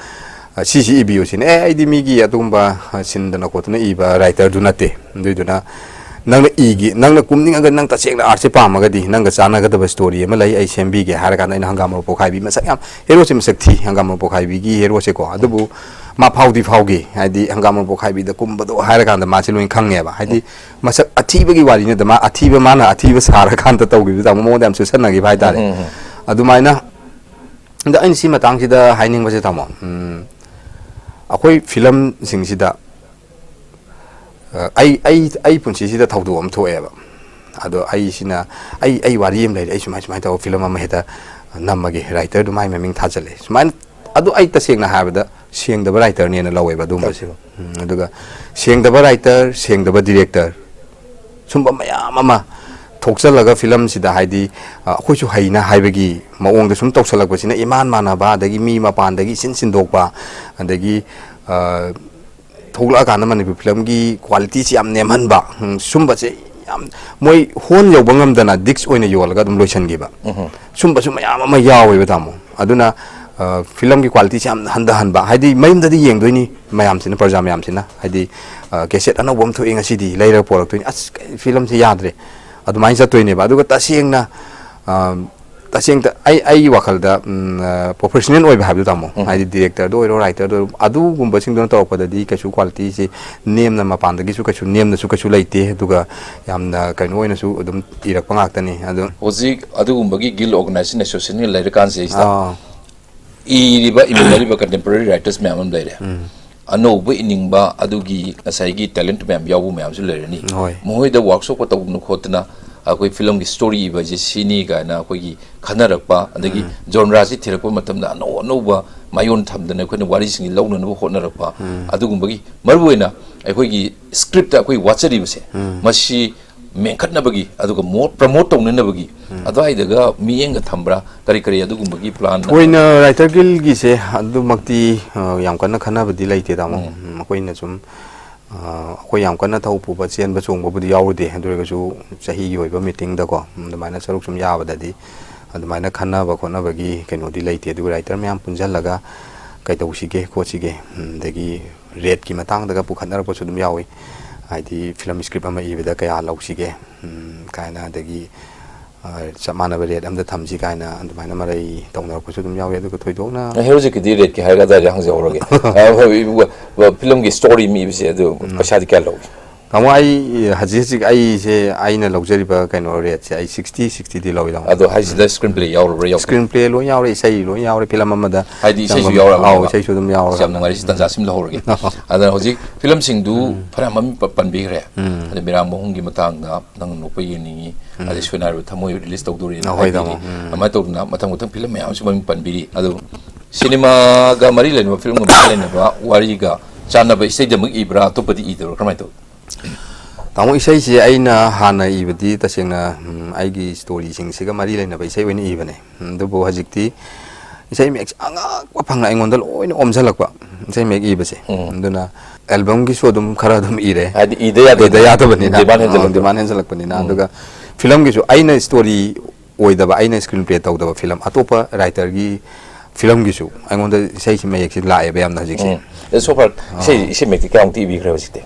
ꯑ, "ꯁꯤꯁꯤ ꯏꯕꯤꯌꯨ" ꯁꯤꯅꯦ꯫ "ꯑꯦ, ꯑꯩꯗꯤ ꯃꯤꯒꯤ ꯑꯗꯨꯒꯨꯝꯕ, ꯑ, ꯁꯤꯟꯗꯅ ꯈꯣꯠꯇꯅ ꯏꯕ writer ꯗꯨ ꯅꯠꯇꯦ꯫ ꯑꯗꯨꯏꯗꯨꯅ ꯅꯪꯅ ꯏꯒꯦ, ꯅꯪꯅ ꯀꯨꯝꯅꯤꯡꯉꯒ ꯅꯪ ꯇꯁꯦꯡꯅ art ꯁꯦ ꯄꯥꯝꯃꯒꯗꯤ ꯅꯪꯒ ꯆꯥꯟꯅꯒꯗꯕ story ꯑꯃ ꯂꯩ, ꯑꯩ ꯁꯦꯝꯕꯤꯒꯦ" ꯍꯥꯏꯔ ꯀꯥꯟꯗ ꯑꯩꯅ ꯍꯪꯒꯥꯝ ꯃꯔꯨ ꯄꯣꯛꯈꯥꯏꯕꯤ ꯃꯁꯛ ꯌꯥꯝ, ꯍꯦꯔꯣꯁꯦ ꯃꯁꯛ ꯊꯤ, ꯍꯪꯒꯥꯝ ꯃꯔꯨ ꯄꯣꯛꯈꯥꯏꯕꯤꯒꯤ ꯍꯦꯔꯣꯁꯦꯀꯣ꯫ ꯑꯗꯨꯕꯨ ꯃꯥ ꯐꯥꯎꯗꯤ ꯐꯥꯎꯈꯤ, ꯍꯥꯏꯗꯤ ꯍꯪꯒꯥꯝ ꯃꯔꯨ ꯄꯣꯛꯈꯥꯏꯕꯤꯗ ꯀꯨꯝꯕꯗꯣ ꯍꯥꯏꯔ ꯀꯥꯟꯗ ꯃꯥꯁꯦ ꯂꯣꯏꯅ ꯈꯪꯉꯦꯕ꯫ ꯍꯥꯏꯗꯤ ꯃꯁꯛ ꯑꯊꯤꯕꯒꯤ ꯋꯥꯔꯤ ꯅꯠꯇꯕ, ꯃꯥ ꯑꯊꯤꯕ, ꯃꯥꯅ ꯑꯊꯤꯕ ꯁꯥꯔꯀꯥꯟꯗ ꯇꯧꯈꯤꯕꯗꯨꯗ ꯑꯃꯨꯛ ꯃꯉꯣꯟꯗ ꯌꯥꯝ ꯆꯨꯁꯟꯅꯈꯤꯕ ꯍꯥꯏꯇꯥꯔꯦ꯫ ꯑꯗꯨꯃꯥꯏꯅ, ꯑꯗ ꯑꯩꯅ ꯁꯤ ꯃꯇꯥꯡꯁꯤꯗ ꯍꯥꯏꯅꯤꯡꯕꯁꯦ ꯇꯥꯃꯣ, ꯎꯝ, ꯑꯩꯈꯣꯏ ꯐꯤꯂꯝꯁꯤꯡꯁꯤꯗ ꯑ, ꯑꯩ, ꯑꯩ, ꯑꯩ ꯄꯨꯟꯁꯤꯁꯤꯗ ꯊꯧꯗꯣꯛ ꯑꯃ ꯊꯣꯛꯑꯦꯕ꯫ ꯑꯗꯣ ꯑꯩꯁꯤꯅ, ꯑꯩ, ꯑꯩ ꯋꯥꯔꯤ ꯑꯃ ꯂꯩꯔꯦ, ꯑꯩ ꯁꯨꯃꯥꯏ ꯁꯨꯃꯥꯏꯅ ꯇꯧꯕ ꯐꯤꯂꯝ ꯑꯃ ꯍꯦꯛꯇ ꯅꯝꯃꯒꯦ, writer ꯗꯨ ꯃꯥꯏ ꯃꯃꯤꯡ ꯊꯥꯖꯜꯂꯦ ꯁꯨꯃꯥꯏꯅ꯫ ꯑꯗꯣ ꯑꯩ ꯇꯁꯦꯡꯅ ꯍꯥꯏꯔꯕꯗ ꯁꯦꯡꯗꯕ writer ꯅꯦꯅ ꯂꯧꯋꯦꯕ ꯑꯗꯨꯒꯨꯝꯕꯁꯦ꯫ ꯎꯝ, ꯑꯗꯨꯒ ꯁꯦꯡꯗꯕ writer, ꯁꯦꯡꯗꯕ director, ꯁꯨꯝꯕ ꯃꯌꯥꯝ ꯑꯃ ꯊꯣꯛꯆꯜꯂꯒ ꯐꯤꯂꯝꯁꯤꯗ ꯍꯥꯏꯗꯤ, ꯑ, ꯑꯩꯈꯣꯏꯁꯨ ꯍꯩꯅ ꯍꯥꯏꯕꯒꯤ ꯃꯑꯣꯡꯗ ꯁꯨꯝ ꯇꯧꯁꯜꯂꯛꯄꯁꯤꯅ ꯏꯃꯥꯟ ꯃꯥꯟꯅꯕ, ꯑꯗꯒꯤ ꯃꯤ ꯃꯄꯥꯟꯗꯒꯤ ꯏꯁꯤꯟ ꯁꯤꯟꯗꯣꯛꯄ, ꯑꯗꯒꯤ, ꯑ, ꯊꯣꯛꯂꯛꯑꯀꯥꯟꯗ ꯃꯅꯤꯄꯨꯔ ꯐꯤꯂꯝꯒꯤ quality ꯁꯤ ꯌꯥꯝ ꯅꯦꯝꯍꯟꯕ, ꯎꯝ, ꯁꯨꯝꯕꯁꯦ ꯌꯥꯝ, ꯃꯣꯏ ꯍꯣꯟ ꯌꯧꯕ ꯉꯝꯗꯅ disc ꯑꯣꯏꯅ ꯌꯣꯜꯂꯒ ꯑꯗꯨꯝ ꯂꯣꯏꯁꯤꯟꯈꯤꯕ꯫ ꯁꯨꯝꯕꯁꯨ ꯃꯌꯥꯝ ꯑꯃ ꯌꯥꯎꯋꯦꯕ ꯇꯥꯃꯣ꯫ ꯑꯗꯨꯅ, ꯑ, ꯐꯤꯂꯝꯒꯤ quality ꯁꯤ ꯌꯥꯝ ꯍꯟꯊꯍꯟꯕ, ꯍꯥꯏꯗꯤ ꯃꯌꯨꯝꯗꯗꯤ ꯌꯦꯡꯗꯣꯏꯅꯤ ꯃꯌꯥꯝꯁꯤꯅ, ꯄ꯭ꯔꯖꯥ ꯃꯌꯥꯝꯁꯤꯅ, ꯍꯥꯏꯗꯤ, ꯑ, cassette ꯑꯅꯧꯕ ꯑꯃ ꯊꯣꯛꯑꯦ ꯉꯁꯤꯗꯤ ꯂꯩꯔꯒ ꯄꯣꯔꯛꯇꯣꯏꯅꯤ, "ꯑꯁ, ꯀꯩ ꯐꯤꯂꯝꯁꯤ ꯌꯥꯗ꯭ꯔꯦ", ꯑꯗꯨꯃꯥꯏꯅ ꯆꯠꯇꯣꯏꯅꯦꯕ꯫ ꯑꯗꯨꯒ ꯇꯁꯦꯡꯅ, ꯑ, ꯇꯁꯦꯡꯅ ꯑꯩ, ꯑꯩꯒꯤ ꯋꯥꯈꯜꯗ, ꯎꯝ, ꯑ, professional ꯑꯣꯏꯕ ꯍꯥꯏꯕꯗꯣ, ꯇꯥꯃꯣ, ꯎꯝ꯫ ꯍꯥꯏꯗꯤ directorꯗ ꯑꯣꯏꯔꯣ, writerꯗ ꯑꯣꯏꯔꯣ, ꯑꯗꯨꯒꯨꯝꯕꯁꯤꯡꯗꯨꯅ ꯇꯧꯔꯛꯄꯗꯗꯤ ꯀꯩꯁꯨ qualityꯁꯤ ꯅꯦꯝꯅ, ꯃꯄꯥꯟꯗꯒꯤꯁꯨ ꯀꯩꯁꯨ ꯅꯦꯝꯅꯁꯨ ꯀꯩꯁꯨ ꯂꯩꯇꯦ, ꯑꯗꯨꯒ ꯌꯥꯝꯅ ꯀꯩꯅꯣ ꯑꯣꯏꯅꯁꯨ ꯑꯗꯨꯝ ꯏꯔꯛꯄ ꯉꯥꯛꯇꯅꯤ꯫ ꯑꯗꯣ ꯍꯧꯖꯤꯛ ꯑꯗꯨꯒꯨꯝꯕꯒꯤ Guild Organisation Associationꯒ ꯂꯩꯔꯀꯥꯟꯁꯤꯗꯩꯁꯤꯗ ꯑꯥ꯫ ꯏꯔꯤꯕ, ꯏꯃꯤꯟꯅꯔꯤꯕ contemporary writers ꯃꯌꯥꯝ ꯑꯃ ꯂꯩꯔꯦ꯫ ꯎꯝ꯫ ꯑꯅꯧꯕ ꯏꯅꯤꯡꯕ ꯑꯗꯨꯒꯤ ꯉꯁꯥꯏꯒꯤ talent ꯃꯌꯥꯝ ꯌꯥꯎꯕ ꯃꯌꯥꯝꯁꯨ ꯂꯩꯔꯅꯤ꯫ ꯍꯣꯏ꯫ ꯃꯈꯣꯏꯗ workshopꯀ ꯇꯧꯗꯅ ꯈꯣꯠꯇꯅ ꯑꯩꯈꯣꯏ filmꯒꯤ story ꯏꯕ ꯍꯥꯏꯁꯦ ꯁꯤꯅꯤ ꯀꯥꯏꯅ ꯑꯩꯈꯣꯏꯒꯤ ꯈꯟꯅꯔꯛꯄ, ꯑꯗꯒꯤ ꯎꯝ꯫ Genreꯁꯤ ꯊꯤꯔꯛꯄ ꯃꯇꯝꯗ ꯑꯅꯧ ꯑꯅꯧꯕ ꯃꯥꯏꯌꯣꯟ ꯊꯝꯗꯅ ꯑꯩꯈꯣꯏꯅ ꯋꯥꯔꯤꯁꯤꯡꯁꯤ ꯂꯧꯅꯅꯕ ꯍꯣꯠꯅꯔꯛꯄ, ꯎꯝ꯫ ꯑꯗꯨꯒꯨꯝꯕꯒꯤ ꯃꯔꯨꯑꯣꯏꯅ ꯑꯩꯈꯣꯏꯒꯤ scriptꯇ ꯑꯩꯈꯣꯏ ꯋꯥꯠꯆꯔꯤꯕꯁꯦ, ꯎꯝ꯫ ꯃꯁꯤ ꯃꯦꯟꯈꯠꯅꯕꯒꯤ, ꯑꯗꯨꯒ more promote ꯇꯧꯅꯅꯕꯒꯤ ꯎꯝ꯫ ꯑꯗꯨꯋꯥꯏꯗꯒ ꯃꯤꯠꯌꯦꯡꯒ ꯊꯝꯕ꯭ꯔꯥ? ꯀꯔꯤ ꯀꯔꯤ ꯑꯗꯨꯒꯨꯝꯕꯒꯤ plan? ꯊꯣꯏꯅ Writer Guildꯒꯤꯁꯦ ꯑꯗꯨꯃꯛꯇꯤ, ꯑ, ꯌꯥꯝ ꯀꯟꯅ ꯈꯟꯅꯕꯗꯤ ꯂꯩꯇꯦ, ꯇꯥꯃꯣ꯫ ꯎꯝ꯫ ꯎꯝ, ꯑꯩꯈꯣꯏꯅ ꯁꯨꯝ, ꯑ, ꯑꯩꯈꯣꯏ ꯌꯥꯝ ꯀꯟꯅ ꯊꯧ ꯄꯨꯕ, ꯆꯦꯟꯕ ꯆꯣꯡꯕꯕꯨꯗꯤ ꯌꯥꯎꯔꯨꯗꯦ, ꯑꯗꯨ ꯑꯣꯏꯔꯒꯁꯨ ꯆꯍꯤꯒꯤ ꯑꯣꯏꯕ meetingꯗꯀꯣ, ꯎꯝ, ꯑꯗꯨꯃꯥꯏꯅ ꯁꯔꯨꯛ ꯁꯨꯝ ꯌꯥꯕꯗꯗꯤ ꯑꯗꯨꯃꯥꯏꯅ ꯈꯟꯅꯕ ꯈꯣꯠꯅꯕꯒꯤ ꯀꯩꯅꯣꯗꯤ ꯂꯩꯇꯦ꯫ ꯑꯗꯨꯒ writer ꯃꯌꯥꯝ ꯄꯨꯟꯁꯤꯜꯂꯒ ꯀꯩꯗꯧꯁꯤꯒꯦ ꯈꯣꯠꯁꯤꯒꯦ, ꯎꯝ, ꯑꯗꯒꯤ rateꯀꯤ ꯃꯇꯥꯡꯗꯒ ꯄꯨꯈꯠꯅꯔꯛꯄꯁꯨ ꯑꯗꯨꯝ ꯌꯥꯎꯏ꯫ ꯍꯥꯏꯗꯤ film script ꯑꯃ ꯏꯕꯗ ꯀꯌꯥ ꯂꯧꯁꯤꯒꯦ, ꯎꯝ, ꯀꯥꯏꯅ, ꯑꯗꯒꯤ, ꯑ, ꯆꯞ ꯃꯥꯟꯅꯕ rate ꯑꯝꯗ ꯊꯝꯁꯤ ꯀꯥꯏꯅ ꯑꯗꯨꯃꯥꯏꯅ ꯃꯔꯩ ꯇꯧꯅꯔꯛꯄꯁꯨ ꯑꯗꯨꯝ ꯌꯥꯎꯏ꯫ ꯑꯗꯨꯒ ꯊꯣꯏꯗꯣꯛꯅ ꯑꯩ ꯍꯧꯖꯤꯛꯀꯤꯗꯤ rateꯀꯤ ꯍꯥꯏꯔꯒ ꯑꯗꯨꯋꯥꯏꯗ ꯍꯪꯖꯍꯧꯔꯒꯦ꯫ ꯑ, ꯍꯣꯏ, ꯏꯕꯨꯡꯉꯣ, filmꯒꯤ story ꯑꯃ ꯏꯕꯁꯦ ꯑꯗꯨ ꯎꯝ꯫ ꯄꯩꯁꯥꯗꯤ ꯀꯌꯥ ꯂꯧꯏ? ꯇꯥꯃꯣ, ꯑꯩ ꯍꯧꯖꯤꯛ ꯍꯧꯖꯤꯛ ꯑꯩꯁꯦ, ꯑꯩꯅ ꯂꯧꯖꯔꯤꯕ ꯀꯩꯅꯣ rateꯁꯦ ꯑꯩ sixty, sixtyꯗꯤ ꯂꯧꯏ, ꯇꯥꯃꯣ꯫ ꯑꯗꯣ ꯍꯥꯏꯁꯤꯗ screenplay ꯌꯥꯎꯔꯕ꯭ꯔꯥ, ꯌꯥꯎꯗꯕ꯭ꯔꯥ? Screenplay ꯂꯣꯏ ꯌꯥꯎꯔꯦ, ꯏꯁꯩ ꯂꯣꯏ ꯌꯥꯎꯔꯦ, film ꯑꯃꯗ ꯍꯥꯏꯗꯤ ꯏꯁꯩꯁꯨ ꯆꯪꯕ-, ꯌꯥꯎꯔꯕꯅꯦꯕ? ꯑꯥꯎ, ꯏꯁꯩꯁꯨ ꯑꯗꯨꯝ ꯌꯥꯎꯔꯦ꯫ ꯑꯁ, ꯌꯥꯝ ꯅꯨꯡꯉꯥꯏꯔꯦ, ꯁꯤ ꯇꯥꯟꯖꯥꯁꯤꯃ ꯂꯧꯍꯧꯔꯒꯦ꯫ ꯑꯗ ꯍꯧꯖꯤꯛ filmꯁꯤꯡꯗꯨ ꯎꯝ꯫ ꯐꯅꯌꯥꯝ ꯑꯃ ꯄ-, ꯄꯟꯕꯤꯈ꯭ꯔꯦ꯫ ꯎꯝ꯫ ꯑꯗ ꯃꯤꯔꯥꯡ ꯃꯍꯨꯝꯒꯤ ꯃꯇꯥꯡꯗ ꯅꯪ ꯅꯣꯛꯄ ꯌꯦꯡꯅꯤꯡꯉꯤ, ꯎꯝ꯫ ꯑꯗꯩ ꯁꯣꯏꯅꯥꯏꯔꯕ ꯊꯃꯣꯏ release ꯇꯧꯗꯣꯔꯦꯅ ꯑꯍꯣꯏ, ꯍꯥꯏꯕꯤꯔꯤ꯫ ꯇꯥꯃꯣ꯫ ꯎꯝ꯫ ꯑꯗꯨꯃꯥꯏꯅ ꯇꯧꯗꯅ ꯃꯊꯪ ꯃꯊꯪ film ꯃꯌꯥꯝ ꯑꯃꯁꯨ ꯃꯃꯤꯡ ꯄꯟꯕꯤꯔꯤ꯫ ꯑꯗꯨ ꯁꯤꯅꯦꯃꯥꯒ ꯃꯔꯤ ꯂꯩꯅꯕ, filmꯒ ꯃꯔꯤ ꯂꯩꯅꯕ ꯋꯥꯔꯤꯒ ꯆꯥꯟꯅꯕ ꯏꯁꯩꯗꯃꯛ ꯏꯕ꯭ꯔꯥ, ꯑꯇꯣꯞꯄꯗꯤ ꯏꯗꯕ꯭ꯔꯥ, ꯀꯔꯝꯍꯥꯏꯅ ꯇꯧꯏ? ꯇꯥꯃꯣ, ꯏꯁꯩꯁꯦ ꯑꯩꯅ ꯍꯥꯟꯅ ꯏꯕꯗꯤ ꯇꯁꯦꯡꯅ, ꯎꯝ, ꯑꯩꯒꯤ storyꯁꯤꯡꯁꯤꯒ ꯃꯔꯤ ꯂꯩꯅꯕ ꯏꯁꯩ ꯑꯣꯏꯅ ꯏꯕꯅꯦ꯫ ꯎꯝ, ꯑꯗꯨꯕꯨ ꯍꯧꯖꯤꯛꯇꯤ ꯏꯁꯩ ꯃꯌꯦꯛꯁꯦ ꯑꯉꯛꯄ ꯐꯪꯅ ꯑꯩꯉꯣꯟꯗ ꯂꯣꯏꯅ ꯑꯣꯝꯁꯤꯜꯂꯛꯄ, ꯏꯁꯩ ꯃꯌꯦꯛ ꯏꯕꯁꯦ꯫ ꯎꯝ꯫ ꯑꯗꯨꯅ albumꯒꯤꯁꯨ ꯑꯗꯨꯝ ꯈꯔ ꯑꯗꯨꯝ ꯏꯔꯦ꯫ ꯍꯥꯏꯗꯤ ꯏꯗ ꯌꯥꯗꯕ-, ꯏꯗ ꯌꯥꯗꯕꯅꯤꯅ꯫ Demand ꯑꯥ, ꯍꯦꯟꯖꯜꯂꯛꯄ꯫ Demand ꯍꯦꯟꯖꯜꯂꯛꯄꯅꯤꯅ꯫ ꯎꯝ꯫ ꯑꯗꯨꯒ filmꯒꯤꯁꯨ ꯑꯩꯅ story ꯑꯣꯏꯗꯕ, ꯑꯩꯅ screenplay ꯇꯧꯗꯕ film, ꯑꯇꯣꯞꯄ writerꯒꯤ filmꯒꯤꯁꯨ ꯑꯩꯉꯣꯟꯗ ꯏꯁꯩꯁꯤ ꯃꯌꯦꯛꯁꯤ ꯂꯥꯛꯑꯦꯕ ꯌꯥꯝꯅ ꯍꯧꯖꯤꯛꯁꯦ꯫ ꯎꯝ꯫ ꯑꯗꯣ so far ꯑꯥ꯫ ꯏꯁꯩ, ꯏꯁꯩ ꯃꯌꯦꯛꯇꯤ ꯀꯌꯥꯃꯨꯛꯇꯤ ꯏꯕꯤꯈ꯭ꯔꯦ ꯍꯧꯖꯤꯛꯇꯤ?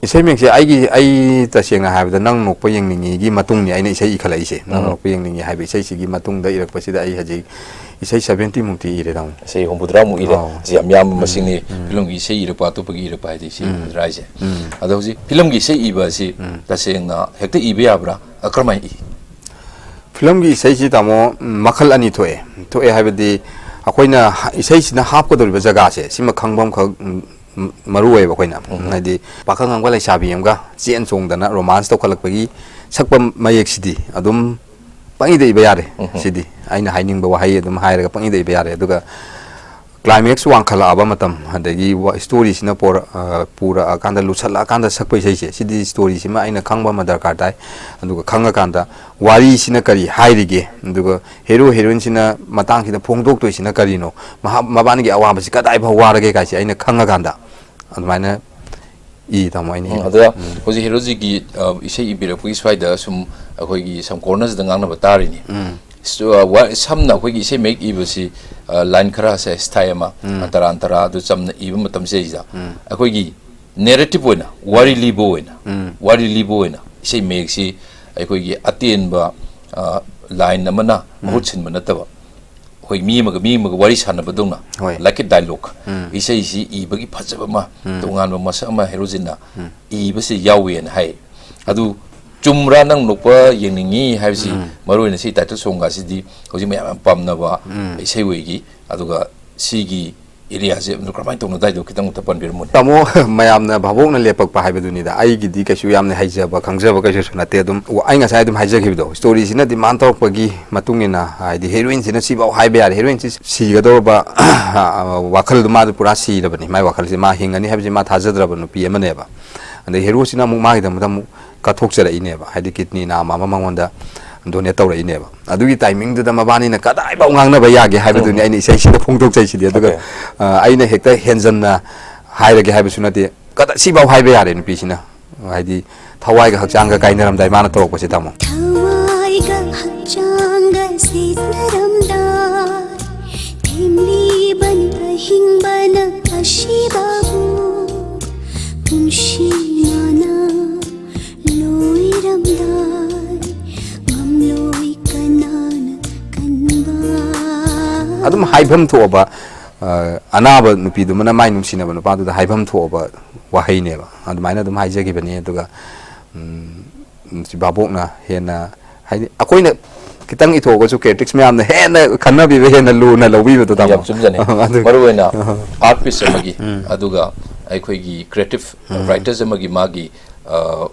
ꯏꯁꯩ ꯃꯌꯦꯛꯁꯦ ꯑꯩꯒꯤ, ꯑꯩ ꯇꯁꯦꯡꯅ ꯍꯥꯏꯔꯕꯗ ꯅꯪ ꯅꯣꯛꯄ ꯌꯦꯡꯅꯤꯡꯉꯤꯒꯤ ꯃꯇꯨꯡꯅꯤ ꯑꯩꯅ ꯏꯁꯩ ꯏꯈꯠꯂꯛꯏꯁꯦ꯫ ꯅꯪ ꯎꯝ꯫ ꯅꯣꯛꯄ ꯌꯦꯡꯅꯤꯡꯉꯤ ꯍꯥꯏꯕ ꯏꯁꯩꯁꯤꯒꯤ ꯃꯇꯨꯡꯗ ꯏꯔꯛꯄꯁꯤꯗ ꯑꯩ ꯍꯧꯖꯤꯛ ꯏꯁꯩ ꯁꯚꯦꯟꯇꯤ ꯃꯨꯛꯇꯤ ꯏꯔꯦ, ꯇꯥꯃꯣ꯫ ꯏꯁꯩ ꯍꯨꯝꯐꯨꯇꯔꯥꯃꯨꯛ ꯏꯔꯦ꯫ ꯑꯧ꯫ ꯁꯤ ꯌꯥꯝ ꯌꯥꯝꯕ ꯎꯝ, ꯃꯁꯤꯡꯅꯤ꯫ ꯎꯝ꯫ ꯐꯤꯂꯝꯒꯤ ꯏꯁꯩ ꯏꯔꯛꯄ, ꯑꯇꯣꯞꯄꯒꯤ ꯏꯔꯛꯄ ꯍꯥꯏꯗꯤ ꯁꯤ ꯎꯝ꯫ ꯍꯨꯝꯐꯨꯇꯔꯥ ꯍꯥꯏꯁꯦ꯫ ꯎꯝ꯫ ꯑꯗꯣ ꯍꯧꯖꯤꯛ ꯐꯤꯂꯝꯒꯤ ꯏꯁꯩ ꯏꯕ ꯑꯁꯤ ꯎꯝ꯫ ꯇꯁꯦꯡꯅ ꯍꯦꯛꯇ ꯏꯕ ꯌꯥꯕ꯭ꯔꯥ? ꯑ, ꯀꯔꯝꯍꯥꯏꯅ ꯏ? ꯐꯤꯂꯝꯒꯤ ꯏꯁꯩꯁꯤ, ꯇꯥꯃꯣ, ꯎꯝ, ꯃꯈꯜ ꯑꯅꯤ ꯊꯣꯛꯑꯦ꯫ ꯊꯣꯛꯑꯦ ꯍꯥꯏꯕꯗꯤ ꯑꯩꯈꯣꯏꯅ ꯍ-, ꯏꯁꯩꯁꯤꯅ ꯍꯥꯞꯀꯗꯧꯔꯤꯕ ꯖꯒꯥꯁꯦ ꯁꯤꯃ ꯈꯪꯕ ꯑꯃꯈꯛ, ꯎꯝ, ꯎꯝ, ꯃꯔꯨ ꯑꯣꯏꯌꯦꯕ ꯑꯩꯈꯣꯏꯅ꯫ ꯎꯝ꯫ ꯍꯥꯏꯗꯤ ꯄꯥꯈꯪ ꯑꯃꯒ ꯂꯩꯁꯥꯕꯤ ꯑꯃꯒ ꯆꯦꯟ ꯆꯣꯡꯗꯅ ꯔꯣꯃꯥꯟꯁ ꯇꯧꯈꯠꯂꯛꯄꯒꯤ ꯁꯛꯄ ꯃꯌꯦꯛꯁꯤꯗꯤ ꯑꯗꯨꯝ ꯄꯪꯏꯗ ꯏꯕ ꯌꯥꯔꯦ꯫ ꯎꯝ꯫ ꯁꯤꯗꯤ ꯑꯩꯅ ꯍꯥꯏꯅꯤꯡꯕ ꯋꯥꯍꯩ ꯑꯗꯨꯝ ꯍꯥꯏꯔꯒ ꯄꯪꯏꯗ ꯏꯕ ꯌꯥꯔꯦ꯫ ꯑꯗꯨꯒ ꯀ꯭ꯂꯥꯏꯃꯦꯛꯁ ꯋꯥꯡꯈꯠꯂꯛꯑꯕ ꯃꯇꯝ, ꯑꯗꯒꯤ ꯋꯥ-, ꯁ꯭ꯇꯣꯔꯤꯁꯤꯅ ꯄꯣꯔꯛ-, ꯑ, ꯄꯨꯔꯛꯑꯀꯥꯟꯗ, ꯂꯨꯁꯜꯂꯛꯑꯀꯥꯟꯗ ꯁꯛꯄ ꯏꯁꯩꯁꯦ, ꯁꯤꯗꯤ ꯁ꯭ꯇꯣꯔꯤꯁꯤꯃ ꯑꯩꯅ ꯈꯪꯕ ꯑꯃ ꯗꯔꯀꯥꯔ ꯇꯥꯏ꯫ ꯑꯗꯨꯒ ꯈꯪꯉꯀꯥꯟꯗ ꯋꯥꯔꯤꯁꯤꯅ ꯀꯔꯤ ꯍꯥꯏꯔꯤꯒꯦ, ꯑꯗꯨꯒ ꯍꯦꯔꯣ ꯍꯦꯔꯣꯏꯟꯁꯤꯅ ꯃꯇꯥꯡꯁꯤꯗ ꯐꯣꯡꯗꯣꯛꯇꯣꯏꯁꯤꯅ ꯀꯔꯤꯅꯣ, ꯃꯍꯥꯛ, ꯃꯕꯥꯅꯤꯒꯤ ꯑꯋꯥꯕꯁꯤ ꯀꯗꯥꯏ ꯐꯥꯎ ꯋꯥꯔꯒꯦ ꯀꯥꯏꯁꯦ ꯑꯩꯅ ꯈꯪꯉꯀꯥꯟꯗ ꯑꯗꯨꯃꯥꯏꯅ ꯏ, ꯇꯥꯃꯣ, ꯑꯩꯅ ꯎꯝ, ꯏꯕ꯫ ꯑꯗꯨꯗ ꯎꯝ꯫ ꯍꯧꯖꯤꯛ ꯍꯦꯔꯣꯖꯤꯒꯤ, ꯑ, ꯏꯁꯩ ꯏꯕꯤꯔꯛꯄꯒꯤ ꯁ꯭ꯋꯥꯏꯗ ꯁꯨꯝ ꯑꯩꯈꯣꯏꯒꯤ ꯁꯝ ꯀꯣꯔꯅꯔꯁꯤꯗ ꯉꯥꯡꯅꯕ ꯇꯥꯔꯤꯅꯤ꯫ ꯎꯝ꯫ ꯁ-, ꯑ, ꯋꯥ-, ꯁꯝꯅ ꯑꯩꯈꯣꯏꯒꯤ ꯏꯁꯩ ꯃꯌꯦꯛ ꯏꯕꯁꯤ, ꯑ, ꯂꯥꯏꯟ ꯈꯔ ꯁꯦ ꯁ꯭ꯇꯥꯏꯜ ꯑꯃ, ꯎꯝ꯫ ꯑ, ꯇꯔꯥꯟ ꯇꯔꯥ ꯑꯗꯨ ꯆꯝꯅ ꯏꯕ ꯃꯇꯝꯁꯤꯗꯩꯁꯤꯗ ꯎꯝ꯫ ꯑꯩꯈꯣꯏꯒꯤ ꯅꯦꯔꯦꯇꯤꯞ ꯑꯣꯏꯅ, ꯋꯥꯔꯤ ꯂꯤꯕ ꯑꯣꯏꯅ, ꯎꯝ꯫ ꯋꯥꯔꯤ ꯂꯤꯕ ꯑꯣꯏꯅ ꯏꯁꯩ ꯃꯌꯦꯛꯁꯤ ꯑꯩꯈꯣꯏꯒꯤ ꯑꯇꯦꯟꯕ, ꯑ, ꯂꯥꯏꯟ ꯑꯃꯅ ꯎꯝ꯫ ꯃꯍꯨꯠ ꯁꯤꯟꯕ ꯅꯠꯇꯕ, ꯑꯩꯈꯣꯏ ꯃꯤ ꯑꯃꯒ ꯃꯤ ꯑꯃꯒ ꯋꯥꯔꯤ ꯁꯥꯟꯅꯕꯗꯧꯅ, ꯍꯣꯏ꯫ Like a dialogue, ꯎꯝ꯫ ꯏꯁꯩꯁꯤ ꯏꯕꯒꯤ ꯐꯖꯕ ꯑꯃ, ꯎꯝ꯫ ꯇꯣꯉꯥꯟꯕ ꯃꯁꯛ ꯑꯃ ꯍꯦꯔꯣꯖꯤꯟꯅ ꯎꯝ꯫ ꯏꯕꯁꯤ ꯌꯥꯎꯋꯦꯅ ꯍꯥꯏ꯫ ꯑꯗꯨ ꯆꯨꯝꯕ꯭ꯔꯥ, ꯅꯪ ꯅꯣꯛꯄ ꯌꯦꯡꯅꯤꯡꯉꯤ ꯍꯥꯏꯕꯁꯤ, ꯎꯝ꯫ ꯃꯔꯨꯑꯣꯏꯅ ꯁꯤ ꯇꯥꯏꯇꯜ ꯁꯣꯡꯒꯁꯤꯗꯤ ꯍꯧꯖꯤꯛ ꯃꯌꯥꯝ ꯌꯥꯝ ꯄꯥꯝꯅꯕ ꯎꯝ꯫ ꯏꯁꯩ ꯑꯣꯏꯒꯤ꯫ ꯑꯗꯨꯒ ꯁꯤꯒꯤ ꯑꯦꯔꯤꯌꯥꯁꯦ ꯑꯗꯨ ꯀꯔꯝꯍꯥꯏꯅ ꯇꯧꯅꯗꯥꯏꯗꯣ ꯈꯤꯇꯪ ꯑꯝꯇ ꯄꯟꯕꯤꯔꯝꯃꯨꯅꯦ꯫ ꯇꯥꯃꯣ, ꯃꯌꯥꯝꯅ ꯚꯥꯕꯣꯛꯅ ꯂꯦꯞꯄꯛꯄ ꯍꯥꯏꯕꯗꯨꯅꯤꯗ꯫ ꯑꯩꯒꯤꯗꯤ ꯀꯩꯁꯨ ꯌꯥꯝꯅ ꯍꯩꯖꯕ ꯈꯪꯖꯕ ꯀꯩꯁꯨꯁꯨ ꯅꯠꯇꯦ꯫ ꯑꯗꯨꯝ ꯋꯥ-, ꯑꯩ ꯉꯁꯥꯏ ꯑꯗꯨꯝ ꯍꯥꯏꯖꯈꯤꯕꯗꯣ, ꯁ꯭ꯇꯣꯔꯤꯁꯤꯅ ꯗꯤꯃꯥꯟ ꯇꯧꯔꯛꯄꯒꯤ ꯃꯇꯨꯡ ꯏꯟꯅ, ꯍꯥꯏꯗꯤ ꯍꯦꯔꯣꯏꯟꯁꯤꯅ ꯁꯤꯐꯥꯎ ꯍꯥꯏꯕ ꯌꯥꯔꯦ, ꯍꯦꯔꯣꯏꯟꯁꯤ ꯁꯤꯒꯗꯧꯔꯕ ꯋꯥꯈꯜꯗꯣ ꯃꯥꯗꯣ ꯄꯨꯔꯥ ꯁꯤꯔꯕꯅꯤ꯫ ꯃꯥꯏ ꯋꯥꯈꯜꯁꯦ ꯃꯥ ꯍꯤꯡꯒꯅꯤ ꯍꯥꯏꯕꯁꯦ ꯃꯥ ꯊꯥꯖꯗ꯭ꯔꯕ ꯅꯨꯄꯤ ꯑꯃꯅꯦꯕ꯫ ꯑꯗꯩ ꯍꯦꯔꯣꯁꯤꯅ ꯑꯃꯨꯛ ꯃꯥꯒꯤꯗꯃꯛꯇ ꯑꯃꯨꯛ ꯀꯠꯊꯣꯛꯆꯔꯛꯏꯅꯦꯕ, ꯍꯥꯏꯗꯤ ꯀꯤꯗꯅꯤ ꯅꯥꯝꯃ ꯑꯃ ꯃꯉꯣꯟꯗ ꯗꯣꯅꯦꯠ ꯇꯧꯔꯛꯏꯅꯦꯕ꯫ ꯑꯗꯨꯒꯤ ꯇꯥꯏꯃꯤꯡꯗꯨꯗ ꯃꯕꯥꯅꯤꯅ ꯀꯗꯥꯏꯐꯥꯎ ꯉꯥꯡꯅꯕ ꯌꯥꯒꯦ ꯍꯥꯏꯕꯗꯨꯅꯤ ꯎꯝ꯫ ꯑꯩꯅ ꯏꯁꯩꯁꯤꯗ ꯐꯣꯡꯗꯣꯛꯆꯩꯁꯤꯗꯤ꯫ ꯑꯗꯨꯒ, OK꯫ ꯑ, ꯑꯩꯅ ꯍꯦꯛꯇ ꯍꯦꯟꯖꯟꯅ ꯍꯥꯏꯔꯒꯦ ꯍꯥꯏꯕꯁꯨ ꯅꯠꯇꯦ꯫ ꯀꯗꯥ-, ꯁꯤꯐꯥꯎ ꯍꯥꯏꯕ ꯌꯥꯔꯦ ꯅꯨꯄꯤꯁꯤꯅ, ꯍꯥꯏꯗꯤ ꯊꯋꯥꯏꯒ ꯍꯛꯆꯥꯡꯒ ꯀꯥꯏꯅꯔꯝꯗꯥꯏ ꯃꯥꯅ ꯇꯧꯔꯛꯄꯁꯦ, ꯇꯥꯃꯣ꯫ ꯊꯋꯥꯏꯒ ꯍꯛꯆꯥꯡꯒ ꯁꯤꯠꯅꯔꯝꯗꯥꯏ, ꯊꯦꯡꯂꯤꯕꯅ ꯑꯍꯤꯡꯕꯅ ꯑꯁꯤꯕꯕꯨ ꯄꯨꯟꯁꯤꯅ ꯑꯗꯨꯝ ꯍꯥꯏꯐꯝ ꯊꯣꯛꯑꯕ, ꯑ, ꯑꯅꯥꯕ ꯅꯨꯄꯤꯗꯨꯃꯅ ꯃꯥꯏ ꯅꯨꯡꯁꯤꯅꯕ ꯅꯨꯄꯥꯗꯨꯗ ꯍꯥꯏꯐꯝ ꯊꯣꯛꯑꯕ ꯋꯥꯍꯩꯅꯦꯕ꯫ ꯑꯗꯨꯃꯥꯏꯅ ꯑꯗꯨꯝ ꯍꯥꯏꯖꯈꯤꯕꯅꯤ꯫ ꯑꯗꯨꯒ, ꯎꯝ, ꯁꯤ ꯚꯥꯕꯣꯛꯅ ꯍꯦꯟꯅ, ꯍꯥꯏꯗꯤ, ꯑꯩꯈꯣꯏꯅ ꯈꯤꯇꯪ ꯏꯊꯣꯛꯑꯒꯁꯨ critics ꯃꯌꯥꯝꯅ ꯍꯦꯟꯅ ꯈꯟꯅꯕꯤꯕ, ꯍꯦꯟꯅ ꯂꯨꯅ ꯂꯧꯕꯤꯕꯗꯣ, ꯇꯥꯃꯣ꯫ ꯌꯥꯝ ꯆꯨꯝꯖꯅꯤ꯫ ꯑꯗꯨ ꯃꯔꯨꯑꯣꯏꯅ ꯎꯝ꯫ Art piece ꯑꯃꯒꯤ, ꯎꯝ꯫ ꯑꯗꯨꯒ ꯑꯩꯈꯣꯏꯒꯤ creative ꯎꯝ꯫ Writers ꯑꯃꯒꯤ ꯃꯥꯒꯤ, ꯑ,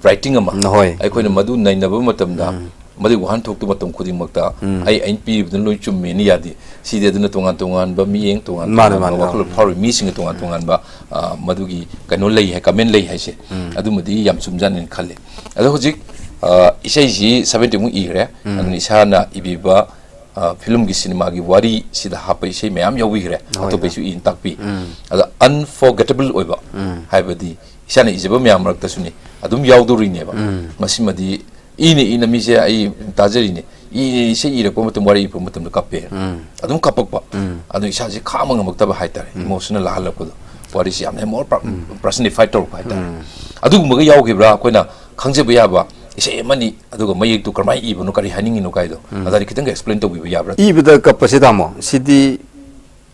writing ꯑꯃ ꯍꯣꯏ꯫ ꯑꯩꯈꯣꯏꯅ ꯃꯗꯨ ꯅꯩꯅꯕ ꯃꯇꯝꯗ ꯎꯝ꯫ ꯃꯗꯨꯒꯤ ꯋꯥꯍꯟꯊꯣꯛꯇꯨ ꯃꯇꯝ ꯈꯨꯗꯤꯡꯃꯛꯇ ꯎꯝ꯫ ꯑꯩ, ꯑꯩꯅ ꯄꯤꯔꯤꯕꯗꯨꯅ ꯂꯣꯏ ꯆꯨꯝꯃꯦꯅ ꯌꯥꯗꯦ꯫ ꯁꯤꯗꯤ ꯑꯗꯨꯅ ꯇꯣꯉꯥꯟ ꯇꯣꯉꯥꯟꯕ ꯃꯤꯠꯌꯦꯡ, ꯇꯣꯉꯥꯟ ꯃꯥꯅꯦ, ꯇꯣꯉꯥꯟꯕ ꯃꯥꯅꯦ, ꯋꯥꯈꯜꯂꯣꯟ ꯃꯥꯅꯦ꯫ ꯐꯥꯎꯔꯤꯕ ꯃꯤꯁꯤꯡꯅ ꯇꯣꯉꯥꯟ ꯇꯣꯉꯥꯟꯕ, ꯑ, ꯃꯗꯨꯒꯤ ꯀꯩꯅꯣ ꯂꯩ ꯍꯥꯏ, comment ꯂꯩ ꯍꯥꯏꯁꯦ꯫ ꯎꯝ꯫ ꯑꯗꯨꯃꯗꯤ ꯌꯥꯝ ꯆꯨꯝꯖꯥꯠꯅꯦꯅ ꯈꯜꯂꯦ꯫ ꯑꯗꯣ ꯍꯧꯖꯤꯛ, ꯑ, ꯏꯁꯩꯁꯤ seventy ꯃꯨꯛ ꯏꯈ꯭ꯔꯦ꯫ ꯎꯝ꯫ ꯑꯗꯨꯅ ꯏꯁꯥꯅ ꯏꯕꯤꯕ, ꯑ, ꯐꯤꯂꯝꯒꯤ, ꯁꯤꯅꯦꯃꯥꯒꯤ ꯋꯥꯔꯤꯁꯤꯗ ꯍꯥꯞꯄ ꯏꯁꯩ ꯃꯌꯥꯝ ꯌꯥꯎꯕꯤꯈ꯭ꯔꯦ꯫ ꯍꯣꯏ, ꯑꯇꯣꯞꯄ ꯍꯣꯏ꯫ ꯏꯁꯩ ꯏꯟ ꯇꯥꯛꯄꯤ꯫ ꯎꯝ꯫ ꯑꯗ unforgettable ꯑꯣꯏꯕ ꯎꯝ꯫ ꯍꯥꯏꯕꯗꯤ ꯏꯁꯥꯅ ꯏꯖꯕ ꯃꯌꯥꯝ ꯃꯔꯛꯇꯁꯨꯅꯤ ꯑꯗꯨꯝ ꯌꯥꯎꯗꯧꯔꯤꯅꯦꯕ꯫ ꯎꯝ꯫ ꯃꯁꯤꯃꯗꯤ ꯏꯅ ꯏꯅ ꯃꯤꯁꯦ ꯑꯩ ꯇꯥꯖꯔꯤꯅꯦ꯫ ꯏ-, ꯏꯁꯩ ꯏꯔꯛꯄ ꯃꯇꯝ, ꯋꯥꯔꯤ ꯏꯔꯛꯄ ꯃꯇꯝꯗ ꯀꯞꯄꯦ꯫ ꯎꯝ꯫ ꯑꯗꯨꯝ ꯀꯞꯄꯛꯄ꯫ ꯎꯝ꯫ ꯑꯗꯨ ꯏꯁꯥꯁꯦ ꯈꯥꯡꯕ ꯉꯝꯃꯛꯇꯕ ꯍꯥꯏꯇꯥꯔꯦ꯫ ꯎꯝ꯫ Emotional ꯂꯥꯛꯍꯜꯂꯛꯄꯗꯣ꯫ ꯋꯥꯔꯤꯁꯦ ꯌꯥꯝꯅ more per-, ꯎꯝ꯫ Personified ꯇꯧꯔꯛꯄ ꯍꯥꯏꯇꯥꯔꯦ꯫ ꯎꯝ꯫ ꯑꯗꯨꯒꯨꯝꯕꯒ ꯌꯥꯎꯈꯤꯕ꯭ꯔꯥ? ꯑꯩꯈꯣꯏꯅ ꯈꯪꯖꯕ ꯌꯥꯕ ꯏꯁꯩ ꯑꯃꯅꯤ, ꯑꯗꯨꯒ ꯃꯌꯦꯛꯇꯨ ꯀꯔꯝꯍꯥꯏꯅ ꯏꯕꯅꯣ, ꯀꯔꯤ ꯍꯥꯏꯅꯤꯡꯉꯤꯅꯣ ꯀꯥꯏꯗꯣ, ꯎꯝ꯫ ꯑꯗꯨꯗꯤ ꯈꯤꯇꯪꯒ explain ꯇꯧꯕꯤꯕ ꯌꯥꯕ꯭ꯔꯥ? ꯏꯕꯗ ꯀꯞꯄꯁꯦ, ꯇꯥꯃꯣ, ꯁꯤꯗꯤ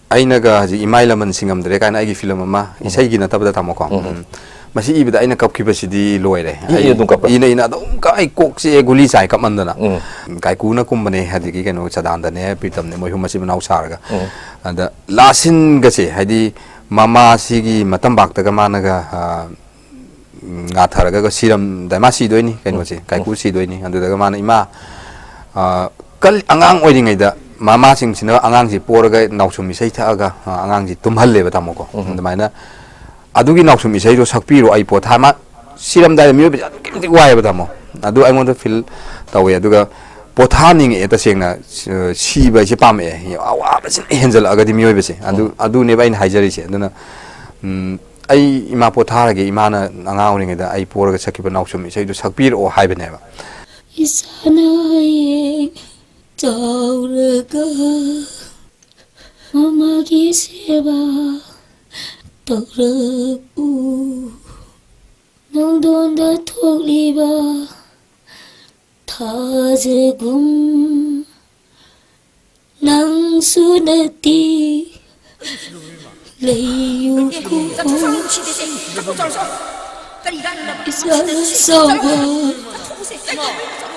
ꯑꯩꯅꯒ ꯍꯧꯖꯤꯛ "ꯏꯃꯥꯏ ꯂꯃꯟ ꯁꯤꯡꯉꯝꯗ꯭ꯔꯦ" ꯀꯥꯏꯅ ꯑꯩꯒꯤ ꯐꯤꯂꯝ ꯑꯃ, ꯎꯝ꯫ ꯏꯁꯩꯒꯤ ꯅꯠꯇꯕꯗ, ꯇꯥꯃꯣꯀꯣ꯫ ꯎꯝ꯫ ꯎꯝ꯫ ꯃꯁꯤ ꯏꯕꯗ ꯑꯩꯅ ꯀꯞꯈꯤꯕꯁꯤꯗꯤ ꯂꯣꯏꯔꯦ꯫ ꯏ ꯑꯩ ꯑꯗꯨꯝ ꯀꯞꯄ꯭ꯔꯥ? ꯏꯅ ꯏꯅ ꯑꯗꯨꯝ ꯀ-, ꯑꯩ ꯀꯣꯛ ꯆꯤꯛꯑꯦ, ꯒꯨꯂꯤ ꯆꯥꯏ ꯀꯞꯃꯟꯗꯅ꯫ ꯎꯝ꯫ ꯀꯥꯏꯀꯨꯅ ꯀꯨꯝꯕꯅꯦ, ꯑꯗꯒꯤ ꯀꯩꯅꯣ, ꯆꯗꯥꯟꯗꯅꯦ, ꯄ꯭ꯔꯤꯇꯝꯅꯦ, ꯃꯣꯏ ꯑꯍꯨꯝ ꯃꯆꯤꯟ ꯃꯅꯥꯎ ꯁꯥꯔꯒ꯫ ꯎꯝ꯫ ꯑꯗ last scene ꯒꯁꯦ, ꯍꯥꯏꯗꯤ ꯃꯃꯥꯁꯤꯒꯤ ꯃꯇꯝꯕꯥꯛꯇꯒ ꯃꯥꯅꯒ, ꯑ, ꯎꯝ, ꯉꯥꯊꯔꯒ ꯁꯤꯔꯝꯗꯥꯏ, ꯃꯥ ꯁꯤꯗꯣꯏꯅꯤ, ꯀꯩꯅꯣꯁꯦ, ꯎꯝ꯫ ꯀꯥꯏꯀꯨ ꯁꯤꯗꯣꯏꯅꯤ꯫ ꯑꯗꯨꯗꯒ ꯃꯥꯅ, "ꯏꯃꯥ, ꯑ, ꯀꯜ-, ꯑꯉꯥꯡ ꯑꯣꯏꯔꯤꯉꯩꯗ ꯃꯃꯥꯁꯤꯡꯁꯤꯅ ꯑꯉꯥꯡꯁꯤ ꯄꯣꯔꯒ ꯅꯥꯎꯁꯨꯝ ꯏꯁꯩ ꯊꯛꯑꯒ, ꯑ, ꯑꯉꯥꯡꯁꯤ ꯇꯨꯝꯍꯜꯂꯦꯕ, ꯇꯥꯃꯣꯀꯣ꯫ ꯎꯝ꯫ ꯑꯗꯨꯃꯥꯏꯅ ꯑꯗꯨꯒꯤ ꯅꯥꯎꯁꯨꯝ ꯏꯁꯩꯗꯣ ꯁꯛꯄꯤꯔꯣ, ꯑꯩ ꯄꯣꯊꯥ-", ꯃꯥ ꯁꯤꯔꯝꯗꯥꯏꯗ ꯃꯤꯑꯣꯏꯕꯁꯦ ꯑꯗꯨꯛꯀꯤ ꯃꯇꯤꯛ ꯋꯥꯏꯑꯦꯕ, ꯇꯥꯃꯣ꯫ ꯑꯗꯨ ꯑꯩꯉꯣꯟꯗ feel ꯇꯧꯋꯦ꯫ ꯑꯗꯨꯒ ꯄꯣꯊꯥꯅꯤꯡꯉꯛꯑꯦ ꯇꯁꯦꯡꯅ꯫ ꯁ-, ꯁꯤꯕ ꯍꯥꯏꯁꯦ ꯄꯥꯝꯃꯛꯑꯦ, ꯑꯋꯥꯕꯁꯤꯅ ꯍꯦꯟꯖꯜꯂꯛꯑꯒꯗꯤ ꯃꯤꯑꯣꯏꯕꯁꯦ꯫ ꯑꯗꯨ, ꯎꯝ꯫ ꯑꯗꯨꯅꯦꯕ ꯑꯩꯅ ꯍꯥꯏꯖꯔꯤꯁꯦ꯫ ꯑꯗꯨꯅ, ꯎꯝ, ꯑꯩ ꯏꯃꯥ ꯄꯣꯊꯥꯔꯒꯦ, ꯏꯃꯥꯅ ꯑꯉꯥꯡ ꯑꯣꯏꯔꯤꯉꯩꯗ ꯑꯩ ꯄꯣꯔꯒ ꯁꯛꯈꯤꯕ ꯅꯥꯎꯁꯨꯝ ꯏꯁꯩꯗꯨ ꯁꯛꯄꯤꯔꯛꯑꯣ ꯍꯥꯏꯕꯅꯦꯕ꯫ ꯏꯁꯥꯅ ꯍꯌꯦꯡ ꯆꯥꯎꯔꯒ ꯃꯃꯥꯒꯤ ꯁꯦꯕꯥ ꯇꯧꯔꯛꯎ꯫ ꯅꯪꯗꯣꯟꯗ ꯊꯣꯛꯂꯤꯕ ꯊꯥꯖꯒꯨꯝ ꯅꯪꯁꯨ ꯅꯠꯇꯦ ꯂꯩꯌꯨꯀꯣ ꯏꯆꯥ ꯆꯥꯎꯕ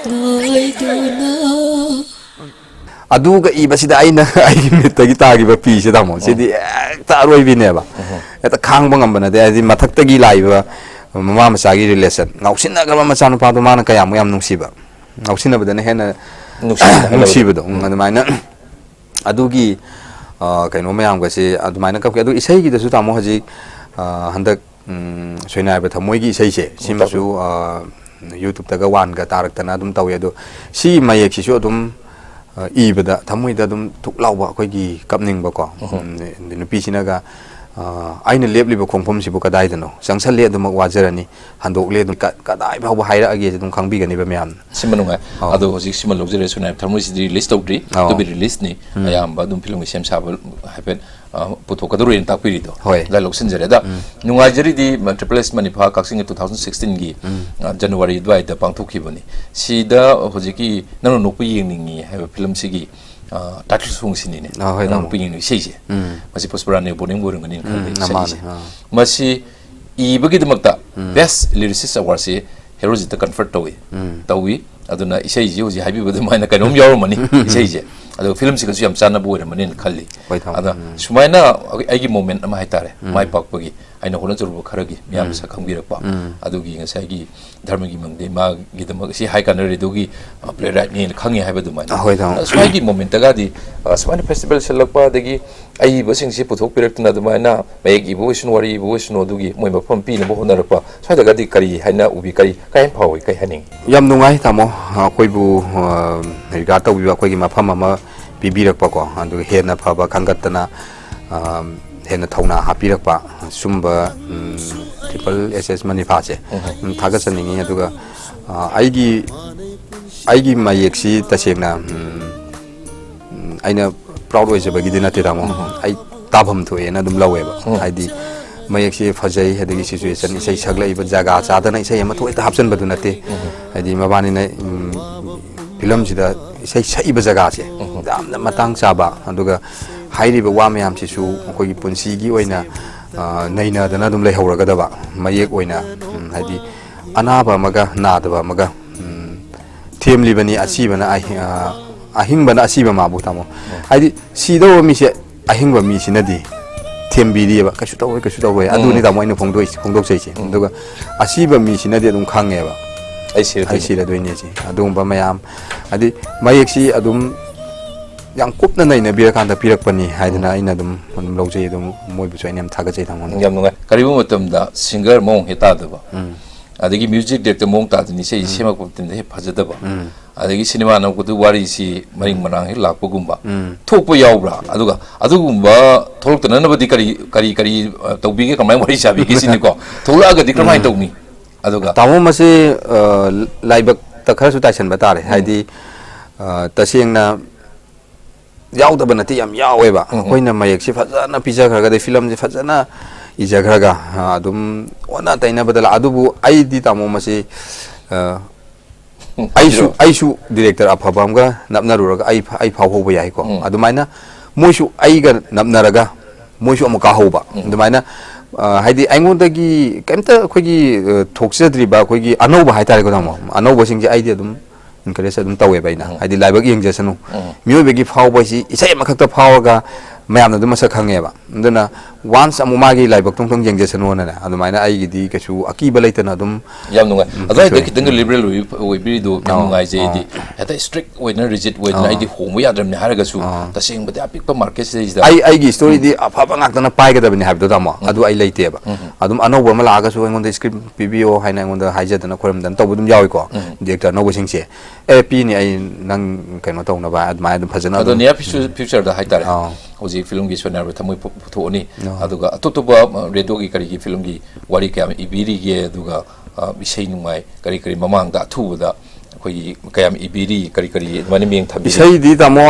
ꯉꯥꯏꯗꯨꯅ꯫ ꯑꯗꯨꯒ ꯏꯕꯁꯤꯗ ꯑꯩꯅ ꯑꯩꯒꯤ ꯃꯤꯠꯇꯒꯤ ꯇꯥꯈꯤꯕ ꯄꯤꯁꯦ, ꯇꯥꯃꯣ, ꯁꯤꯗꯤ ꯍꯦꯛꯇ ꯑꯔꯣꯏꯕꯤꯅꯦꯕ꯫ ꯍꯦꯛꯇ ꯈꯥꯡꯕ ꯉꯝꯕ ꯅꯠꯇꯦ꯫ ꯍꯥꯏꯗꯤ ꯃꯊꯛꯇꯒꯤ ꯂꯥꯛꯏꯕ ꯃꯃꯥ ꯃꯆꯥꯒꯤ ꯔꯤꯂꯦꯁꯟ, ꯉꯥꯎꯁꯤꯟꯅꯈ꯭ꯔꯕ ꯃꯆꯥꯅꯨꯄꯥꯗꯣ ꯃꯥꯅ ꯀꯌꯥꯃꯨꯛ ꯌꯥꯝ ꯅꯨꯡꯁꯤꯕ, ꯉꯥꯎꯁꯤꯟꯅꯕꯗꯅ ꯍꯦꯟꯅ ꯅꯨꯡꯁꯤꯕꯗꯣ꯫ ꯎꯝ, ꯑꯗꯨꯃꯥꯏꯅ ꯑꯗꯨꯒꯤ, ꯑ, ꯀꯩꯅꯣ ꯃꯌꯥꯝꯒꯁꯦ ꯑꯗꯨꯃꯥꯏꯅ ꯀꯞꯈꯤ꯫ ꯑꯗꯨ ꯏꯁꯩꯒꯤꯗꯁꯨ, ꯇꯥꯃꯣ, ꯍꯧꯖꯤꯛ, ꯑ, ꯍꯟꯗꯛ, ꯎꯝ, ꯁꯣꯏꯅꯥꯏꯕ ꯊꯃꯣꯏꯒꯤ ꯏꯁꯩꯁꯦ, ꯁꯤꯃꯁꯨ, ꯑ, YouTube-ꯇꯒ ꯋꯥꯟꯒ ꯇꯥꯔꯛꯇꯅ ꯑꯗꯨꯝ ꯇꯧꯏ꯫ ꯑꯗꯣ ꯁꯤ ꯃꯌꯦꯛꯁꯤꯁꯨ ꯑꯗꯨꯝ, ꯑ, ꯏꯕꯗ ꯊꯃꯣꯏꯗ ꯑꯗꯨꯝ ꯊꯨꯛ ꯂꯥꯎꯕ ꯑꯩꯈꯣꯏꯒꯤ ꯀꯞꯅꯤꯡꯕꯀꯣ꯫ ꯎꯝ, ꯑꯗꯩ ꯅꯨꯄꯤꯁꯤꯅꯒ, ꯑ, "ꯑꯩꯅ ꯂꯦꯞꯂꯤꯕ ꯈꯣꯡꯐꯝꯁꯤꯕꯨ ꯀꯗꯥꯏꯗꯅꯣ? ꯆꯪꯁꯜꯂꯦ ꯑꯗꯨꯃꯛ ꯋꯥꯖꯔꯅꯤ, ꯍꯟꯗꯣꯛꯂꯦ ꯑꯗꯨꯝ ꯀ-, ꯀꯗꯥꯏ ꯐꯥꯎꯕ ꯍꯥꯏꯔꯛꯑꯒꯦꯁꯦ ꯑꯗꯨꯝ ꯈꯪꯕꯤꯒꯅꯤꯕ ꯃꯌꯥꯝꯅ"꯫ ꯁꯤꯃ ꯅꯨꯡꯉꯥꯏ꯫ ꯑꯧ꯫ ꯑꯗꯣ ꯍꯧꯖꯤꯛ ꯁꯤꯃ ꯂꯧꯖꯔꯦ, ꯁꯣꯏꯅꯥꯏꯕ ꯊꯃꯣꯏꯁꯤꯗꯤ release ꯇꯧꯗ꯭ꯔꯤ꯫ ꯑꯧ꯫ To be release-ꯅꯤ꯫ ꯎꯝ꯫ ꯑꯌꯥꯝꯕ ꯑꯗꯨꯝ ꯐꯤꯂꯝꯒꯤ ꯁꯦꯝ ꯁꯥꯕ ꯍꯥꯏꯐꯦꯠ, ꯑ, ꯄꯨꯊꯣꯛꯀꯗꯧꯔꯦꯅ ꯇꯥꯛꯄꯤꯔꯤꯗꯣ꯫ ꯍꯣꯏ꯫ ꯑꯗꯨꯃꯥꯏꯅ ꯂꯧꯁꯤꯟꯖꯔꯦ꯫ ꯑꯗ ꯎꯝ꯫ ꯅꯨꯡꯉꯥꯏꯖꯔꯤꯗꯤ, ꯃ-, Triple S ꯃꯅꯤꯐꯥ ꯀꯛꯆꯤꯡꯒꯤ two thousand sixteen-ꯒꯤ, ꯎꯝ꯫ ꯑ, January ꯑꯗꯨꯋꯥꯏꯗ ꯄꯥꯡꯊꯣꯛꯈꯤꯕꯅꯤ꯫ ꯁꯤꯗ ꯍꯧꯖꯤꯛꯀꯤ ꯅꯪꯅ ꯅꯣꯛꯄ ꯌꯦꯡꯅꯤꯡꯉꯤ ꯍꯥꯏꯕ ꯐꯤꯂꯝꯁꯤꯒꯤ, ꯑ, title song-ꯁꯤꯅꯤꯅꯦ꯫ ꯑ, ꯍꯣꯏ, ꯅꯪꯅ ꯇꯥꯃꯣ꯫ ꯅꯣꯛꯄ ꯌꯦꯡꯅꯤꯡꯉꯤ ꯏꯁꯩꯁꯦ꯫ ꯎꯝ꯫ ꯃꯁꯤ ꯄꯨꯁꯄꯔꯥꯅꯤ ꯕꯣꯔꯗꯤꯡ ꯑꯣꯏꯔꯝꯒꯅꯤꯅ ꯎꯝ, ꯈꯜꯂꯤ, ꯑ, ꯏꯁꯩꯁꯦ꯫ ꯃꯥꯅꯦ, ꯑ꯫ ꯃꯁꯤ ꯏꯕꯒꯤꯗꯃꯛꯇ ꯎꯝ꯫ Best Lyricist Award-ꯁꯤ ꯍꯦꯔꯣꯖꯤꯠꯇ confer ꯇꯧꯏ꯫ ꯎꯝ꯫ ꯇꯧꯏ꯫ ꯑꯗꯨꯅ ꯏꯁꯩꯁꯤ ꯍꯧꯖꯤꯛ ꯍꯥꯏꯕꯤꯕ ꯑꯗꯨꯃꯥꯏꯅ ꯀꯩꯅꯣꯝ ꯌꯥꯎꯔꯝꯃꯅꯤ ꯏꯁꯩꯁꯦ꯫ ꯑꯗꯣ ꯐꯤꯂꯝꯁꯤꯒꯁꯨ ꯌꯥꯝ ꯆꯥꯟꯅꯕ ꯑꯣꯏꯔꯝꯃꯅꯤꯅ ꯈꯜꯂꯤ꯫ ꯍꯣꯏ, ꯇꯥꯃꯣ꯫ ꯑꯗ ꯎꯝ꯫ ꯁꯨꯃꯥꯏꯅ ꯑꯩ-, ꯑꯩꯒꯤ moment ꯑꯃ ꯍꯥꯏꯇꯥꯔꯦ, ꯎꯝ꯫ ꯃꯥꯏ ꯄꯥꯛꯄꯒꯤ ꯑꯩꯅ ꯍꯣꯠꯅꯖꯔꯨꯕ ꯈꯔꯒꯤ ꯃꯤꯌꯥꯝꯅ ꯎꯝ꯫ ꯁꯛ ꯈꯪꯕꯤꯔꯛꯄ꯫ ꯎꯝ꯫ ꯑꯗꯨꯒꯤ ꯉꯁꯥꯏꯒꯤ ꯙꯔꯃꯒꯤ ꯃꯪꯗꯦ ꯃꯥꯒꯤꯗꯃꯛ ꯁꯤ ꯍꯥꯏ ꯀꯥꯟꯅꯔꯦ ꯑꯗꯨꯒꯤ, ꯑ, playwright-ꯅꯦꯅ ꯈꯪꯉꯦ ꯍꯥꯏꯕ ꯑꯗꯨꯃꯥꯏꯅ꯫ ꯑ, ꯍꯣꯏ, ꯇꯥꯃꯣ꯫ ꯑ, ꯁ꯭ꯋꯥꯏꯒꯤ moment-ꯇꯒꯗꯤ, ꯑ, ꯁꯨꯃꯥꯏꯅ festival ꯁꯤꯜꯂꯛꯄ, ꯑꯗꯒꯤ ꯑꯏꯕꯁꯤꯡꯁꯤ ꯄꯨꯊꯣꯛꯄꯤꯔꯛꯇꯨꯅ ꯑꯗꯨꯃꯥꯏꯅ ꯃꯌꯦꯛ ꯏꯕ ꯑꯣꯏꯁꯅꯨ, ꯋꯥꯔꯤ ꯏꯕ ꯑꯣꯏꯁꯅꯨ, ꯑꯗꯨꯒꯤ ꯃꯣꯏ ꯃꯐꯝ ꯄꯤꯅꯕ ꯍꯣꯠꯅꯔꯛꯄ, ꯁ꯭ꯋꯥꯏꯗꯒꯗꯤ ꯀꯔꯤ ꯍꯥꯏꯅ ꯎꯕꯤ, ꯀꯔꯤ, ꯀꯔꯤ ꯍꯥꯏꯅ ꯐꯥꯎꯏ, ꯀꯔꯤ ꯍꯥꯏꯅꯤꯡꯉꯤ? ꯌꯥꯝ ꯅꯨꯡꯉꯥꯏ, ꯇꯥꯃꯣ꯫ ꯑꯩꯈꯣꯏꯕꯨ, ꯑ, regard ꯇꯧꯕꯤꯕ, ꯑꯩꯈꯣꯏꯒꯤ ꯃꯐꯝ ꯑꯃ ꯄꯤꯕꯤꯔꯛꯄꯀꯣ, ꯑꯗꯨꯒ ꯍꯦꯟꯅ ꯐꯕ ꯈꯟꯒꯠꯇꯅ, ꯑ, ꯍꯦꯟꯅ ꯊꯧꯅꯥ ꯍꯥꯞꯄꯤꯔꯛꯄ, ꯁꯨꯝꯕ, ꯎꯝ, Triple S S ꯃꯅꯤꯐꯥꯁꯦ, ꯎꯝ꯫ ꯎꯝ, ꯊꯥꯒꯠꯆꯅꯤꯡꯉꯤ꯫ ꯑꯗꯨꯒ, ꯑ, ꯑꯩꯒꯤ, ꯑꯩꯒꯤ ꯃꯌꯦꯛꯁꯤ ꯇꯁꯦꯡꯅ, ꯎꯝ, ꯎꯝ, ꯑꯩꯅ proud ꯑꯣꯏꯖꯕꯒꯤꯗꯤ ꯅꯠꯇꯦ, ꯇꯥꯃꯣ꯫ ꯎꯝ꯫ ꯑꯩ ꯇꯥꯐꯝ ꯊꯣꯛꯑꯦꯅ ꯑꯗꯨꯝ ꯂꯧꯋꯦꯕ꯫ ꯎꯝ꯫ ꯍꯥꯏꯗꯤ ꯃꯌꯦꯛꯁꯤ ꯐꯖꯩ, ꯑꯗꯒꯤ situation, ꯏꯁꯩ ꯁꯛꯂꯛꯏꯕ ꯖꯒꯥ ꯆꯥꯗꯅ ꯏꯁꯩ ꯑꯃ ꯊꯣꯛ ꯍꯦꯛꯇ ꯍꯥꯞꯆꯤꯟꯕꯗꯨ ꯅꯠꯇꯦ꯫ ꯎꯝ꯫ ꯍꯥꯏꯗꯤ ꯃꯕꯥꯅꯤꯅ, ꯎꯝ, ꯐꯤꯂꯝꯁꯤꯗ ꯏꯁꯩ ꯁꯛꯏꯕ ꯖꯒꯥꯁꯦ ꯌꯥꯝꯅ ꯃꯇꯥꯡ ꯆꯥꯕ, ꯑꯗꯨꯒ ꯍꯥꯏꯔꯤꯕ ꯋꯥ ꯃꯌꯥꯝꯁꯤꯁꯨ ꯑꯩꯈꯣꯏꯒꯤ ꯄꯨꯟꯁꯤꯒꯤ ꯑꯣꯏꯅ, ꯑ, ꯅꯩꯅꯗꯅ ꯑꯗꯨꯝ ꯂꯩꯍꯧꯔꯒꯗꯕ ꯃꯌꯦꯛ ꯑꯣꯏꯅ, ꯎꯝ, ꯍꯥꯏꯗꯤ ꯑꯅꯥꯕ ꯑꯃꯒ ꯅꯥꯗꯕ ꯑꯃꯒ, ꯎꯝ, ꯊꯦꯝꯂꯤꯕꯅꯤ ꯑꯁꯤꯕꯅ ꯑꯍꯤ-, ꯑ, ꯑꯍꯤꯡꯕꯅ ꯑꯁꯤꯕ ꯃꯥꯕꯨ, ꯇꯥꯃꯣ꯫ ꯍꯥꯏꯗꯤ ꯁꯤꯗꯧꯕ ꯃꯤꯁꯦ ꯑꯍꯤꯡꯕ ꯃꯤꯁꯤꯅꯗꯤ ꯊꯦꯝꯕꯤꯔꯤꯑꯕ, "ꯀꯩꯁꯨ ꯇꯧꯔꯣꯏ, ꯀꯩꯁꯨ ꯇꯧꯔꯣꯏ", ꯎꯝ꯫ ꯑꯗꯨꯅꯤ ꯇꯥꯃꯣ ꯑꯩꯅ ꯐꯣꯡꯗꯣꯛꯏꯁꯦ, ꯐꯣꯡꯗꯣꯛꯆꯩꯁꯦ꯫ ꯎꯝ꯫ ꯑꯗꯨꯒ ꯑꯁꯤꯕ ꯃꯤꯁꯤꯅꯗꯤ ꯑꯗꯨꯝ ꯈꯪꯉꯦꯕ, "ꯑꯩ ꯑꯩ ꯁꯤꯔꯗꯣꯏꯅꯤ, ꯁꯤꯔꯗꯣꯏꯅꯦ" ꯁꯤ꯫ ꯑꯗꯨꯒꯨꯝꯕ ꯃꯌꯥꯝ, ꯍꯥꯏꯗꯤ ꯃꯌꯦꯛꯁꯤ ꯑꯗꯨꯝ ꯌꯥꯝ ꯀꯨꯞꯅ ꯅꯩꯅꯕꯤꯔꯀꯥꯟꯗ ꯄꯤꯔꯛꯄꯅꯤ ꯍꯥꯏꯗꯅ ꯎꯝ꯫ ꯑꯩꯅ ꯑꯗꯨꯝ, ꯑꯗꯨꯝ ꯂꯧꯖꯩ꯫ ꯑꯗꯨꯝ ꯃꯣꯏꯕꯨꯁꯨ ꯑꯩꯅ ꯌꯥꯝ ꯊꯥꯒꯠꯆꯩ, ꯇꯥꯃꯣ꯫ ꯌꯥꯝ ꯅꯨꯡꯉꯥꯏ꯫ ꯀꯔꯤꯒꯨꯝꯕ ꯃꯇꯝꯗ ꯁꯤꯡꯒꯔ ꯃꯑꯣꯡ ꯍꯦꯛ ꯇꯥꯗꯕ, ꯎꯝ꯫ ꯑꯗꯒꯤ ꯃ꯭ꯌꯨꯖꯤꯛ ꯗꯥꯏꯔꯦꯛꯇꯔ ꯃꯑꯣꯡ ꯇꯥꯗꯅ ꯏꯁꯩ ꯎꯝ꯫ ꯁꯦꯝꯃꯛꯄ ꯃꯇꯝꯗ ꯍꯦꯛ ꯐꯖꯗꯕ, ꯎꯝ꯫ ꯑꯗꯒꯤ ꯁꯤꯅꯦꯃꯥ ꯅꯝꯃꯛꯄꯗ ꯋꯥꯔꯤꯁꯤ ꯃꯔꯤꯡ ꯃꯔꯥꯡ ꯍꯦꯛ ꯂꯥꯛꯄꯒꯨꯝꯕ ꯎꯝ꯫ ꯊꯣꯛꯄ ꯌꯥꯎꯕ꯭ꯔꯥ? ꯑꯗꯨꯒ ꯑꯗꯨꯒꯨꯝꯕ ꯊꯣꯛꯂꯛꯇꯅꯅꯕꯗꯤ ꯀꯔꯤ, ꯀꯔꯤ, ꯀꯔꯤ, ꯑ, ꯇꯧꯕꯤꯒꯦ? ꯀꯃꯥꯏꯅ ꯋꯥꯔꯤ ꯁꯥꯕꯤꯒꯦ ꯁꯤꯅꯤꯀꯣ? ꯊꯣꯛꯂꯛꯑꯒꯗꯤ ꯀꯔꯝꯍꯥꯏꯅ ꯎꯝ꯫ ꯇꯧꯅꯤ? ꯑꯗꯨꯒ ꯇꯥꯃꯣ, ꯃꯁꯤ, ꯑ, ꯂꯥꯏꯕꯛꯇ ꯈꯔꯁꯨ ꯇꯥꯏꯁꯟꯕ ꯇꯥꯔꯦ꯫ ꯎꯝ꯫ ꯍꯥꯏꯗꯤ, ꯑ, ꯇꯁꯦꯡꯅ ꯌꯥꯎꯗꯕ ꯅꯠꯇꯦ, ꯌꯥꯝ ꯌꯥꯎꯋꯦꯕ꯫ ꯎꯝ, ꯎꯝ꯫ ꯑꯩꯈꯣꯏꯅ ꯃꯌꯦꯛꯁꯤ ꯐꯖꯅ ꯄꯤꯖꯈ꯭ꯔꯒꯗꯤ, ꯐꯤꯂꯝꯁꯤ ꯐꯖꯅ ꯏꯖꯈ꯭ꯔꯒ, ꯑ, ꯑꯗꯨꯝ ꯑꯣꯟꯅ ꯇꯩꯅꯕꯗ ꯂꯥꯛ-, ꯑꯗꯨꯕꯨ ꯑꯩꯗꯤ, ꯇꯥꯃꯣ, ꯃꯁꯤ, ꯑ, ꯑꯩꯁꯨ, ꯍꯥꯏꯕꯤꯔꯣ꯫ ꯑꯩꯁꯨ ꯗꯤꯔꯦꯛꯇꯔ ꯑꯐꯕ ꯑꯃꯒ ꯅꯞꯅꯔꯨꯔꯒ ꯑꯩ ꯐ-, ꯑꯩ ꯐꯥꯎꯍꯧꯕ ꯌꯥꯏꯀꯣ꯫ ꯎꯝ꯫ ꯑꯗꯨꯃꯥꯏꯅ ꯃꯣꯏꯁꯨ ꯑꯩꯒ ꯅꯞꯅꯔꯒ ꯃꯣꯏꯁꯨ ꯑꯃꯨꯛ ꯀꯥꯍꯧꯕ꯫ ꯎꯝ꯫ ꯑꯗꯨꯃꯥꯏꯅ, ꯑ, ꯍꯥꯏꯗꯤ ꯑꯩꯉꯣꯟꯗꯒꯤ ꯀꯩꯝꯇ ꯑꯩꯈꯣꯏꯒꯤ, ꯑ, ꯊꯣꯛꯆꯗ꯭ꯔꯤꯕ ꯑꯩꯈꯣꯏꯒꯤ ꯑꯅꯧꯕ ꯍꯥꯏꯇꯥꯔꯦꯀꯣ, ꯇꯥꯃꯣ꯫ ꯎꯝ꯫ ꯑꯅꯧꯕꯁꯤꯡꯁꯦ ꯑꯩꯗꯤ ꯑꯗꯨꯝ encourage ꯑꯗꯨꯝ ꯇꯧꯋꯦꯕ ꯑꯩꯅ꯫ ꯎꯝ꯫ ꯍꯥꯏꯗꯤ ꯂꯥꯏꯕꯛ ꯌꯦꯡꯖꯁꯅꯨ꯫ ꯎꯝ꯫ ꯃꯤꯑꯣꯏꯕꯒꯤ ꯐꯥꯎꯕ ꯍꯥꯏꯁꯤ ꯏꯁꯩ ꯑꯃꯈꯛꯇ ꯐꯥꯎꯔꯒ ꯃꯌꯥꯝꯅ ꯑꯗꯨꯝ ꯃꯁꯛ ꯈꯪꯉꯦꯕ꯫ ꯑꯗꯨꯅ once ꯑꯃꯨꯛ ꯃꯥꯒꯤ ꯂꯥꯏꯕꯛꯇꯣ ꯑꯃꯨꯛꯇꯪ ꯌꯦꯡꯖꯁꯅꯨꯅꯅꯦ, ꯑꯗꯨꯃꯥꯏꯅ ꯑꯩꯒꯤꯗꯤ ꯀꯩꯁꯨ ꯑꯀꯤꯕ ꯂꯩꯇꯅ ꯑꯗꯨꯝ ꯌꯥꯝ ꯅꯨꯡꯉꯥꯏ꯫ ꯎꯝ, ꯑꯗꯨꯋꯥꯏꯗ ꯄꯤꯊꯣꯛꯑꯦ꯫ ꯈꯤꯇꯪꯒ ꯎꯝ꯫ ꯂꯤꯕꯔꯦꯜ ꯑꯣꯏꯕꯤ-, ꯑꯣꯏꯕꯤꯔꯤꯗꯣ ꯌꯥꯝ ꯑꯥ, ꯅꯨꯡꯉꯥꯏꯖꯩ ꯑꯥ꯫ ꯑꯩꯗꯤ꯫ ꯍꯦꯛꯇ ꯏꯁꯇ꯭ꯔꯤꯛ ꯑꯣꯏꯅ, ꯔꯤꯖꯤꯠ ꯑꯣꯏꯗꯅ ꯑꯥ꯫ ꯑꯩꯗꯤ ꯍꯣꯡꯕ ꯌꯥꯗ꯭ꯔꯕꯅꯤ ꯍꯥꯏꯔꯒꯁꯨ, ꯑꯥ꯫ ꯇꯁꯦꯡꯕꯗꯤ ꯑꯄꯤꯛꯄ ꯃꯥꯔꯀꯦꯠꯁꯤꯗꯩꯁꯤꯗ ꯑꯩ, ꯑꯩꯒꯤ ꯎꯝ꯫ ꯁ꯭ꯇꯣꯔꯤꯗꯤ ꯑꯐꯕ ꯉꯥꯛꯇꯅ ꯄꯥꯏꯒꯗꯕꯅꯤ ꯍꯥꯏꯕꯗꯣ, ꯇꯥꯃꯣ, ꯎꯝ꯫ ꯑꯗꯨ ꯑꯩ ꯂꯩꯇꯦꯕ꯫ ꯎꯝ꯫ ꯑꯗꯨꯝ ꯑꯅꯧꯕ ꯑꯃ ꯂꯥꯛꯑꯒꯁꯨ ꯑꯩꯉꯣꯟꯗ ꯁ꯭ꯀ꯭ꯔꯤꯞ ꯄꯤꯕꯤꯌꯣ ꯍꯥꯏꯅ ꯑꯩꯉꯣꯟꯗ ꯍꯥꯏꯖꯗꯅ ꯈꯣꯏꯔꯝꯗꯅ ꯇꯧꯕ ꯑꯗꯨꯝ ꯌꯥꯎꯏꯀꯣ, ꯎꯝ꯫ ꯗꯤꯔꯦꯛꯇꯔ ꯑꯅꯧꯕꯁꯤꯡꯁꯦ꯫ "ꯑꯦ, ꯄꯤꯅꯤ, ꯑꯩ ꯅꯪ ꯀꯩꯅꯣ ꯇꯧꯅꯕ", ꯑꯗꯨꯃꯥꯏꯅ ꯑꯗꯨꯝ ꯐꯖꯅ ꯑꯗꯣ ꯑꯗꯨꯝ near future-, future-ꯗ ꯍꯥꯏꯇꯥꯔꯦ, ꯑꯥ꯫ ꯍꯧꯖꯤꯛ ꯐꯤꯂꯝꯒꯤ ꯁꯣꯏꯅꯥꯏꯔꯕ ꯊꯃꯣꯏ ꯄꯨ-, ꯄꯨꯊꯣꯛꯑꯅꯤ꯫ ꯑꯥ꯫ ꯑꯗꯨꯒ ꯑꯇꯣꯞ ꯑꯇꯣꯞꯄ, ꯑ, ꯔꯦꯗꯤꯑꯣꯒꯤ ꯀꯔꯤꯒꯤ ꯐꯤꯂꯝꯒꯤ ꯋꯥꯔꯤ ꯀꯌꯥꯝ ꯏꯕꯤꯔꯤꯒꯦ? ꯑꯗꯨꯒ, ꯑ, ꯏꯁꯩ ꯅꯨꯡꯉꯥꯏ ꯀꯔꯤ ꯀꯔꯤ ꯃꯃꯥꯡꯗ ꯑꯊꯨꯕꯗ ꯑꯩꯈꯣꯏꯒꯤ ꯀꯌꯥꯝ ꯏꯕꯤꯔꯤ, ꯀꯔꯤ ꯀꯔꯤ ꯑꯗꯨꯃꯥꯏꯅ ꯃꯤꯠꯌꯦꯡ ꯊꯝꯕꯤꯔꯤ? ꯏꯁꯩꯗꯤ, ꯇꯥꯃꯣ,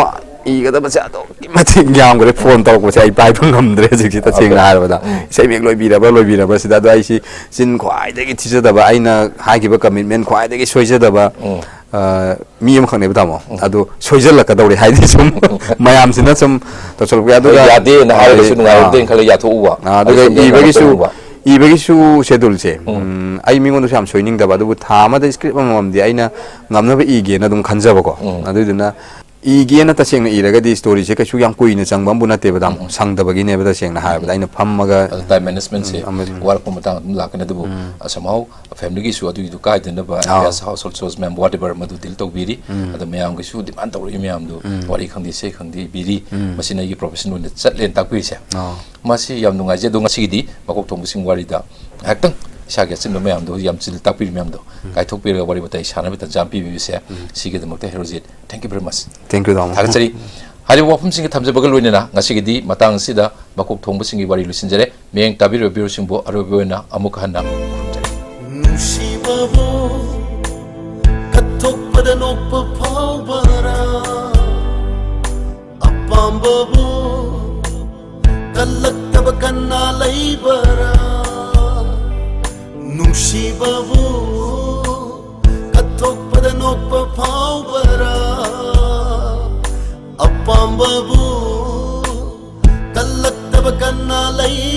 ꯏꯒꯗꯕꯁꯦ ꯑꯗꯨꯛꯀꯤ ꯃꯇꯤꯛ ꯌꯥꯝꯈ꯭ꯔꯦ꯫ ꯐꯣꯟ ꯇꯧꯔꯛꯄꯁꯦ ꯑꯩ ꯄꯥꯏꯕ ꯉꯝꯗ꯭ꯔꯦ ꯍꯧꯖꯤꯛꯁꯤ, ꯇꯁꯦꯡꯅ ꯑꯣꯀꯦ꯫ ꯍꯥꯏꯔꯕꯗ꯫ ꯎꯝ꯫ ꯏꯁꯩ ꯃꯌꯦꯛ ꯂꯣꯏꯕꯤꯔꯕ꯭ꯔꯥ, ꯂꯣꯏꯕꯤꯔꯕ꯭ꯔꯥ ꯁꯤꯗ꯫ ꯑꯗꯣ ꯑꯩꯁꯤ ꯆꯤꯟ ꯈ꯭ꯋꯥꯏꯗꯒꯤ ꯊꯤꯖꯗꯕ, ꯑꯩꯅ ꯍꯥꯏꯈꯤꯕ commitment ꯈ꯭ꯋꯥꯏꯗꯒꯤ ꯁꯣꯏꯖꯗꯕ, ꯎꯝ꯫ ꯑ, ꯃꯤ ꯑꯃꯈꯛꯅꯦꯕ, ꯇꯥꯃꯣ꯫ ꯑꯗꯨ ꯁꯣꯏꯖꯜꯂꯛꯀꯗꯧꯔꯦ, ꯍꯥꯏꯗꯤ ꯁꯨꯝ ꯃꯌꯥꯝꯁꯤꯅ ꯁꯨꯝ ꯇꯧꯁꯜꯂꯛꯄ꯫ ꯑꯗꯨꯒ ꯌꯥꯗꯦꯅ ꯍꯥꯏꯔꯒꯁꯨ ꯍꯥꯏꯗꯤ, ꯅꯨꯡꯉꯥꯏꯔꯛꯇꯦꯅ ꯑꯥ, ꯈꯜꯂ ꯌꯥꯊꯣꯛꯎꯕ꯫ ꯑꯥ, ꯑꯗꯨꯒ ꯑꯗꯨꯁꯨ ꯏꯕꯒꯤꯁꯨ, ꯌꯥꯊꯣꯛꯎꯕ꯫ ꯏꯕꯒꯤꯁꯨ scheduleꯁꯦ, ꯎꯝ꯫ ꯎꯝ, ꯑꯩ ꯃꯤꯉꯣꯟꯗꯁꯨ ꯌꯥꯝ ꯁꯣꯏꯅꯤꯡꯗꯕ, ꯑꯗꯨꯕꯨ ꯊꯥ ꯑꯃꯗ script ꯑꯃꯃꯝꯗꯤ ꯑꯩꯅ ꯉꯝꯅꯕ ꯏꯒꯦꯅ ꯑꯗꯨꯝ ꯈꯟꯖꯕꯀꯣ꯫ ꯎꯝ꯫ ꯑꯗꯨꯏꯗꯨꯅ ꯏꯒꯦꯅ ꯇꯁꯦꯡꯅ ꯏꯔꯒꯗꯤ storyꯁꯦ ꯀꯩꯁꯨ ꯌꯥꯝ ꯀꯨꯏꯅ ꯆꯪꯕ ꯑꯃꯕꯨ ꯅꯠꯇꯦꯕ, ꯇꯥꯃꯣ꯫ ꯎꯝ꯫ ꯁꯪꯗꯕꯒꯤꯅꯦꯕ, ꯇꯁꯦꯡꯅ ꯍꯥꯏꯔꯕꯗ꯫ ꯎꯝ꯫ ꯑꯩꯅ ꯐꯝꯃꯒ ꯑꯗꯨ time managementꯁꯦ ꯎꯝ, ꯑꯃ-, ꯋꯥꯔꯛꯄ ꯃꯇꯥꯡ ꯑꯗꯨꯝ ꯂꯥꯛꯀꯅꯤ, ꯑꯗꯨꯕꯨ ꯎꯝ꯫ somehow familyꯒꯤꯁꯨ ꯑꯗꯨꯒꯤꯗꯨ ꯀꯥꯏꯗꯅꯕ, ꯑꯥ꯫ As household chores ꯃꯌꯥꯝ, whatever, ꯃꯗꯨ deal ꯇꯧꯕꯤꯔꯤ꯫ ꯎꯝ꯫ ꯑꯗ ꯃꯌꯥꯝꯒꯤꯁꯨ demand ꯇꯧꯔꯛꯏ ꯃꯌꯥꯝꯗꯨ, ꯎꯝ꯫ ꯋꯥꯔꯤ ꯈꯪꯗꯦ, ꯏꯁꯩ ꯈꯪꯗꯦ, ꯏꯕꯤꯔꯤ꯫ ꯎꯝ꯫ ꯃꯁꯤꯅ ꯑꯩꯒꯤ profession ꯑꯣꯏꯅ ꯆꯠꯂꯦꯅ ꯇꯥꯛꯄꯤꯔꯤꯁꯦ꯫ ꯑꯥ꯫ ꯃꯁꯤ ꯌꯥꯝ ꯅꯨꯡꯉꯥꯏꯖꯩ꯫ ꯑꯗꯣ ꯉꯁꯤꯒꯤꯗꯤ ꯃꯀꯣꯛ ꯊꯣꯡꯕꯁꯤꯡ ꯋꯥꯔꯤꯗ ꯉꯥꯏꯍꯥꯛꯇꯪ ꯏꯁꯥꯒꯤ ꯑꯆꯤꯟꯕ ꯃꯌꯥꯝꯗꯣ, ꯌꯥꯝ ꯆꯤꯟꯅ ꯇꯥꯛꯄꯤꯔꯤꯕ ꯃꯌꯥꯝꯗꯣ ꯎꯝ꯫ ꯀꯥꯏꯊꯣꯛꯄꯤꯔꯒ ꯋꯥꯔꯤ ꯋꯥꯇꯥꯏ ꯁꯥꯟꯅꯕ ꯇꯥꯟꯖꯥ ꯄꯤꯕꯤꯕꯁꯦ, ꯎꯝ꯫ ꯁꯤꯒꯤꯗꯃꯛꯇ Herojit, thank you very much꯫ Thank you, ꯇꯥꯃꯣ꯫ ꯊꯥꯒꯠꯆꯔꯤ꯫ ꯍꯥꯏꯔꯤꯕ ꯋꯥꯐꯝꯁꯤꯡꯒ ꯊꯝꯖꯕꯒ ꯂꯣꯏꯅꯅ ꯉꯁꯤꯒꯤꯗꯤ ꯃꯇꯥꯡ ꯑꯁꯤꯗ ꯃꯀꯣꯛ ꯊꯣꯡꯕꯁꯤꯡꯒꯤ ꯋꯥꯔꯤ ꯂꯣꯏꯁꯤꯟꯖꯔꯦ꯫ ꯃꯤꯠꯌꯦꯡ ꯇꯥꯕꯤꯔꯤꯕ viewerꯁꯤꯡꯕꯨ ꯑꯔꯣꯏꯕ ꯑꯣꯏꯅ ꯑꯃꯨꯛ ꯍꯟꯅ ꯈꯨꯔꯨꯝꯖꯔꯤ꯫ ꯅꯨꯡꯁꯤꯕꯕꯨ ꯀꯠꯊꯣꯛꯄꯗ ꯅꯣꯛꯄ ꯐꯥꯎꯕꯔꯥ? ꯑꯄꯥꯝꯕꯕꯨ ꯀꯜꯂꯛꯇꯕ ꯀꯟꯅ ꯂꯩꯕꯔꯥ? ꯅꯨꯡꯁꯤꯕꯕꯨ ꯀꯠꯊꯣꯛꯄꯗ ꯅꯣꯛꯄ ꯐꯥꯎꯕꯔꯥ? ꯑꯄꯥꯝꯕꯕꯨ ꯀꯜꯂꯛꯇꯕ ꯀꯟꯅ ꯂꯩ